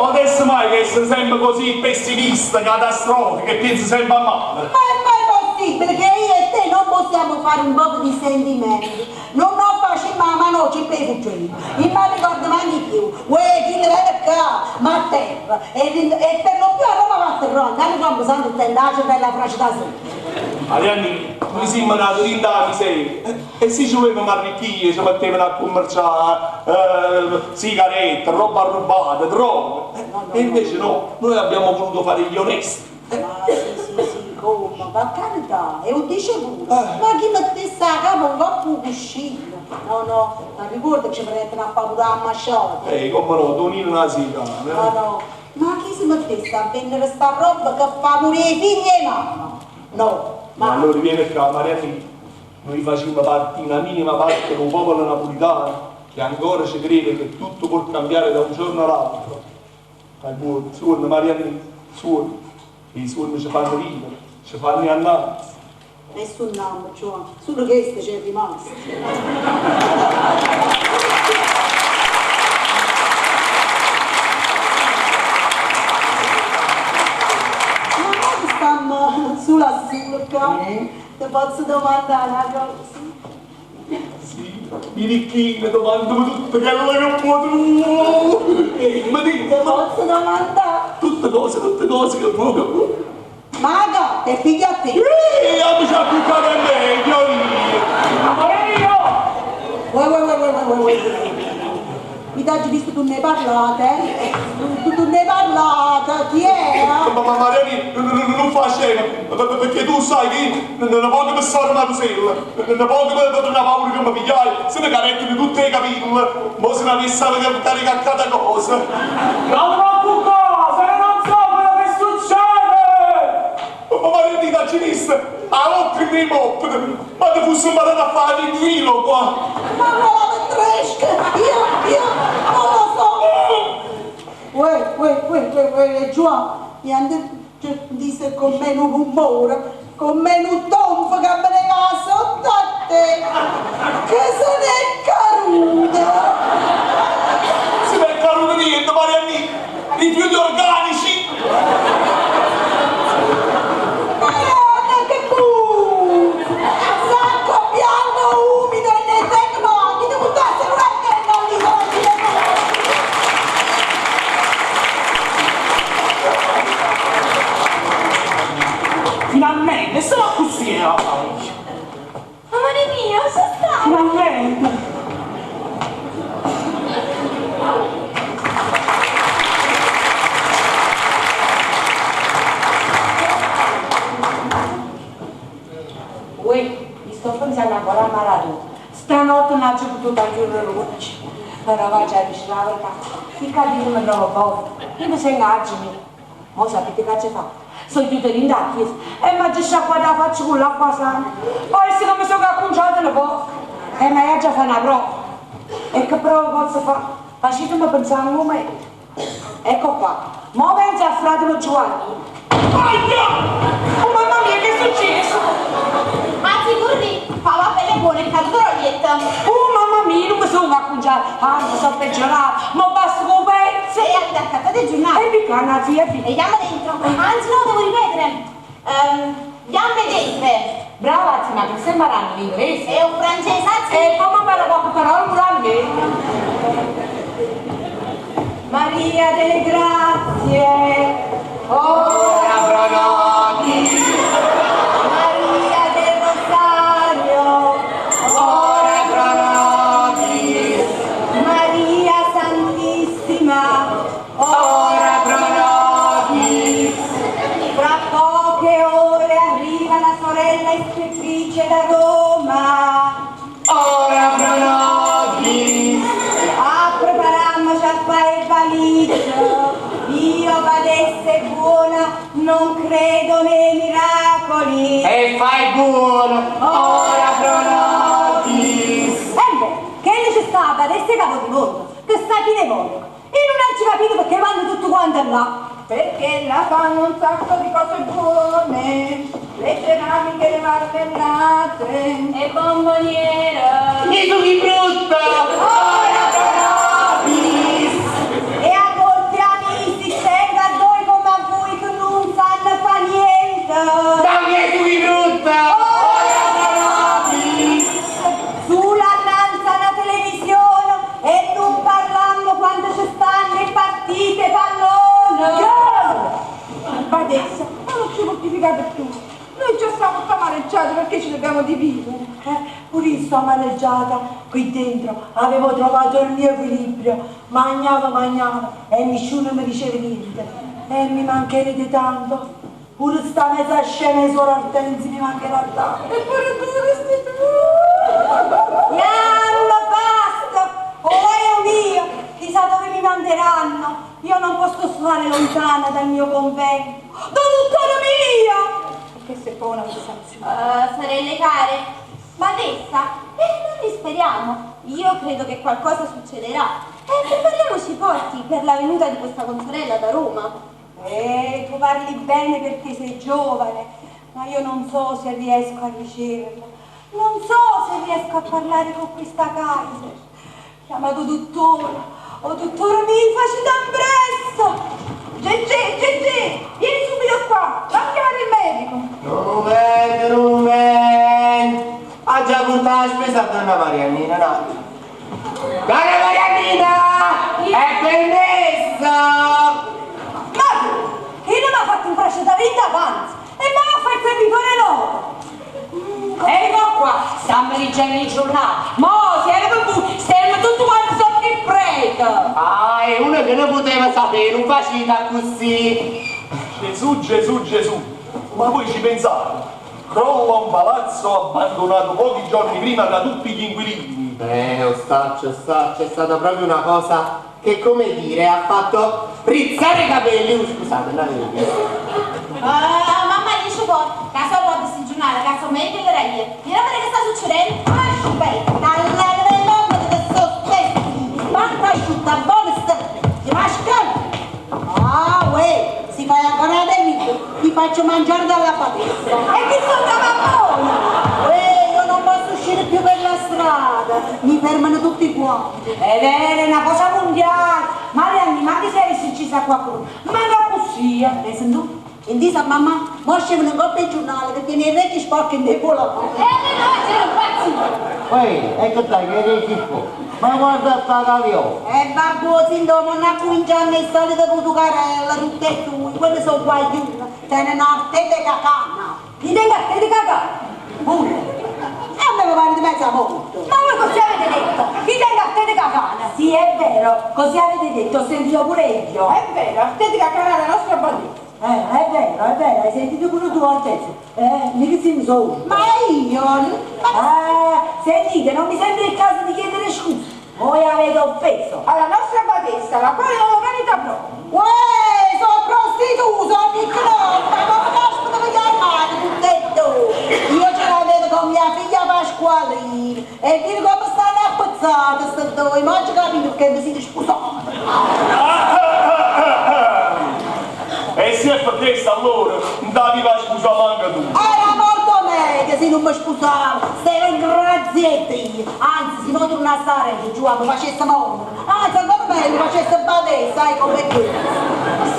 N: Adesso mai che essere sempre così pessimista, catastrofico, che pensi sempre a male.
G: Ma è mai possibile che io e te non possiamo fare un po' di sentimenti? Non ho facile ma no, ci bevo io. Non mi ricordo mai di più. Uè, chi ne viene qua, ma a terra. E per lo più a Roma va a terra, andare quando sanno tendaccio per la frase da sotto.
N: Arianni, noi siamo nati in da miseria e se ci volevamo arricchire, ci mettevano a commerciare sigarette, roba rubata, droga. E invece no, noi abbiamo voluto fare gli onesti.
G: Ah, sì, sì, sì, come?
F: Per carità, e lo dice pure. Ma chi mettesse la capa 'ncoppa 'o cuscino? No, no, ma ricordo che ci prendono a paura a masciata.
N: Ehi, come no, Tonino Nasicano,
F: No, no, ma chi si mettesse a vendere sta roba che fa morire i figli e mamma? No,
N: Ma allora vieni qua, Marianina. Noi facciamo parte, una minima parte del popolo napolitano che ancora ci crede che tutto può cambiare da un giorno all'altro. Ma è buono, suona Marianina, suona. I suoni ci fanno vivere, ci fanno andare.
F: nessun nome, Giovanni, solo questo c'è rimasto. Ma noi che stiamo sulla sulla, ti posso domandare una cosa?
N: Sì, i ricchini domandano tutto quello che può tu. Ehi, ma
F: Ti posso domandare?
N: Tutte cose che può, che può.
F: Maga, te figli a te.
N: Ehi, amici a cuccare meglio io.
D: Amore mio!
F: Uè, uè, uè, uè, uè, uè. Mi dai visto tu ne parlate? eh? Tu ne parlate? Chi è?
N: Ma, ma Mariani, non fa scena, perché tu sai che non poco per stare una rosella, non poco per una paura che mi pigliai, se ne carettano tutte le capille, ma se ne avesse caricare cada cosa.
D: Non preoccupare, se non so quello che succede!
N: Ma Mariani, da cinista, a occhi nei mop, ma ti fosse imparato a fare il filo qua.
F: Ma quella tresca! Io, non lo so! Uè, uè, uè, uè, uè, Giovanni, mi hanno disse con me un rumore, con me un tonfo che me ne va sotto a te, che se ne è caduta!
N: Se ne è caduto niente, Mariani, rifiuti organici.
F: Madonna, che puzza! Sacco bianco umido e ne tengo, chi ti buttasse pure a te, non li
D: Finalmente, sono così la famiglia.
J: Amore mio, ci sta!
D: Finalmente!
H: Uè, mi sto pensando ancora a Maradona. Stanotte non ho potuto chiudere l'occhio. Però va già a dire la verità. Il capito mi trovo forte. Io mi sento agile. Ma sapete che ci fa? Sono chiusa in da chiesa e mi ha sciacquata la faccia con l'acqua sana. Poi se mi sono acconciata un po'. E ma io già fa una prova. E che prova posso fare? Facetemi pensare un momento. Ecco qua. Mo penso a fratello Giovanni.
D: Aia! Oh mamma mia, che è successo?
K: Anzi, Curri, fa la pelle buona, è caduto la lietta.
H: Oh mamma mia, non mi sono acconciata. Ah, mi sono peggiorata. Ma basta con pezzo.
K: E avete accattato il giornale.
H: E mica una zia figlia.
K: E andiamo dentro. Anzi, no, devo ripetere. Gambe dentro.
H: Brava, zia, ma che stai imparando l'inglese?
K: E un francese, anzi.
H: E come parla poche parole pure a me. Maria delle Grazie, ora pro nobis. Maria del Rosario, ora pro nobis. Maria Santissima, ora pro nobis. Fra poche ore arriva la sorella ispettrice da Roma.
L: Ora pro nobis.
H: A prepararmi a fare valigia. Io badesse buona, non credo nei miracoli.
B: E fai buono, ora pro nobis.
G: E beh, che ne ci sta badesse capo di mondo, che sta chi ne vuole. Io non ho capito perché vanno tutto quanto là.
R: Perché la fanno un sacco di cose buone, le ceramiche, le marmellate.
O: E bomboniera!
B: Mi tu brutta!
H: Ora pro nobis.
G: E a volte amici tenga due come a voi che non sanno fa niente.
B: Dammi tu brutta!
G: Ora pro nobis. Sulla nanza la televisione e non parliamo quando ci stanno le partite pallone.
R: Badessa, ma non ci mortificate più. Noi già siamo amareggiati perché ci dobbiamo dividere.
H: Pure io sto amareggiata qui dentro, avevo trovato il mio equilibrio, mangiavo, mangiavo e nessuno mi diceva niente. E mi mancherete tanto.
G: Pure sta mezza scema 'e suora Ortensia mi mancherà tanto.
R: E pure tu resti tu.
G: Yamma, basta! Oh, Dio mio, chissà dove mi manderanno. Io non posso stare lontana dal mio convento. Dottore mio! Questa è poi una fissazione.
J: Sorelle care, badessa, non disperiamo. Io credo che qualcosa succederà. E prepariamoci forti per la venuta di questa consorella da Roma.
G: Tu parli bene perché sei giovane, ma io non so se riesco a riceverla. Non so se riesco a parlare con questa Kaiser. Chiamato dottore. Oh, dottore mi facci da presto!
R: Gegè, Gegè, vieni subito qua, va a chiamare il medico.
B: Un momento, Ha già portato la spesa a donna Mariannina, no? Donna Mariannina! È permesso!
G: Ma tu, che non mi ha fatto un fascio da vita avanti e mi ha fatto il fare loro!
H: Ecco qua, stiamo leggendo il giornale. Mo, se era per voi, stiamo tutti quanti sotto il prete.
B: Ah, è uno che non poteva sapere, non faceva così.
N: Gesù, Gesù, Gesù, ma voi ci pensate? Crolla un palazzo abbandonato pochi giorni prima da tutti gli inquilini.
B: Beh, ostaccio, ostaccio, è stata proprio una cosa che, come dire, ha fatto rizzare i capelli. Scusate, non avevo visto.
K: Ah, mamma dice poi, che so guarda questi giornali, che sono meglio che era io. Vieni a vedere che sta succedendo.
F: Aspetta, alla dell'uomo che sono stessi, manca asciutta, buona sta, ti masca. Ah, uè, si fai ancora del ti faccio mangiare dalla patessa.
G: E chi sono da mammona?
F: Uè, io non posso uscire più per la strada, mi fermano tutti quanti.
H: È vero, è una cosa mondiale. Marianni, ma che sei successa a qualcuno? Ma non così.
F: Hai sentito? Intesa mamma, mo scemo un colpo il giornale che tiene i vecchi sporchi in devola.
J: E alle noi c'era un pazzo.
M: Ehi, ecco dai, che vecchi sporchi. Ma guarda sta caviola.
F: E vabbè, sinto, non cominciamo le solite butucarelle, tutte e due, quelle sono guagliune, tengono a te di cacana.
G: Gli tengo a te di cacana?
F: Pure. E a me mi pare di mezza morte.
G: Ma voi così avete detto? Chi tengo a te di cacana?
H: Sì, è vero, così avete detto, ho sentito pure io.
R: È vero, a te di cacana la nostra badessa.
H: È vero, hai sentito pure tu, Ortezza. Mica siamo soli.
F: Ma io?
H: Sentite, non mi sembra il caso di chiedere scusa. Voi avete offeso.
R: Alla nostra badessa, la quale non lo merita proprio.
F: Uè, sono prostituta, sono piccola, ma come caspita mi chiamate tutte e due? Io ce l'avevo con mia figlia Pasqualina e dire come stanno appezzate queste due, ma oggi capito perché vi siete sposate.
N: E se è per questo allora, non t'avevi scusa manca tu.
F: Era molto meglio se non mi sposavo, stavo in grazietta io. Anzi, se non tornassi a Reggio, giù, mi facesse morire. Anzi, ancora meglio, mi facesse badè, sai com'è questo.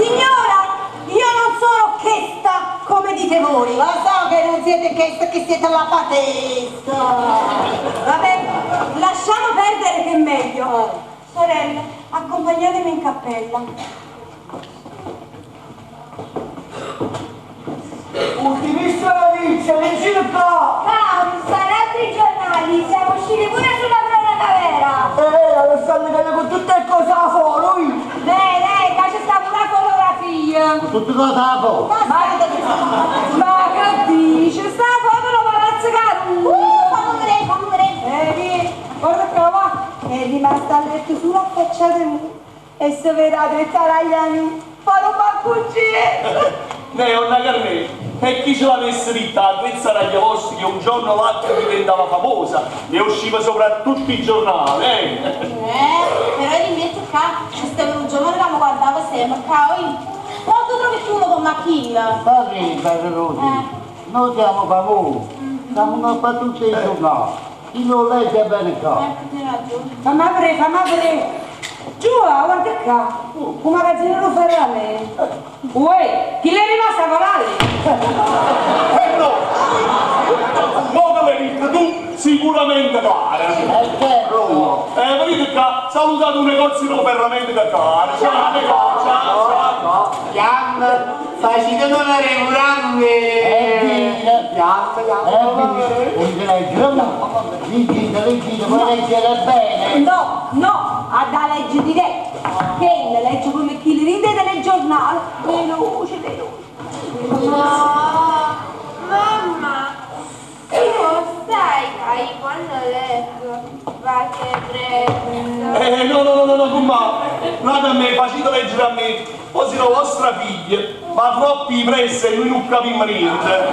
G: Signora, io non sono chesta come dite voi.
F: Lo so che non siete chesta, che siete la badessa.
G: Vabbè, lasciamo perdere che è meglio. Sorella, accompagnatemi in cappella.
Q: Ultimissima notizia, leggete qua!
J: Cavolo, stanno altri giornali, siamo usciti pure sulla cronaca vera!
Q: Lo stanno vedendo con tutte le cose a fuori!
H: Beh, dai, qua c'è sta pure la fotografia!
M: Tutte cose a fuori!
H: Ma che dici? Sta foto la palazzo Caruso!
F: Fammi vedere, fammi vedere!
G: Vieni, guarda qua, va! È rimasta a letto sulla facciata e se vedrà dritta agli anni, farò un baccuccino!
N: Ne, onna Carmela, e chi ce l'avesse detta a Trezza Ragliavosti che un giorno l'altro diventava famosa e usciva soprattutto i giornali, eh?
K: Però io invece qua ci stava un giovane che mi guardava sempre, qua, oi, quando trovi più uno con macchina?
M: Padre, padre Rosi, noi siamo famosi, siamo tutti i giornali, chi lo legge bene qua.
K: Tieni ragione.
H: Fammi aprire, fammi aprire! Giù, guarda qua, un magazzino lo farà lei. Uè, chi l'è rimasta con lei?
N: Eh no! Mo che l'hai detto tu, sicuramente cara.
M: E che Bruno?
N: Venite qua, salutate un negozio di ferramenta da cara. Ciao, ciao, ciao.
B: Chiam, facite onore pure a me.
M: E dire,
B: Chiam, chiam.
M: e dire, leggete, leggete, puoi leggere bene.
G: No, no, ha da leggere diretto. Che legge come chi li ride del giornale. Veloce, veloce.
J: No, mamma, tu lo sai che io quando leggo va che presto.
N: No, no, no, no, no, comma, guarda a me, facite leggere a me, poi se no vostra figlia va troppo in pressa e noi non capiamo niente.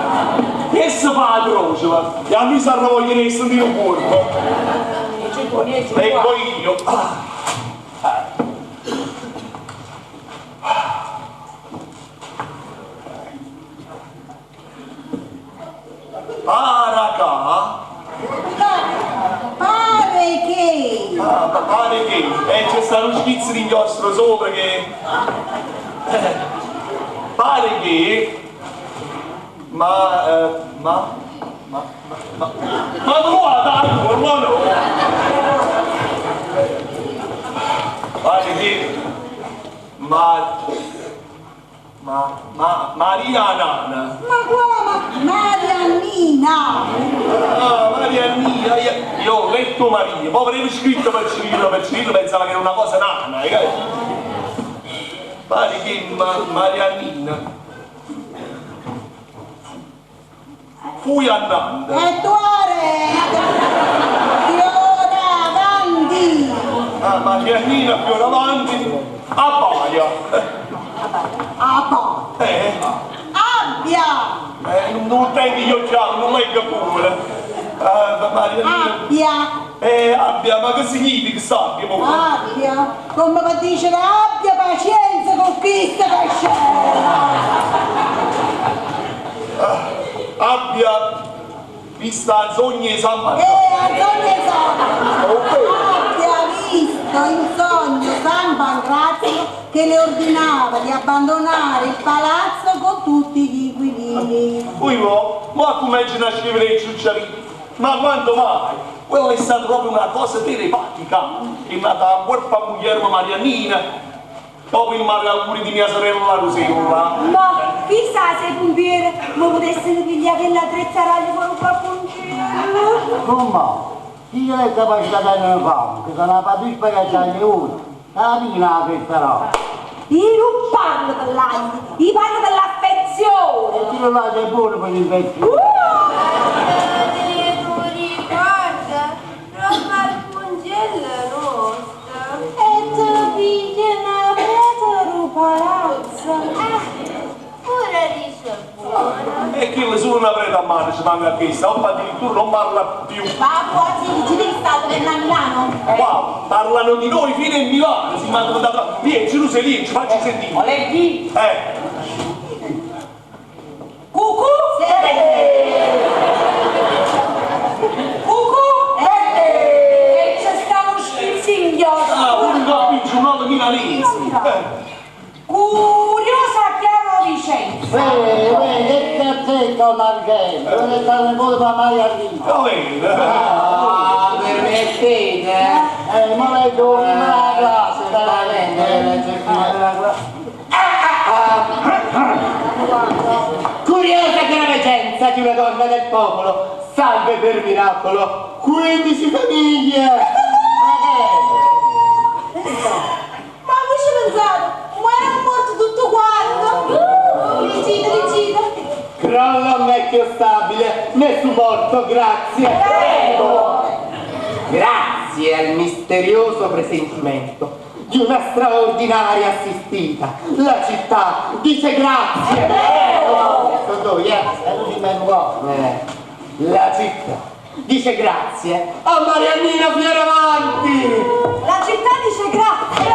N: E si fa la croce, va, e a me si arrovoglia di sentire un corpo. Leggo io. Paraca?
F: Pare che...
N: Ah, ma pare che c'è stato uno schizzo di inchiostro sopra che... Pare che... Ma... ma... Ma... Ma... Ma guarda, ma no! Pare che... Ma... Ma... Maria Nana!
F: Ma qua, Mariannina!
N: Ah, Mariannina, io ho letto Maria, poi avevo scritto per Cirillo, pensava che era una cosa nana, hai capito? Pare che Mariannina fui andando.
F: E tu più avanti!
N: Ah, Mariannina più avanti, abbaia!
F: Abba! Abbia!
N: Non tengo gli occhiali, non leggo pure. Mariannina.
F: Abbia!
N: Abbia, ma che significa sabbia?
F: Abbia! Come per dire abbia pazienza con questa che c'è!
N: Abbia vista Zogna e San Marco.
F: Zogna e San Marco. Abbia visto in sogno San Pancrazio che le ordinava di abbandonare il palazzo con tutti gli inquilini.
N: Ui mo cominciano a scrivere i ciucciarini. Ma quando mai? Quella è stata proprio una cosa telepatica. È nata a corpo a Guglielmo Mariannina, dopo il malauguri di mia sorella Rosella.
G: Ma chissà se i pompieri mi potessero pigliare quella trezzaraglia con un carboncino.
M: Come? Io è capacità di non fare, che sono la patispa che c'è uno. La pina che sarà.
G: Io non parlo per l'aglio, io parlo per l'affezione.
M: E ti lo lascio buono per l'infezione.
J: Te lo ricorda, Roma Alpungella nostra.
H: E ti piglia una preta del palazzo.
J: Pure dice buona.
N: E chi le solo una preta a mano ci manca questa, o addirittura non parla più.
K: Ma quasi ci devi stare per a Milano?
N: Wow, parlano di noi fino in Milano, si mandano da... Vieni, tu sei lì, ci facci sentire.
H: Volevi?
G: Cucù! Cucù! E c'è sta uno schizziglio!
N: Ah, un cappiccio, un altro milanese.
H: Curiosa Chiaro Vicenza!
M: Che cazzetto la Vicenza! Non è stato neppure per Mariannina!
N: Come?
B: Ah, permettete?
M: Ma leggo prima la classe,
B: Certamente, legge prima della classe. Curiosa Chiaro di una donna del popolo, salve per miracolo, 15 famiglie!
K: Ma voi ci pensate? Ma era morto tutto quanto! Rigida, rigida!
B: Crolla un vecchio stabile, nessun morto, grazie!
H: Prego!
B: Grazie al misterioso presentimento di una straordinaria assistita, la città dice grazie!
H: Prego!
B: Sono due, La città dice grazie a Mariannina Fioravanti!
G: La città dice grazie!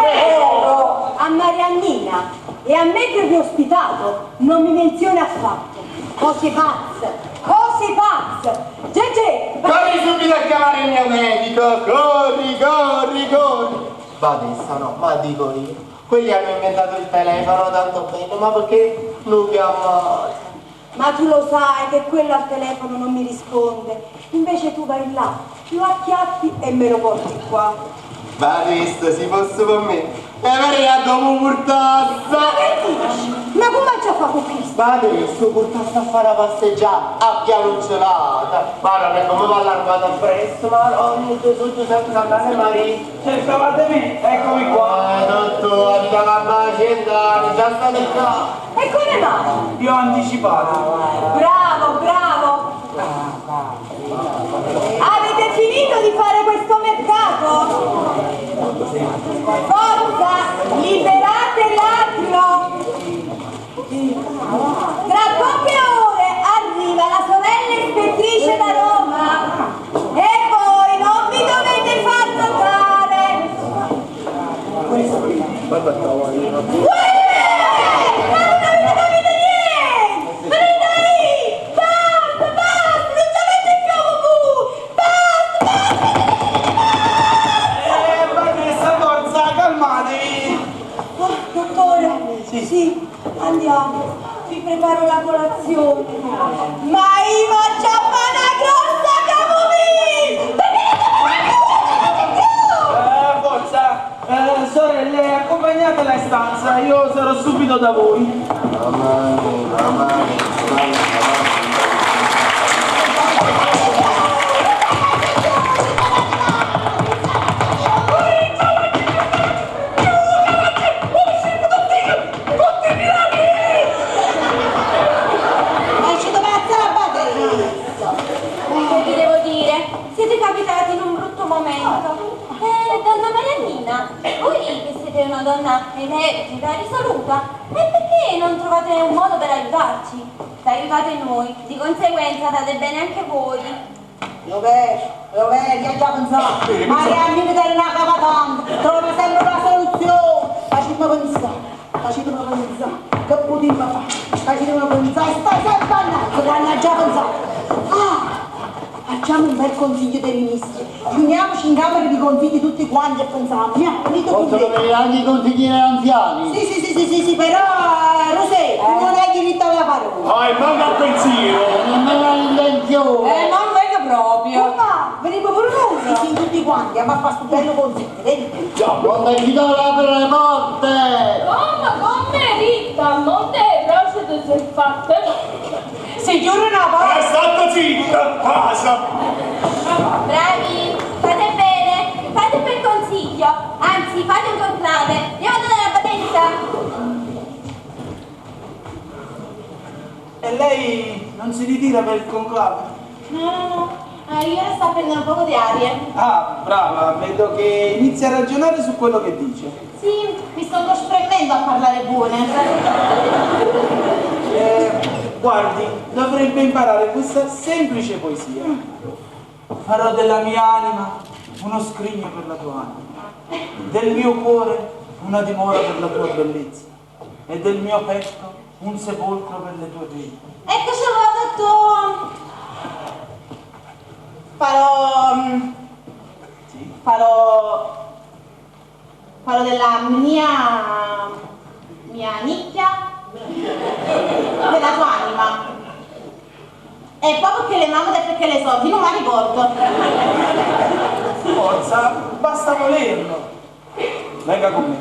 G: A Mariannina e a me che vi ho ospitato non mi menziona affatto. Cose pazze, cose pazze! Gegè!
B: Corri subito a chiamare il mio medico! Corri, corri, corri! Va adesso no, ma dico io. Quelli hanno inventato il telefono tanto bene, ma perché non chiamate?
G: Ma tu lo sai che quello al telefono non mi risponde. Invece tu vai là, lo acchiappi e me lo porti qua.
B: Va adesso, si fosse per me. E Maria dopo portassa!
G: Ma che dici? Ma come ci fa con questo?
B: Va adesso portassa a fare la passeggiata a piano gelata. Ma non è come va allargata presto, ma ogni Gesù Giuseppe Sant'Anna Maria.
Q: Cercavate me, eccomi qua.
B: Dottore, la macchina, già state qua.
G: E come Come mai?
D: Vi ho anticipato.
G: Bravo, bravo! Avete finito di fare questo mercato? Forza, liberate l'atrio! Tra poche ore arriva la sorella ispettrice da Roma e voi non vi dovete far notare! Uè! Ma non avete capito niente! Venite lì! Basta, basta! Non ci avete più voi! Basta, basta!
D: Vanessa, forza, calmatevi!
G: Oh, dottore, sì. andiamo, vi preparo la colazione. Ma io faccio una grossa camomilla! Perché non avete più?
D: Forza, sorelle, accompagnatela in stanza, io sarò subito da voi.
F: È uscito pazza la badessa!
J: Che vi devo dire? Siete capitati in un brutto momento. Donna Mariannina, voi che siete una donna energica, risoluta, e perché non trovate un modo per aiutarci? Se aiutate noi, di conseguenza date bene anche voi.
F: Dov'è? Dov'è? Che ha già pensato? Mariannina dare una capatante, trova sempre una soluzione. Facciamo pensare, facciamo pensare, che potremmo fare? Facciamo pensare, stai sempre a quando ha già pensato. Ah, facciamo un bel consiglio dei ministri. Riuniamoci in camera di consigli tutti quanti e pensiamo. Andiamo, venite con
M: Possono
F: me.
M: venire anche i consiglieri anziani?
F: Sì, sì, sì, sì, sì, sì, però Rosè, tu non hai diritto alla parola.
N: Ah, e manca il pensiero!
M: Nemmeno l'intenzione!
R: Non vengo proprio.
F: Ma veniamo pure noi. Sì, sì, tutti quanti, andiamo a fare sto bello consiglio, vedi?
M: Montecitorio apre le porte!
O: Come, come Rita, non te procede si è fatta.
H: Si chiude una porta.
N: È stata zitta, casa!
J: Bravi, fate bene, fate un bel consiglio, anzi fate un conclave. Io vado dalla badessa.
D: E lei non si ritira per il conclave?
K: No, no, no. Io sto prendendo un poco di aria.
D: Ah, brava, vedo che inizia a ragionare su quello che dice.
K: Sì, mi sto spremendo a parlare buone.
D: Guardi, dovrebbe imparare questa semplice poesia. Farò della mia anima uno scrigno per la tua anima, del mio cuore una dimora per la tua bellezza e del mio petto un sepolcro per le tue pene.
K: Eccoci va, dottor. Farò... Farò della mia nicchia della tua anima. E poi perché le mamme e perché le so, non mi ricordo.
D: Forza, basta volerlo. Venga con me.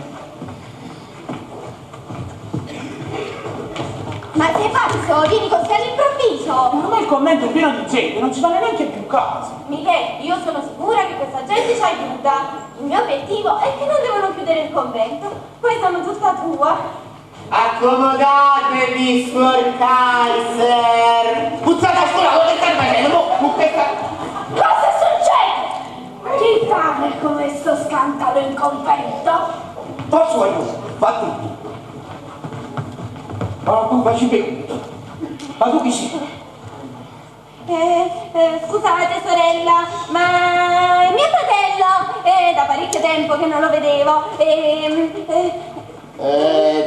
J: Ma sei pazzo? Vieni così all'improvviso!
D: Ormai il commento è pieno di gente, non ci fanno neanche più caso.
J: Michele, io sono sicura che questa gente ci aiuta. Il mio obiettivo è che non devono chiudere il convento. Poi sono tutta tua.
B: Accomodatevi, Suor Kaiser! Puzzate a scuola, cosa stai facendo? Mo, che sta...
O: Cosa succede? Chi fare questo scandalo in convento?
P: Forza io, va tutto. Ma tu facci bene. Ma tu chi sei?
J: Scusate sorella, ma mio fratello è da parecchio tempo che non lo vedevo.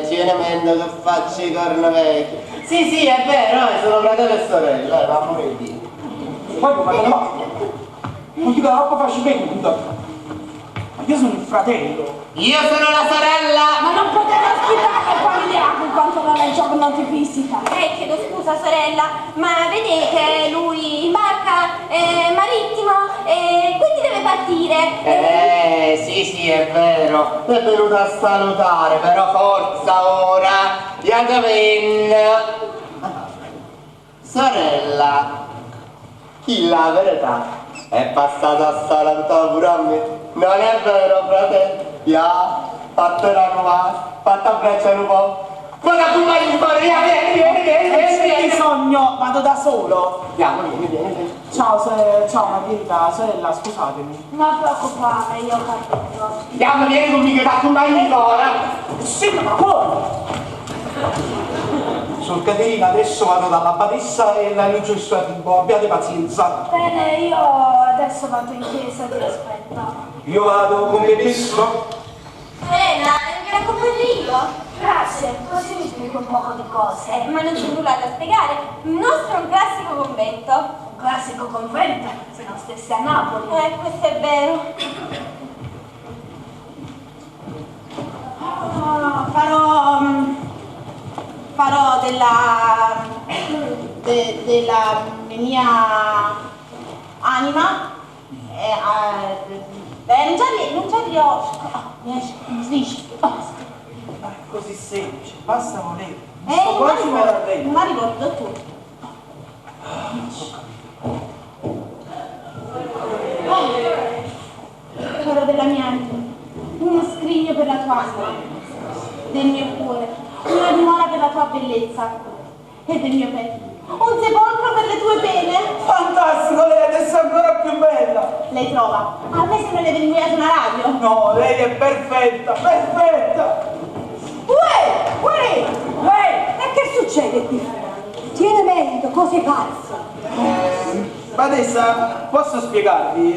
B: Tieni mente che faccio i corna vecchi. Sì, sì, è vero, sono fratello e sorella, va a Dio.
P: Poi come va? Non ti do facci bene,
D: Ma io sono il fratello.
B: Io sono la sorella!
O: Ma non poteva ospitare familiare in quanto non è giorno di visita.
J: Chiedo scusa sorella, ma vedete, lui imbarca marittimo e quindi deve partire.
B: Sì, sì, è vero. È venuto a salutare, però forza ora. Iatavenne. Sorella, chi la verità è passata a salutare pure a me. Non è vero, fratello? Ya, fatto la nuova, fatto abbracciare un po'. Vado a fumare in fuori, vieni, vieni, vieni,
D: Non
B: vieni,
D: c'è
B: vieni.
D: bisogno, vado da solo.
B: Andiamo, vieni, vieni, vieni.
D: Ciao, ciao Margherita, sorella, scusatemi.
J: Non preoccupare, io ho capito.
B: Andiamo, vieni conmigo, ti accompagno in fuori.
D: Sì, ma come?
P: Sor Caterina, adesso vado dalla badessa e la annuncio il suo arrivo. Abbiate pazienza.
J: Bene, io adesso vado in chiesa, ti aspetto.
P: Io vado con permesso.
J: Sorella, vi accompagno io? Grazie, così mi spiego un poco di cose. Ma non c'è nulla da spiegare. Il nostro è un classico convento. Un classico convento? Se non stessi a Napoli. Questo è vero.
K: Ah, farò della mia anima. Non già riesco. Mi svisce.
D: Ma è così semplice, basta volere. Sto
K: Non
D: quasi per
K: mi
D: arrendere.
K: ricordo tu. Farò della mia anima uno scrigno per la tua anima, del mio cuore, una dimora per la tua bellezza e del mio petto, un sepolcro per le tue pene.
D: Fantastico, lei adesso è ancora più bella.
K: Lei trova, a me sembra di aver ingoiato una radio.
D: No, lei è perfetta, perfetta.
G: Uè, uè, uè, e che succede qui? Tiene merito, cose pazze.
D: Badessa, posso spiegarvi?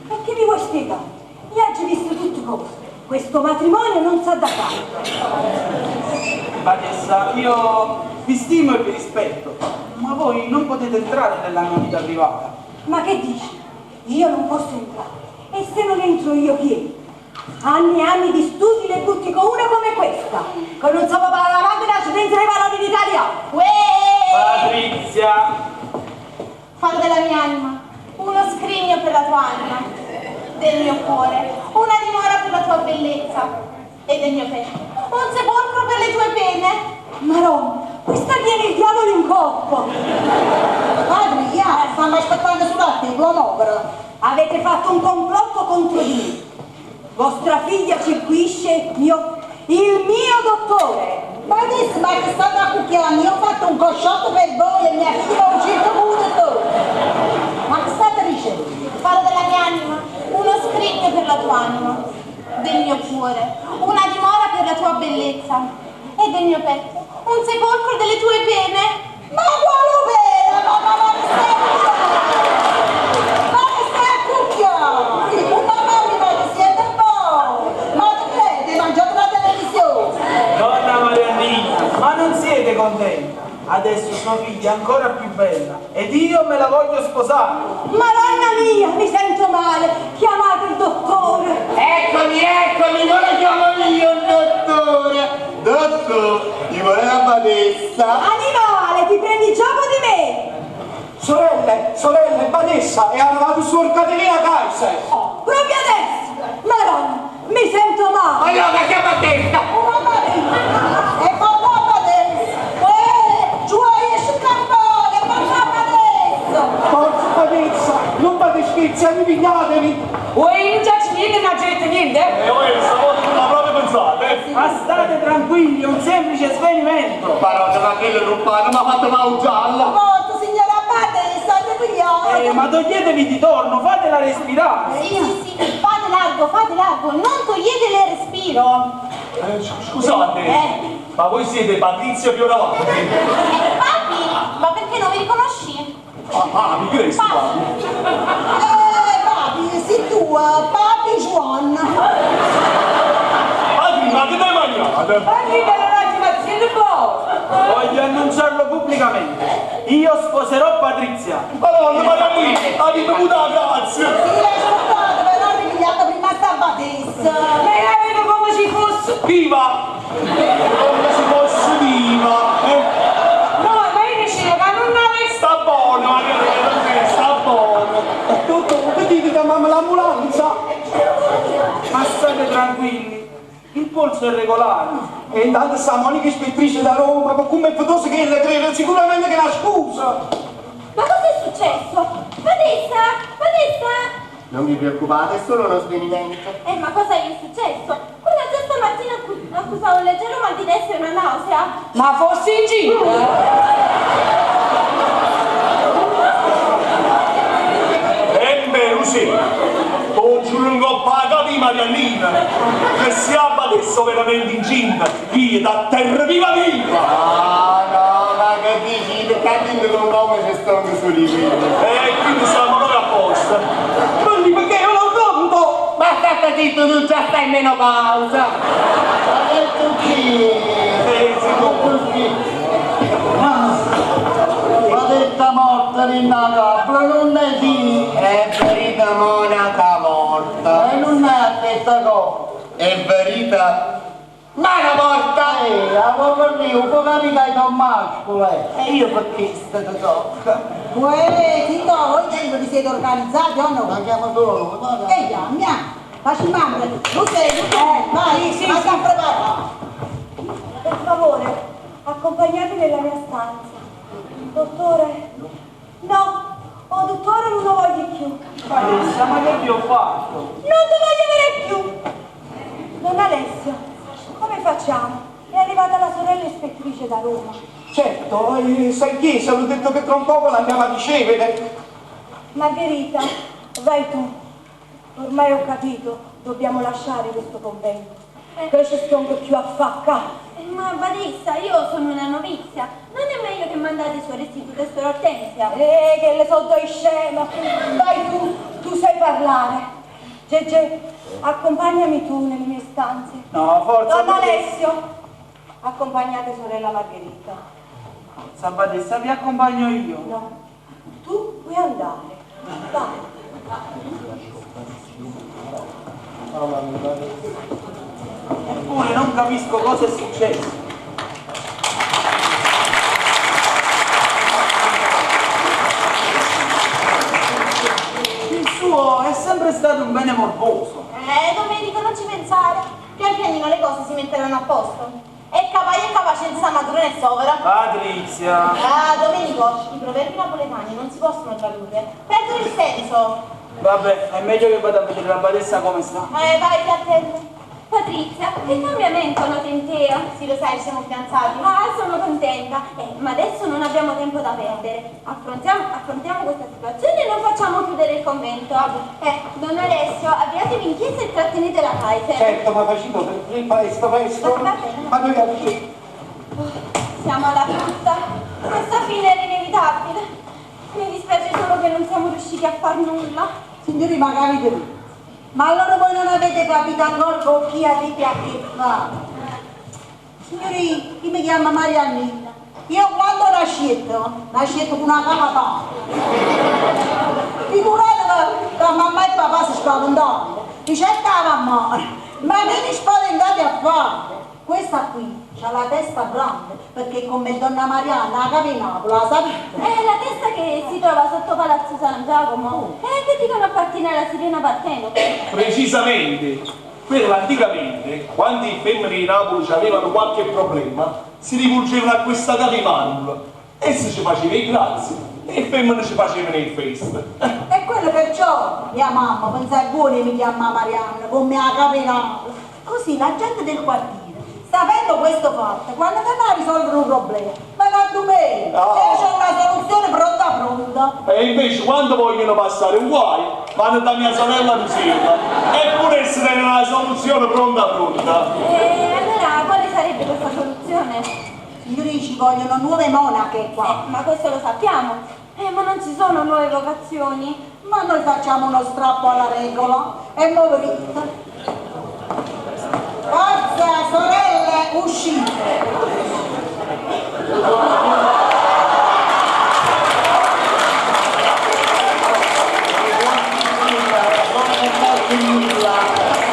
G: E che mi vuoi spiegare? Io ho già visto tutte cose. Questo matrimonio non sa da fare.
D: Badessa, io vi stimo e vi rispetto, ma voi non potete entrare nella mia vita privata.
G: Ma che dici? Io non posso entrare. E se non entro io chi entra? Anni e anni di studi le butti con una come questa, che non so parlare la macchina dentro i valori in italiano.
K: Uè!
D: Patrizia!
K: Farò della mia anima uno scrigno per la tua anima, del mio cuore, una dimora per la tua bellezza e del mio petto, un sepolcro per le tue pene.
G: Maronna, questa tiene il diavolo in corpo.
F: Padre, ya, stiamo aspettando sull'attivo, l'opera.
G: Avete fatto un complotto contro di me. Vostra figlia circuisce il mio dottore.
F: Ma adesso, ma che state accucchiando? Io ho fatto un cosciotto per voi e mia figlia fa un circuito. Ma che state dicendo?
K: Farò della mia anima uno scrigno per la tua anima, del mio cuore, una dimora per la tua bellezza e del mio petto, un sepolcro delle tue pene.
F: Ma quale pena? Ma che stai Ma che stai accucchiando? Ma mamma, ma che siete buoni? Ma te credi? Mangiate la televisione?
D: Donna Mariannina, ma non siete contenta? Adesso sua figlia è ancora più bella ed io me la voglio sposare.
G: Madonna mia, mi sento male. Chiamate il dottore.
B: Eccomi, eccomi, non lo chiamo io il dottore. Dottore, gli vuole la badessa.
G: Animale, ti prendi gioco di me.
P: Sorelle, sorelle, badessa, è arrivato suor Caterina Kaiser.
G: Oh, proprio adesso. Madonna, mi sento male.
B: Allora, chiama testa.
F: E papà adesso! Giù esce il campone, papà adesso!
P: Forza, badessa, non fate scherzi, arrivigliatevi.
H: Voi non c'è niente, non c'è niente?
N: E voi stavolta non la proprio pensate, eh?
D: Ma state tranquilli, è un semplice svenimento.
B: Madonna, ma quello non fa, non mi ha fatto male gialla.
F: Forza, signora badessa, arrivigliate!
D: Ma toglietevi di torno, fatela respirare.
K: Sì, sì, sì, fate largo, non toglietele il respiro.
N: Scusate, ma voi siete Patrizia Fioravanti?
K: Papi, ma perché non mi riconosci?
N: Ah, papi, che papi?
F: Papi, sei tu, papi Juan.
N: Papi, ma che dai mangiate?
H: Papi, per un attimo, siete buono.
D: Voglio annunciarlo pubblicamente. Io sposerò Patrizia.
N: Madonna, ma da qui, avete bevuto la grazia.
F: Sì, l'hai sposata, però arrivigliata prima sta badessa.
H: Ma la vedo come ci fosse.
N: Viva! Come se fosse viva!
H: No, ma io dicevo che non avessi...
N: Sta buono, Margherita, sta buono!
P: Dottore, che dite chiamiamo l'ambulanza?
D: Ma state tranquilli, il polso è regolare.
P: E intanto sta Monica ispettrice da Roma, ma come è fetosa che ella crede sicuramente che è una scusa!
J: Ma cos'è successo? Badessa, badessa!
B: Non vi preoccupate, è solo uno svenimento.
J: Ma cosa è successo? Quella già stamattina accusava un leggero mal di tenesse una nausea.
H: Ma fossi incinta?
N: E beh, Rosì, tu giuro in coppa la di Mariannina, che si adesso veramente incinta, io da terra viva viva!
B: Ah no, ma che dici? Perché dentro un nome c'è sto anche solo io.
N: E quindi siamo noi apposta. Ma lì perché io non conto?
B: Ma state zitto, tu già stai in menopausa!
M: Ma che tu chi?
N: Sì,
M: Ma detta morta di una capra non è sì!
B: È verità monaca morta!
M: E non è la stessa cosa!
B: È verità mana morta!
M: La povera mia, un po' capita che sono mascolo, eh!
B: E io perché sto ti tocca?
F: Uè, Tito, voi dentro vi siete organizzati o no?
M: Ma chiamo solo, ma
F: E chiami, Facci mamma, tu sei, tu vai,
H: sì,
F: vai
H: sì.
F: a preparare.
G: Per favore, accompagnatemi nella mia stanza. Dottore, no, oh dottore non lo voglio più.
D: Badessa, ma che vi ho fatto?
G: Non ti voglio vedere più! Don Alessio, come facciamo? È arrivata la sorella ispettrice da Roma.
P: Certo, sai in chiesa, l'ho detto che tra un poco l'andiamo a ricevere.
G: Margherita, vai tu. Ormai ho capito, dobbiamo lasciare questo convento. Che ci sto più a facca.
J: Ma badessa, io sono una novizia. Non è meglio che mandate suor Restituta e suor Ortensia?
G: Che le so due scema. Vai tu, tu sai parlare. Gegè, accompagnami tu nelle mie stanze.
D: No, forza.
G: Don Alessio, accompagnate sorella Margherita.
D: Forza, badessa, vi accompagno io.
G: No, tu puoi andare. Vai.
D: Eppure non capisco cosa è successo. Il suo è sempre stato un bene morboso.
K: Domenico, non ci pensare. Pian pianino le cose si metteranno a posto. E capace e capace senza matura e sovra.
D: Patrizia.
K: Ah, Domenico, i proverbi napoletani non si possono tradurre. Perdono il senso.
D: Vabbè, è meglio che vada a vedere la badessa come sta.
K: Vai, ti attendo.
J: Patrizia, che cambiamento noto in te?
K: Sì, lo sai, ci siamo fidanzati.
J: Ah, sono contenta. Ma adesso non abbiamo tempo da perdere. Affrontiamo questa situazione e non facciamo chiudere il convento. Don Alessio, avviatevi in chiesa e trattenete la Kaiser.
P: Certo, ma facendo per presto, presto.
J: Va bene.
P: Ma noi amici.
J: Siamo alla frutta. Questa fine era inevitabile. Mi dispiace solo che non siamo riusciti a far nulla.
F: Signori, ma capite? Ma allora voi non avete capito ancora con chi avete a che fare? Signori, chi mi chiama Mariannina? Io quando nascetto con una capa. Figuratevi che mamma e papà si spaventavano. Dice la mamma, ma che vi spaventate a fare? Questa qui c'ha la testa grande, perché come donna Marianna, la capa di Napoli, la sapete?
J: È la testa che si trova sotto Palazzo San Giacomo, che dicono appartiene alla sirena Partenope.
N: Precisamente, quella anticamente, quando i femmine di Napoli avevano qualche problema, si rivolgevano a questa capa di mandorla. Essa ci faceva i grazie e i femmine ci facevano il feste.
F: E quello perciò mia mamma pensa buona e mi chiama Marianna, come la capa di Napoli. Così la gente del quartiere, sapendo questo fatto, quando vanno a risolvere un problema, ma da me, e c'è una soluzione pronta pronta.
N: E invece quando vogliono passare un guaio, vanno da mia sorella Rosella. Eppure essere una soluzione pronta pronta.
J: E allora quale sarebbe questa soluzione?
F: Signori, ci vogliono nuove monache qua.
J: Ma questo lo sappiamo. Ma non ci sono nuove vocazioni.
F: Ma noi facciamo uno strappo alla regola e muoverete. Forza, sorelle, uscite!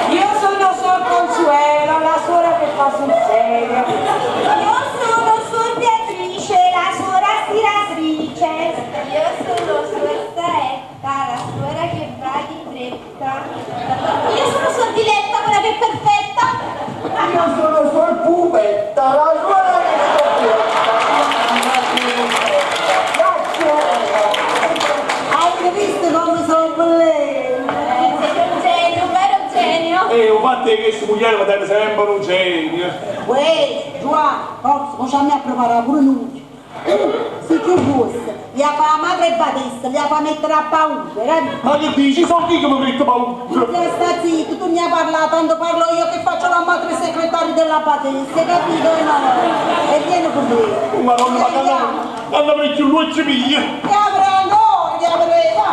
H: Io sono Suor Consuelo, la suora che fa sul serio.
J: Io sono Suor Beatrice, la suora stiratrice. Io sono Suor Saetta, la suora che va di fretta. Io sono Suor Diletta, quella che è perfetta.
Q: Io sono Suor Pupetta,
N: moglie va tene sempre un genio.
F: Uè, Giovanni, forza, mo ci andiamo a preparare pure noi. Se tu fosse, li fa la madre badessa, li fa mettere a paura, capito?
N: Ma che dici? Sono chi che mi mette paura?
F: Ti sta zitto, tu mi hai parlato, tanto parlo io che faccio la madre segretaria della badessa, capito? No? E vieni con me.
N: Madonna, ma che non avrei più luce mia.
F: Ti avrei ancora, ti avrei, va.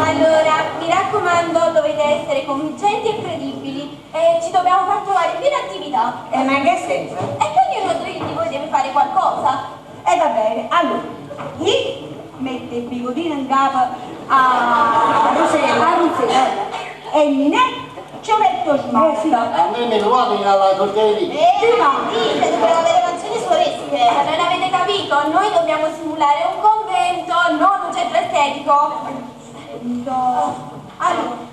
J: Allora, mi raccomando, dovete essere convincenti e credibili. E ci dobbiamo far trovare più in attività.
R: Eh, ma in che senso?
J: E che ognuno di voi deve fare qualcosa.
G: E va bene, allora, chi mette il bigodino in capo a
F: Rosella.
G: A Rosella e Ninetta ci metto smalto.
M: A me mi trovate alla corteria.
J: Ma dite, dobbiamo avere mansioni suoresche. Ma non avete capito? Noi dobbiamo simulare un convento, non un centro estetico. No. Allora,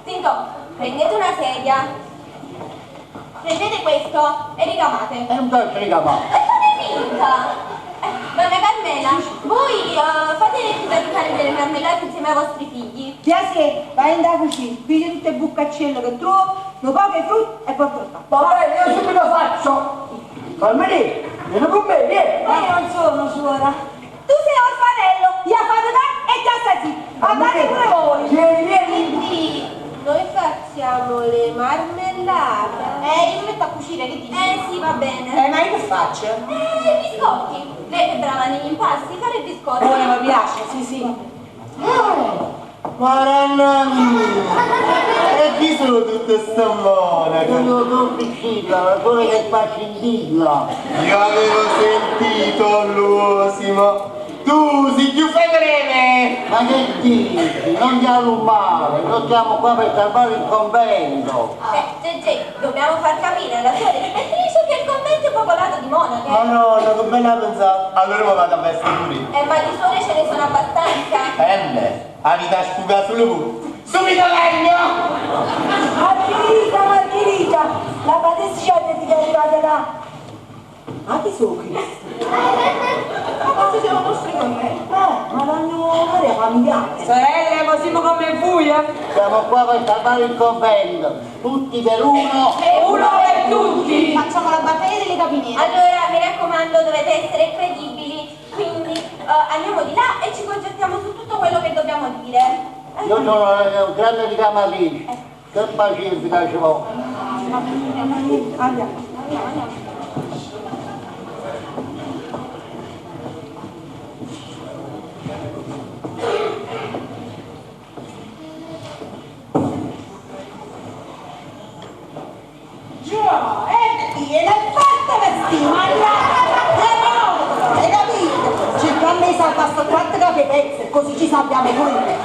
J: Tinto, prendete una sedia. Prendete questo e ricamate.
M: È un calcio ricamato.
J: E fate finta! Donna Carmela, voi fate finta di fare delle marmellate insieme ai vostri figli.
G: Piacere, vai in da cucina, piglia tutte le boccaccelle che trovo, un po' di frutta e porta qua.
Q: Va bene, io subito faccio. Carmelì, vieni con me, vieni.
G: Ma io non sono suora. Tu sei orfanello, gli ha fatto da e già stai zitto. Andate pure voi.
Q: Vieni, vieni.
J: Quindi noi facciamo le marmellate. Io mi metto a cucire, che dici? Sì, va bene.
F: Ma io che faccio?
J: I biscotti. Lei che è brava negli impasti, fare i biscotti.
G: Buono, mi piace, sì, sì.
B: Madonna mia! E chi sono tutte ste monache?
M: Sono tu Priscilla, la sola che fa scintilla.
B: Io avevo sentito l'Uosimo. Tu sei più fedele!
M: Ma che dici? Non ti allummare, noi siamo qua per salvare il convento.
J: Gegè, dobbiamo far capire alla sua ispettrice che il convento è popolato di monache.
B: Madonna, che bella pensata. Allora mi vado a vestire pure io.
J: Ma di suore ce ne sono abbastanza.
B: Beh, avete sfugato solo voi. Subito vengo!
G: Margherita, Margherita, la badessa ci ha detto che è arrivata là. Ma chi sono questi?
R: Ma cosa siamo vostri con me?
G: Ma danno un'area familiare.
R: Sorelle, ma siamo come voi, eh?
M: Siamo qua per salvare il convento, tutti per uno
R: e uno per tutti!
K: Facciamo la battaglia delle capiniere.
J: Allora, mi raccomando, dovete essere credibili. Quindi andiamo di là e ci concentriamo su tutto quello che dobbiamo dire.
M: Io sono un grande ricamatrice, che pacifica ci vuole.
G: Andiamo.
J: Andiamo.
F: Già, è piena, è fatta vestire, ma hai capito? Cercando di salvare sto quattro capipezze, così ci salviamo pure.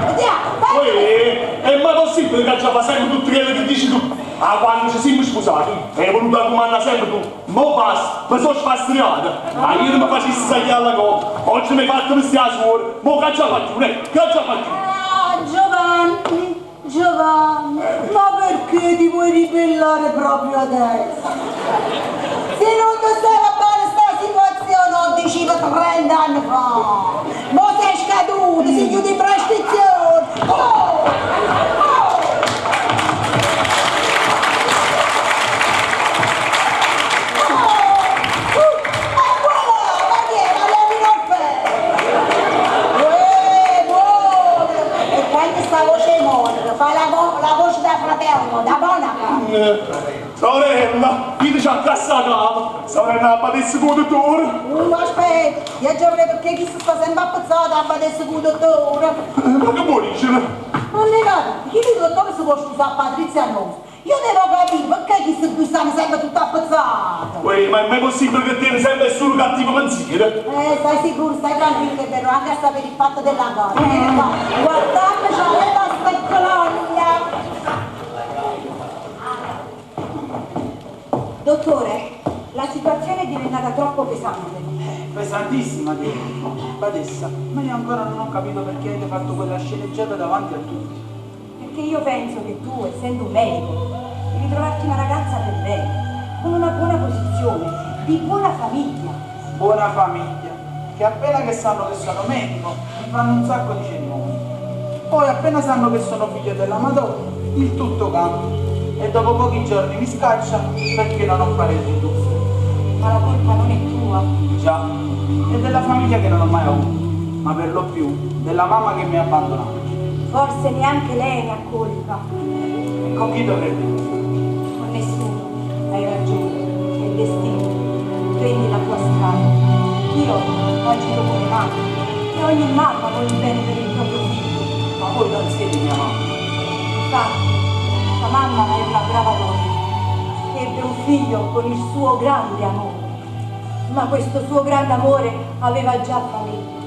F: Vediamo, vai!
N: Uè, è mai possibile che già fa sempre tutto quello che dici tu? Ah, quando ci siamo sposati, hai voluto comandare sempre tu. Mo basta, mi sono sfastriata. Ma io non mi facessi salire alla coppa. Oggi mi hai fatto vestire la suora. Mo che già faccio, che già faccio?
F: Ah, Giovanni, Giovanni, ma perché ti vuoi ribellare proprio adesso? Se non ti stava bene sta situazione, lo dicevo 30 anni fa. Mo sei scaduto, si chiude in prescrizione. Oh! Oh! Oh! E voilà, ma chi è? Marianina Orfeo. Uè, buono! E quando sta voce monaca, fa la voce da fratello, da monaca.
N: Sorella, io ti ci ho cassato, sorella, badesse con il dottore.
F: Aspetta, io già vedo perché chi si sta sempre appezzato a badesse con il dottore.
N: Ma che vuoi dire?
F: Non ne capito, chi il dottore si può scusare a Patrizia Nostra? Io devo capire perché chi si stanno sempre tutto appezzato.
N: Uè, ma è mai possibile che tieni sempre solo cattivo pensiero?
F: Stai sicuro, stai tranquillo che verrò anche a sapere il fatto della gara. Guardate, c'è la steccologna.
G: Dottore, la situazione è diventata troppo pesante.
D: Pesantissima, direi. Badessa, ma io ancora non ho capito perché avete fatto quella sceneggiata davanti a tutti.
G: Perché io penso che tu, essendo un medico, devi trovarti una ragazza per bene, con una buona posizione, di buona famiglia.
D: Buona famiglia, che appena che sanno che sono medico, mi fanno un sacco di cerimonie. Poi appena sanno che sono figlio della Madonna, il tutto cambia. E dopo pochi giorni mi scaccia perché non ho parenti illustri.
G: Ma la colpa non è tua.
D: Già, è della famiglia che non ho mai avuto, ma per lo più della mamma che mi ha abbandonato.
G: Forse neanche lei ne ha colpa.
D: E con chi dovrei vivere?
G: Con nessuno. Hai ragione. È il destino. Prendi la tua strada. Io ho agito come mamma. E ogni mamma vuole il bene per il proprio figlio.
D: Ma voi non siete mia mamma.
G: Infatti, la mamma è una brava donna. Ebbe un figlio con il suo grande amore. Ma questo suo grande amore aveva già famiglia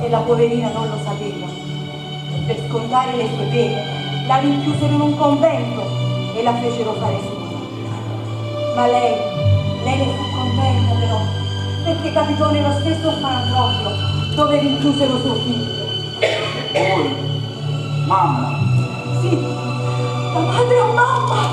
G: e la poverina non lo sapeva. E per scontare le sue pene la rinchiusero in un convento e la fecero fare sola. Ma lei, lei ne fu contenta però, perché capitò nello stesso orfanotrofio dove rinchiusero suo figlio.
D: Voi, mamma,
G: Sì, la madre è mamma!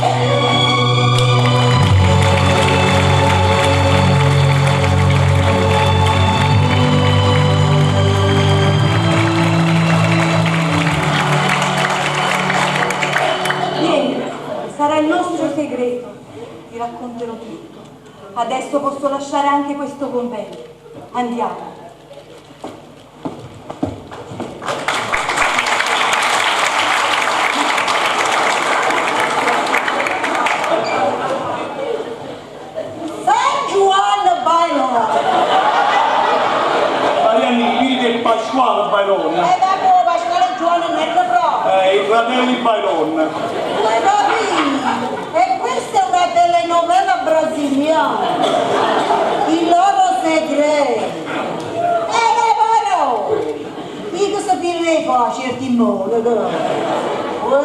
G: Vieni, sarà il nostro segreto. Ti racconterò tutto. Adesso posso lasciare anche questo convento. Andiamo.
F: San Juan Bailon.
N: Marianni, vedi che è Pasquale Bailon.
F: E dopo Pasquale Giovanni non è proprio.
N: I fratelli Bailon.
F: E questa è una telenovela brasiliana. Il loro segreto. E le parole. Mica sapere fa certi modi, però. Uè,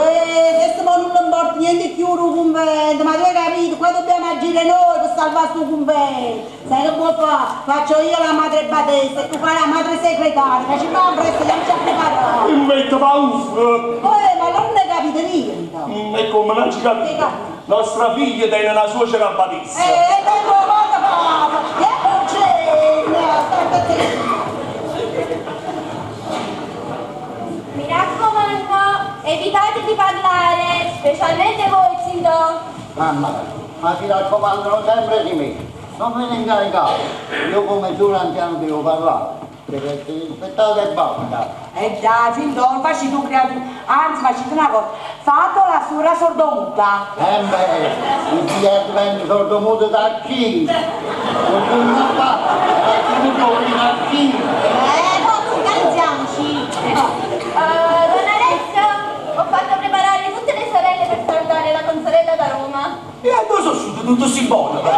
F: adesso mo non importa niente più un convento, ma tu hai capito, qua dobbiamo agire noi per salvare sto convento. Sai che può fare? Faccio io la madre badessa e tu fai la madre segretaria, facciamo presto, andiamoci a preparare.
N: Mi metto paura.
F: Uè, ma non ne capite niente.
N: E come non ci capite? Nostra figlia tiene la suocera badessa.
F: E tengo cosa fa? Che c'è?
J: Mi raccomando, evitate di parlare, specialmente voi, Zindò.
M: Mamma, ma si raccomandano sempre di me. Non ve ne incaricate. Io come sono anziano devo parlare. Deve essere rispettato e basta.
H: Eh già, Zindò, facci tu creatura. Anzi, facci tu una cosa. Fatto la sura sordomuta.
M: Eh beh, il figlio diventa sordomuto da chi? Non ha fatto, ha tenuto da chi?
K: Forza, organizziamoci.
J: Don Alessio, ho fatto preparare tutte le sorelle per salutare la consorella da Roma.
P: E dove sono uscito tutto simbolico?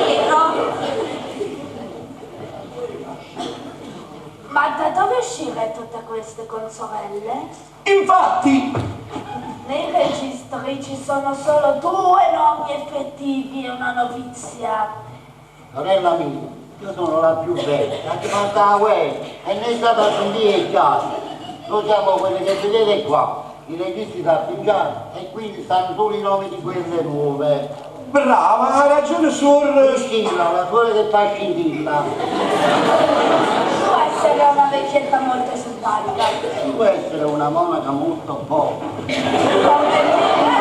J: Dietro.
O: Ma da dove uscire tutte queste consorelle?
P: Infatti!
O: Nei registri ci sono solo 2 nomi effettivi e una novizia.
M: Sorella mia, io sono la più vecchia, anche fatta la guerra e ne è stata sentire già. Noi siamo quelli che vedete qua, i registri da appoggiare e quindi stanno solo i nomi di quelle nuove.
P: Brava, ha ragione suor...
M: Scintilla, la suora che fa scintilla.
O: Può essere una vecchietta molto simpatica.
M: Può essere una monaca molto buona.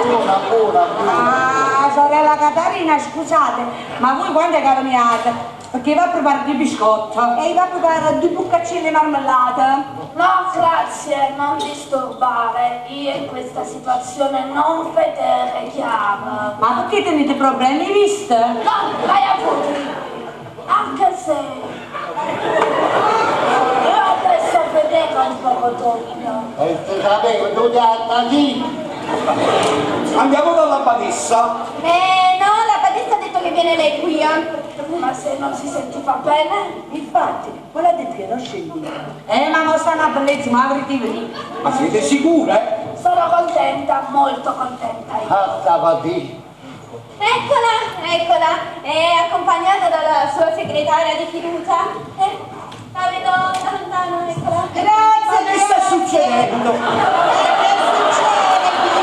M: Buona, buona, buona.
H: Ah, sorella Catarina, scusate, ma voi quando è che veniate? Perché va a preparare dei biscotti.
G: E va a preparare 2 boccaccine di marmellata.
O: No, grazie, non disturbare. Io in questa situazione non vedere chiaro.
H: Ma perché tenete problemi di vista?
O: No, vai avuti. Anche se... Io adesso vedevo un poco doppio.
M: E se sapevo, tu ti attacchi.
P: Andiamo dalla badessa.
J: No, la badessa ha detto che viene lei qui.
O: Ma se non si sentiva bene?
G: Infatti, quella ha detto che non scendiva.
H: Ma mo sta una bellezza, ma avrete venuto.
P: Ma siete sicure?
O: Sono contenta, molto contenta io.
M: Ah, stava di.
J: Eccola, eccola, è accompagnata dalla sua segretaria di fiducia. La vedo da lontano, eccola.
F: Grazie.
P: Ma che sta succedendo?
F: Che succede qui?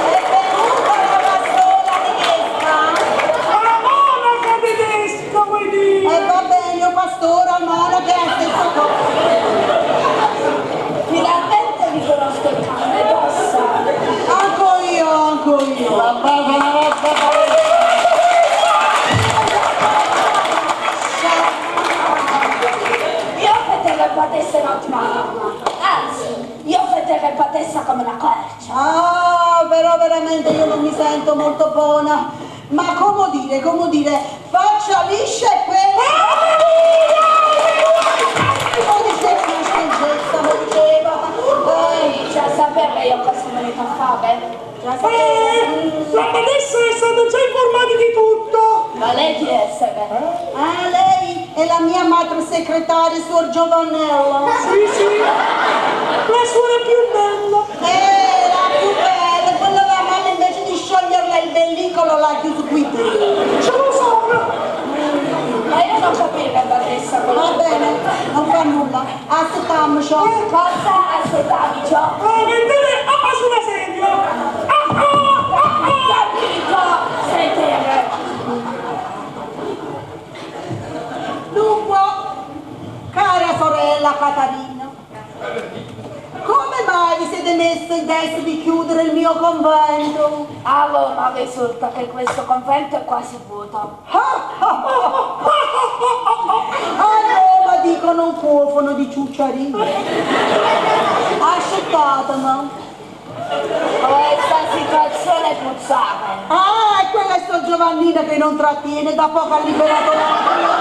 F: È venuta la pastora tedesca?
D: La monaca tedesca, vuoi dire?
F: E va bene, io pastore, monaca è la stessa cosa. Mi raccomando. Anco io, anco io.
M: La base la vostra
H: Io fetterei badessa in ottima forma. Anzi, io fetterei badessa come una quercia.
F: Ah, però veramente io non mi sento molto buona. Ma come dire, come dire, faccia liscia e quella... Mo diceva una sconcezza, mo diceva... Eh,
H: Già sapere io cosa volete fare?
F: già sapeva.
D: La badessa è stata già informata di tutto.
H: Ma lei chi è, Seve?
F: Ah, lei è la mia madre segretaria, suor Giovannella.
D: Sì, sì. La suora più bella.
F: La più bella, quella la mamma invece di scioglierla il vellicolo l'ha chiuso qui dentro.
D: Ce lo sono.
H: Ma io non capivo badessa quello
F: Va
H: che
F: bene, non fa nulla. Assettammoci.
H: Cosa assettarci?
D: Ah, mettete ah, sulla sedia. Ah, ah, ah, ah.
H: Capito? Sedere.
F: Dunque, cara sorella Catarina, come mai vi siete messa in testa di chiudere il mio convento?
H: A Roma risulta che questo convento è quasi vuoto.
F: A Roma dicono un cofano di ciucciarie. Accettatemi.
H: Questa situazione puzzava.
F: Ah, e quella è sto Giovannina che non trattiene, da poco ha liberato l'altro.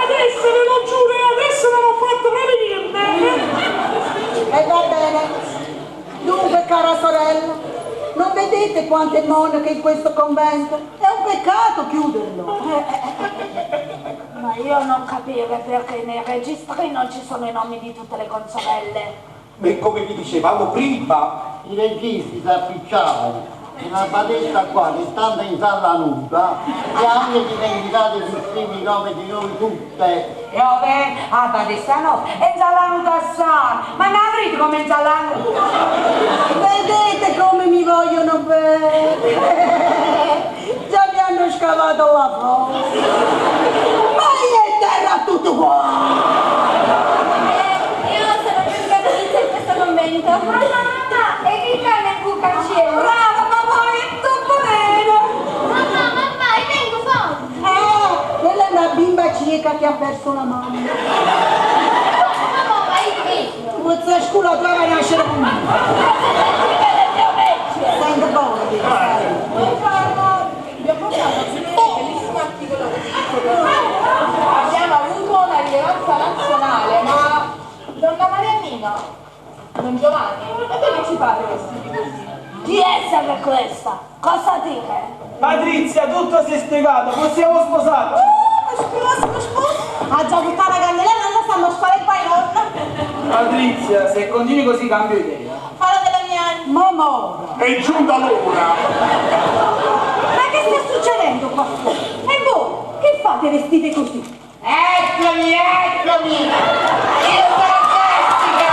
D: Adesso ve lo giuro, io adesso non ho fatto proprio niente.
F: E va bene. Dunque, cara sorella, non vedete quante monache in questo convento? È un peccato chiuderlo.
H: Ma io non capire perché nei registri non ci sono i nomi di tutte le consorelle.
P: E come vi dicevamo prima,
M: I registi si appicciavano e la badessa qua che stando in sala nuda si è anche dimenticata di scrivere i nomi di noi tutte.
Q: E vabbè, ah, badessa no, è inzalanuta assai, ma non avrete come inzalanuta.
F: Vedete come mi vogliono bene? Già mi hanno scavato la fossa. Ma io è terra tutto qua!
J: Io sono più catolizza in questo convento. Mamma, mamma, e che cane buca c'è?
R: Brava, mamma, è tutto bene.
J: Mamma, mamma, io vengo fuori.
F: Ah, quella è una bimba cieca che ha perso la mamma.
J: Mamma, ma io vedo.
F: Pozza scuola doveva nascere con me. Senti buono, sai.
R: Buongiorno, vi ho portato un bellissimo articolo
K: Abbiamo avuto una rilevanza nazionale, ma donna Mariannina, Don Giovanni, ma perché ci fate vestiti così?
H: Chi è sempre questa? Cosa dire?
D: Patrizia, tutto si è spiegato, possiamo sposarci.
K: Scusa, scusa, ha già buttato la candelella, non stiamo a fare il nonna.
D: Patrizia, se continui così cambio idea.
K: Fallo della mia
G: Mamma!
N: È giunta l'ora.
G: Ma che sta succedendo qua fuori? E voi, che fate vestite così?
B: Eccomi, eccomi! Io sono Jessica!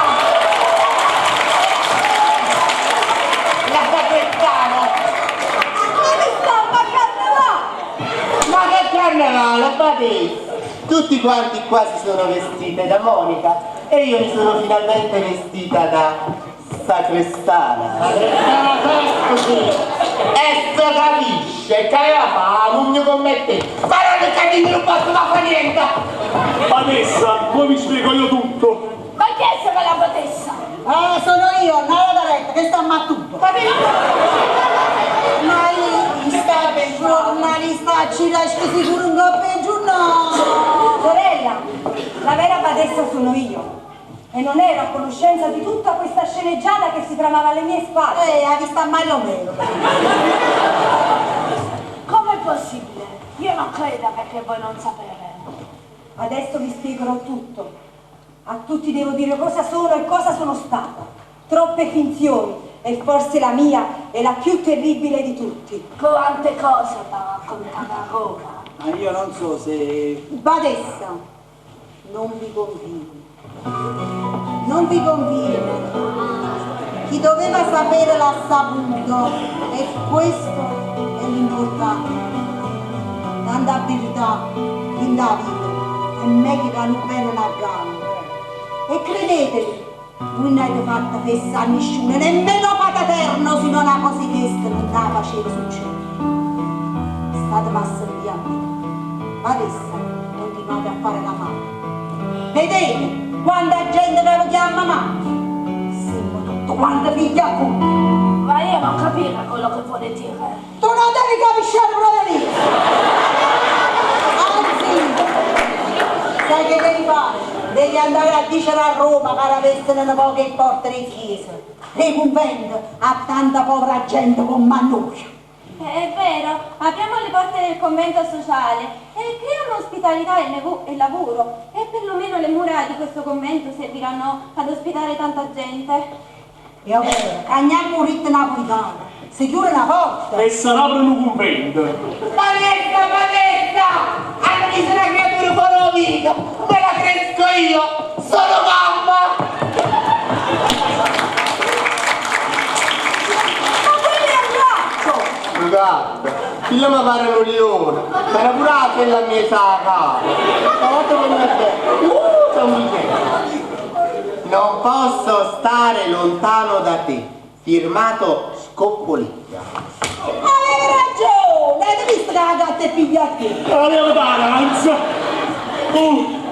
B: La sacrestana!
G: Dove sta a carnevale?
B: Ma che carnevale, badessa! Tutti quanti qua si sono vestite da Monica e io mi sono finalmente vestita da sacrestana.
M: Sacrestana sessuti!
B: E se capisce che aveva fa un come te! Ma non capite, non posso fare niente!
N: Vanessa, poi vi spiego io tutto.
H: Ma chi è quella badessa?
F: Ah, sono io, Nara Daretta, che sta mattuto. Ma io sta giornalista ci lascia sicuro un peggio no.
G: Sorella, la vera badessa sono io. E non ero a conoscenza di tutta questa sceneggiata che si tramava alle mie spalle.
F: Ha vista mai o meno.
H: Com'è possibile? Io non credo perché voi non sapete.
G: Adesso vi spiegherò tutto. A tutti devo dire cosa sono e cosa sono stata. Troppe finzioni e forse la mia è la più terribile di tutti.
H: Quante cose da raccontare a Roma.
D: Ma io non so se...
F: Badessa, non vi conviene. Non vi conviene. Chi doveva sapere l'ha saputo e questo è l'importante. Tanta abilità in la vita è meglio che non bene una gamba. E credetemi, Voi non avete fatto festa a nessuno, nemmeno Pataterno, se non una cosa che non la faceva succedere. State passando via a me. Ma adesso continuate a fare la mamma. Vedete quanta gente ve lo chiama mamma? Siamo tutto quanto figli a culo.
O: Ma io non capire quello che vuole dire.
F: Tu non devi capire proprio lì. Anzi, sai che devi fare? Devi andare a dire a Roma che avessero una poca in porta in chiesa. Nei conventi a tanta povera gente come a noi.
J: È vero, apriamo le porte del convento sociale e creiamo ospitalità e, e lavoro. E perlomeno le mura di questo convento serviranno ad ospitare tanta gente.
F: È vero, cagniamo un ritmo napolitano, si chiude una porta.
N: E sarà per un convento.
B: Vanessa, Vanessa! Hanno visto una creatura fuori vita! Me la cresco io! Sono mamma!
G: Ma quello è un gatto!
B: Un gatto? Figlio mi pare un leone! Era pure la fella mia sa Stavolta come è bello! Sono un Non posso stare lontano da te. Firmato Scoppolicchia.
G: Avevi ragione! Avete visto che la gatta è figlia a te?
N: Avevo d'ansia! Oh,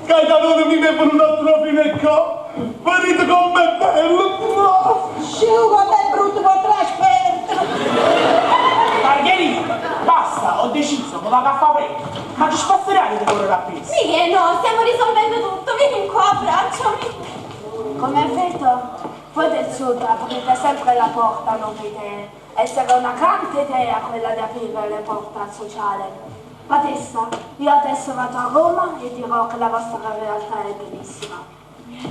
N: Gaetano mi è venuto a trovare fino qua! Vedete com'è bello! No.
F: Sciù, com'è brutto per trasferta!
D: Margherita, basta, ho deciso, mi vado a fare prete. Ma ci sposterai di correre a pista?
J: Michele, no, stiamo risolvendo tutto, vieni qua, abbracciami.
O: Come vedo, voi del sud aprite sempre la porta a nuove idee. E sarà una grande idea quella di aprire le porte al sociale. Badessa, io adesso vado a Roma e dirò che la vostra realtà è bellissima.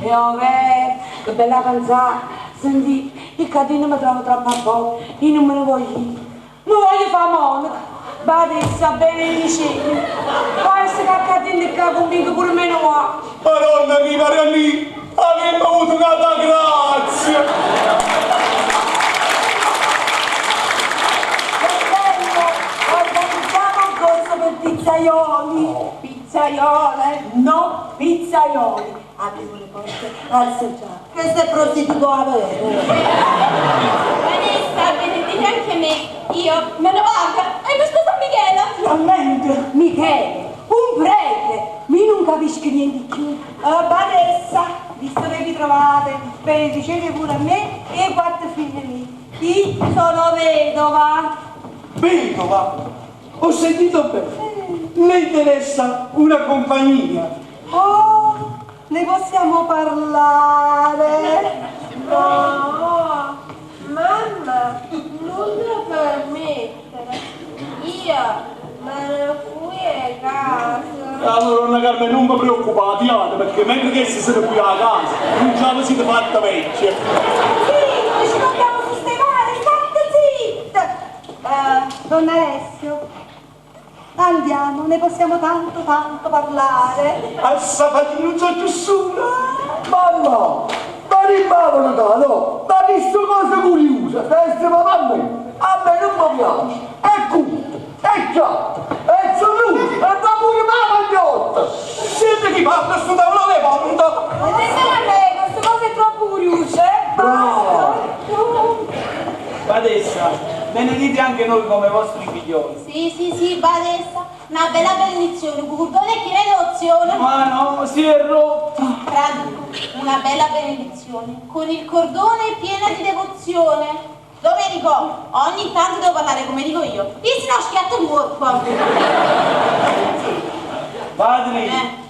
H: E oh, beh, che bella pensata. Senti, il catino mi trovo troppo a poco, io non me ne voglio ir. Mi voglio fare monaca. Badessa, benedicete. Può essere che a catino che convinco pure meno qua.
N: Madonna mia, Marianì, avremmo avuto una grazia!
G: Che bello! Organizziamo un corso per pizzaioli.
R: Pizzaiole?
G: No, pizzaioli. Apriamo le porte al sociale.
F: Questo è prostituto a vero.
J: Vanessa, benedite anche me. Io me ne vado e mi sposo a Michele.
G: Finalmente! Michele, un prete! Mi non capisco niente più.
R: Vanessa, visto che vi trovate, benedicete pure a me e ai quattro figli miei. Io sono vedova.
P: Vedova? Ho sentito bene. Le interessa una compagnia.
R: Oh, ne possiamo parlare.
K: No, mamma, non lo permettere. Io me ne fui a casa.
N: Allora, donna Carmen, non vi preoccupate, andate, perché mentre che siete qui a casa, non ce la siete fatta vecchia.
G: Sì, ci dobbiamo sistemare, state zitta!
R: Don Alessio, andiamo, ne possiamo tanto tanto parlare.
P: A Sabatino non c'è nessuno.
M: Mamma, ma rimane no? Ma visto cosa curiosa, stai ma a me, a me non mi piace, è curto, è chiatto, è saluto, e va pure mamma ghiotta.
P: Senti chi parla su tavolo le ponte.
G: Ma a me, questa cosa è troppo curiosa, eh?
M: Bravo!
D: Badessa, benedite anche noi come vostri figlioli.
K: Sì, sì, sì, badessa, una bella benedizione, un cordone che viene devozione.
D: Ma no, si è rotto.
K: Traduco, una bella benedizione, con il cordone piena di devozione. Domenico, ogni tanto devo parlare come dico io. Io se no schiatto il corpo.
D: Padre,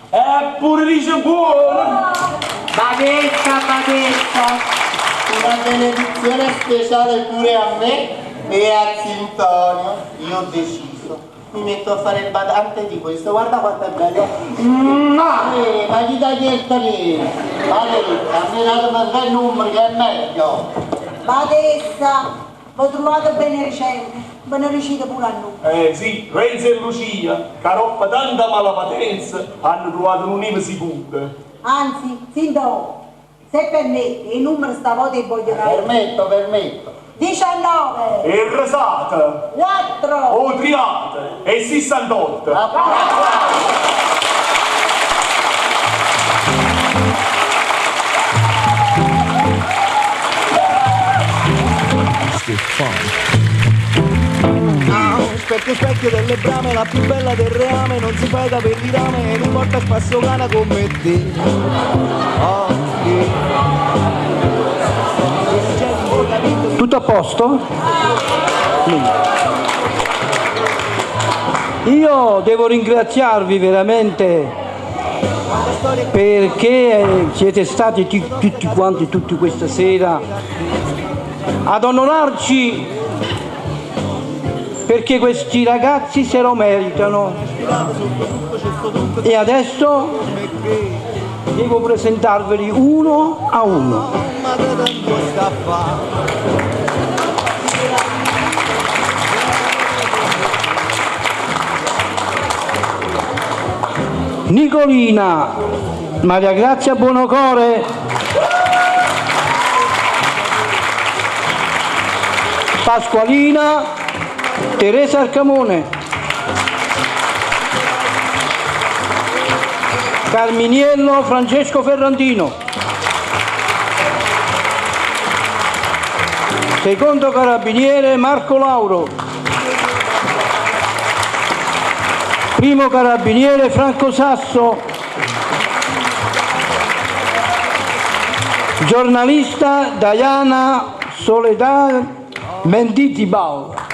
D: è pure dice buono.
B: Badessa, badessa! Una benedizione speciale pure a me e a Zintonio. Io ho deciso, mi metto a fare il badante di questo, guarda quanto è bello.
M: Ma, ma chi ti ha chiesto niente? Vale, a me datemi tre numeri che è meglio.
F: Badessa, vi trovate benedicente, benedicite pure a noi.
N: Eh sì, Renzo e Lucia, che roppa tanta malapatenza, hanno trovato un sicuro.
F: Anzi, sindaco, se permette, il numero stavolta li voglio dare.
M: Permetto, permetto.
F: 19,
N: E rasata,
F: 4,
N: o triata, e 68.
L: Specchio, specchio delle brame, la più bella del reame, non si fa i capelli rame e non porta a spasso cana come te. Oh,
I: Tutto a posto? Io devo ringraziarvi veramente perché siete stati tutti quanti, tutti questa sera ad onorarci perché questi ragazzi se lo meritano. E adesso devo presentarveli uno a uno.
L: Ma che tanto sta a fa?
I: Nicolina, Maria Grazia Buonocore, Pasqualina, Teresa Arcamone, Carminiello, Francesco Ferrandino, secondo carabiniere Marco Lauro, primo carabiniere Franco Sasso, giornalista Diana Soledad Mendizibal.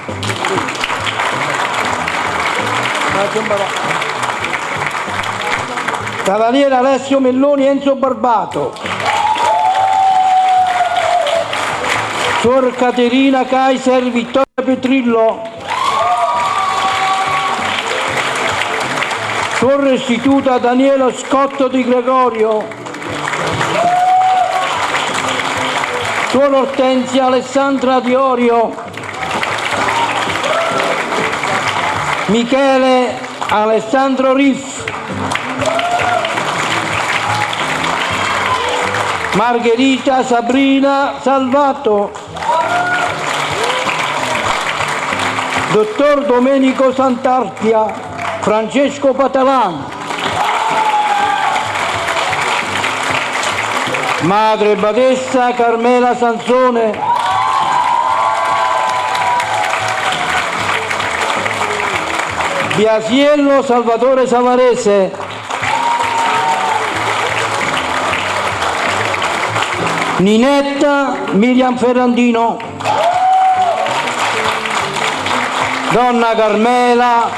I: Cavaliere Alessio Melloni Enzo Barbato. Suor Caterina Kaiser Vittoria Petrillo. Suor Restituta Daniela Scotto di Gregorio. Suor Ortensia Alessandra Di Orio. Michele Alessandro Riff. Margherita Sabrina Salvato. Dottor Domenico Santarpia, Francesco Patalano. Madre Badessa Carmela Sansone. Biasiello Salvatore Savarese. Ninetta Miriam Ferrandino. Donna Carmela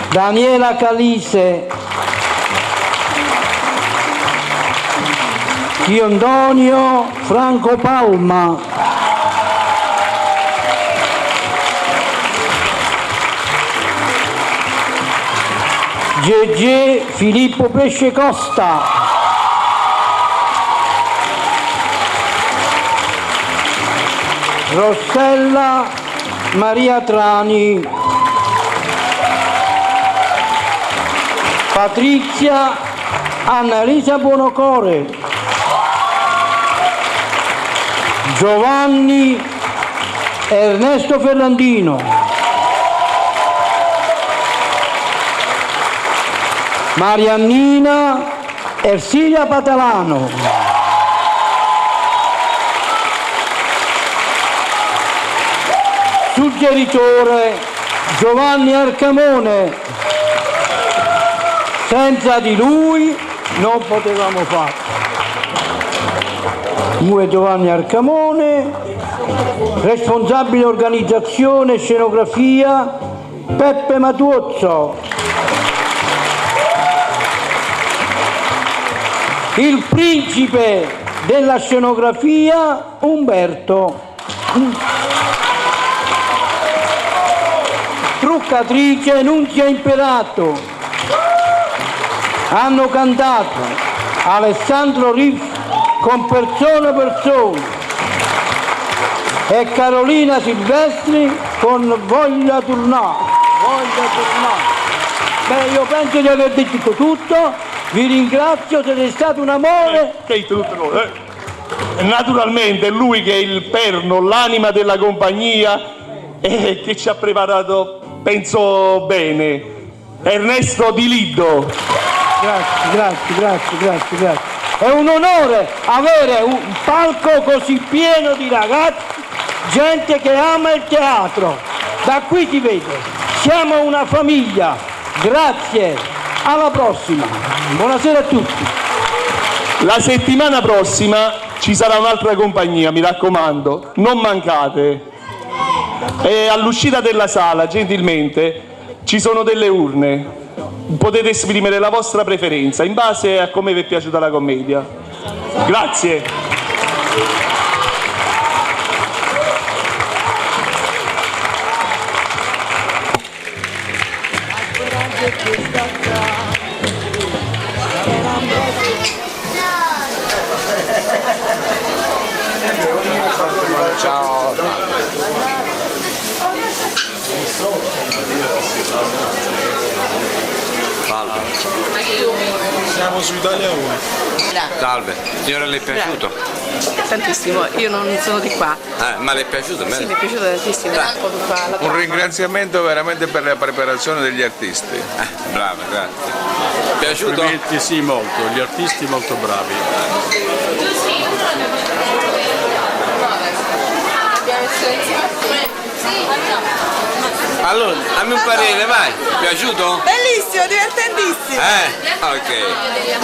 I: Daniela Calise. Antonio Franco Palma. GG Filippo Pesce Costa. Rossella Maria Trani. Patrizia Annalisa Buonocore. Giovanni Ernesto Ferrandino. Mariannina Ersilia Patalano. Suggeritore Giovanni Arcamone. Senza di lui non potevamo fare. Mue Giovanni Arcamone, responsabile organizzazione e scenografia Peppe Matuozzo. Il principe della scenografia Umberto. Truccatrice Nunzia Imperato. Hanno cantato Alessandro Riff con Persone Persone e Carolina Silvestri con Voglia Turnà. Voglia Turnà. Beh, io penso di aver detto tutto, vi ringrazio, siete stato un amore.
N: Che tutto no, eh. Naturalmente è lui che è il perno, l'anima della compagnia e che ci ha preparato, penso bene, Ernesto Di Liddo.
I: Grazie, grazie, grazie, grazie, grazie. È un onore avere un palco così pieno di ragazzi, gente che ama il teatro. Da qui ti vedo. Siamo una famiglia. Grazie. Alla prossima. Buonasera a tutti.
N: La settimana prossima ci sarà un'altra compagnia, mi raccomando, non mancate. E all'uscita della sala, gentilmente, ci sono delle urne. Potete esprimere la vostra preferenza in base a come vi è piaciuta la commedia. Grazie.
C: Ciao. Salve.
S: Siamo su Italia 1.
C: Salve. Signora, le è piaciuto?
T: Tantissimo, io non sono di qua.
C: Ma le è piaciuto?
T: Sì, mi è piaciuto tantissimo. Tutta la
S: Un ringraziamento veramente per la preparazione degli artisti.
C: Brava, grazie. Piaciuto?
U: Complimenti, sì, molto, gli artisti molto bravi.
C: Allora, dammi un parere, vai. Piaciuto?
V: Bellissimo, divertentissimo.
C: Ok.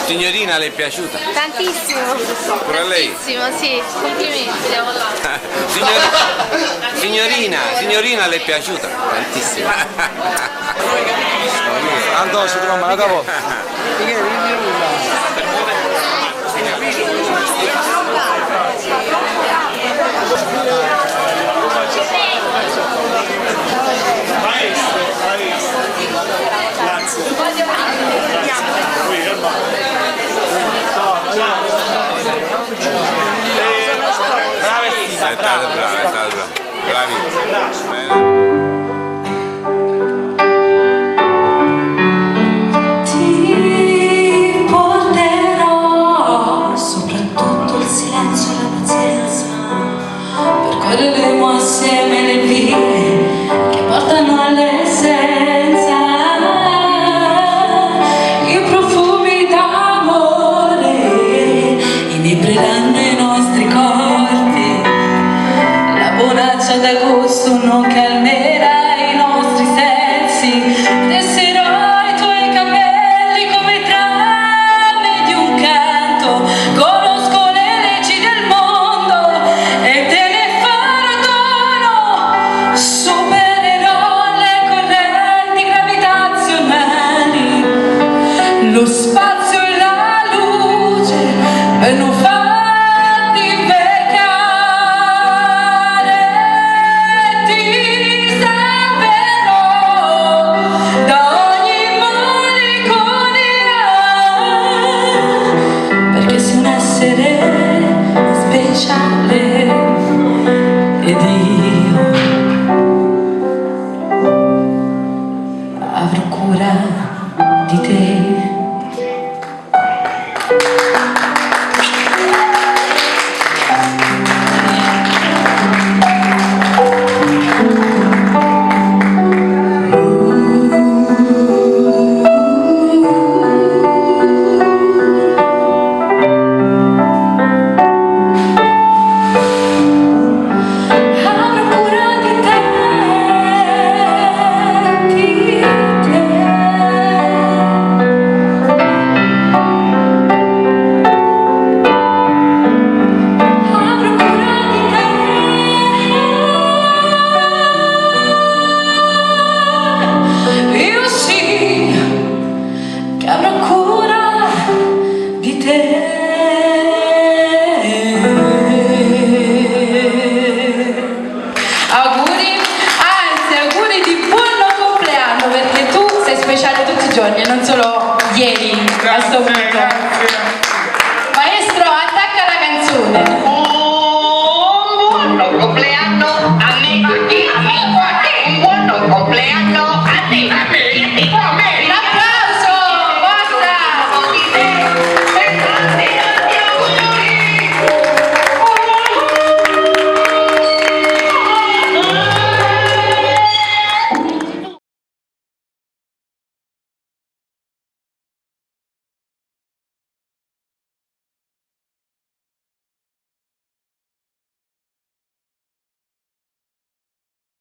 C: Signorina, le è piaciuta?
J: Tantissimo.
C: Pure a lei?
J: Tantissimo, sì. Complimenti.
C: Signorina, signorina, le è piaciuta? Tantissimo.
S: Andò, si trova la dopo.
N: Maestro, maestro. Grazie.
C: È stata brava, è stata brava. Bravissima. Bene.
W: Ti porterò soprattutto il silenzio e la pazienza. Percorreremo assieme le vie che portano all'essenza. I profumi d'amore inebrieranno i nostri corpi. La bonaccia d'agosto non calmerà i nostri sensi. Tesserò i tuoi capelli come trame di un canto. Conosco le leggi del mondo e te ne farò dono. Supererò le correnti gravitazionali, lo spazio e la luce per non farti invecchiare. Ti salverò da ogni malinconia, perché sei un essere speciale ed io.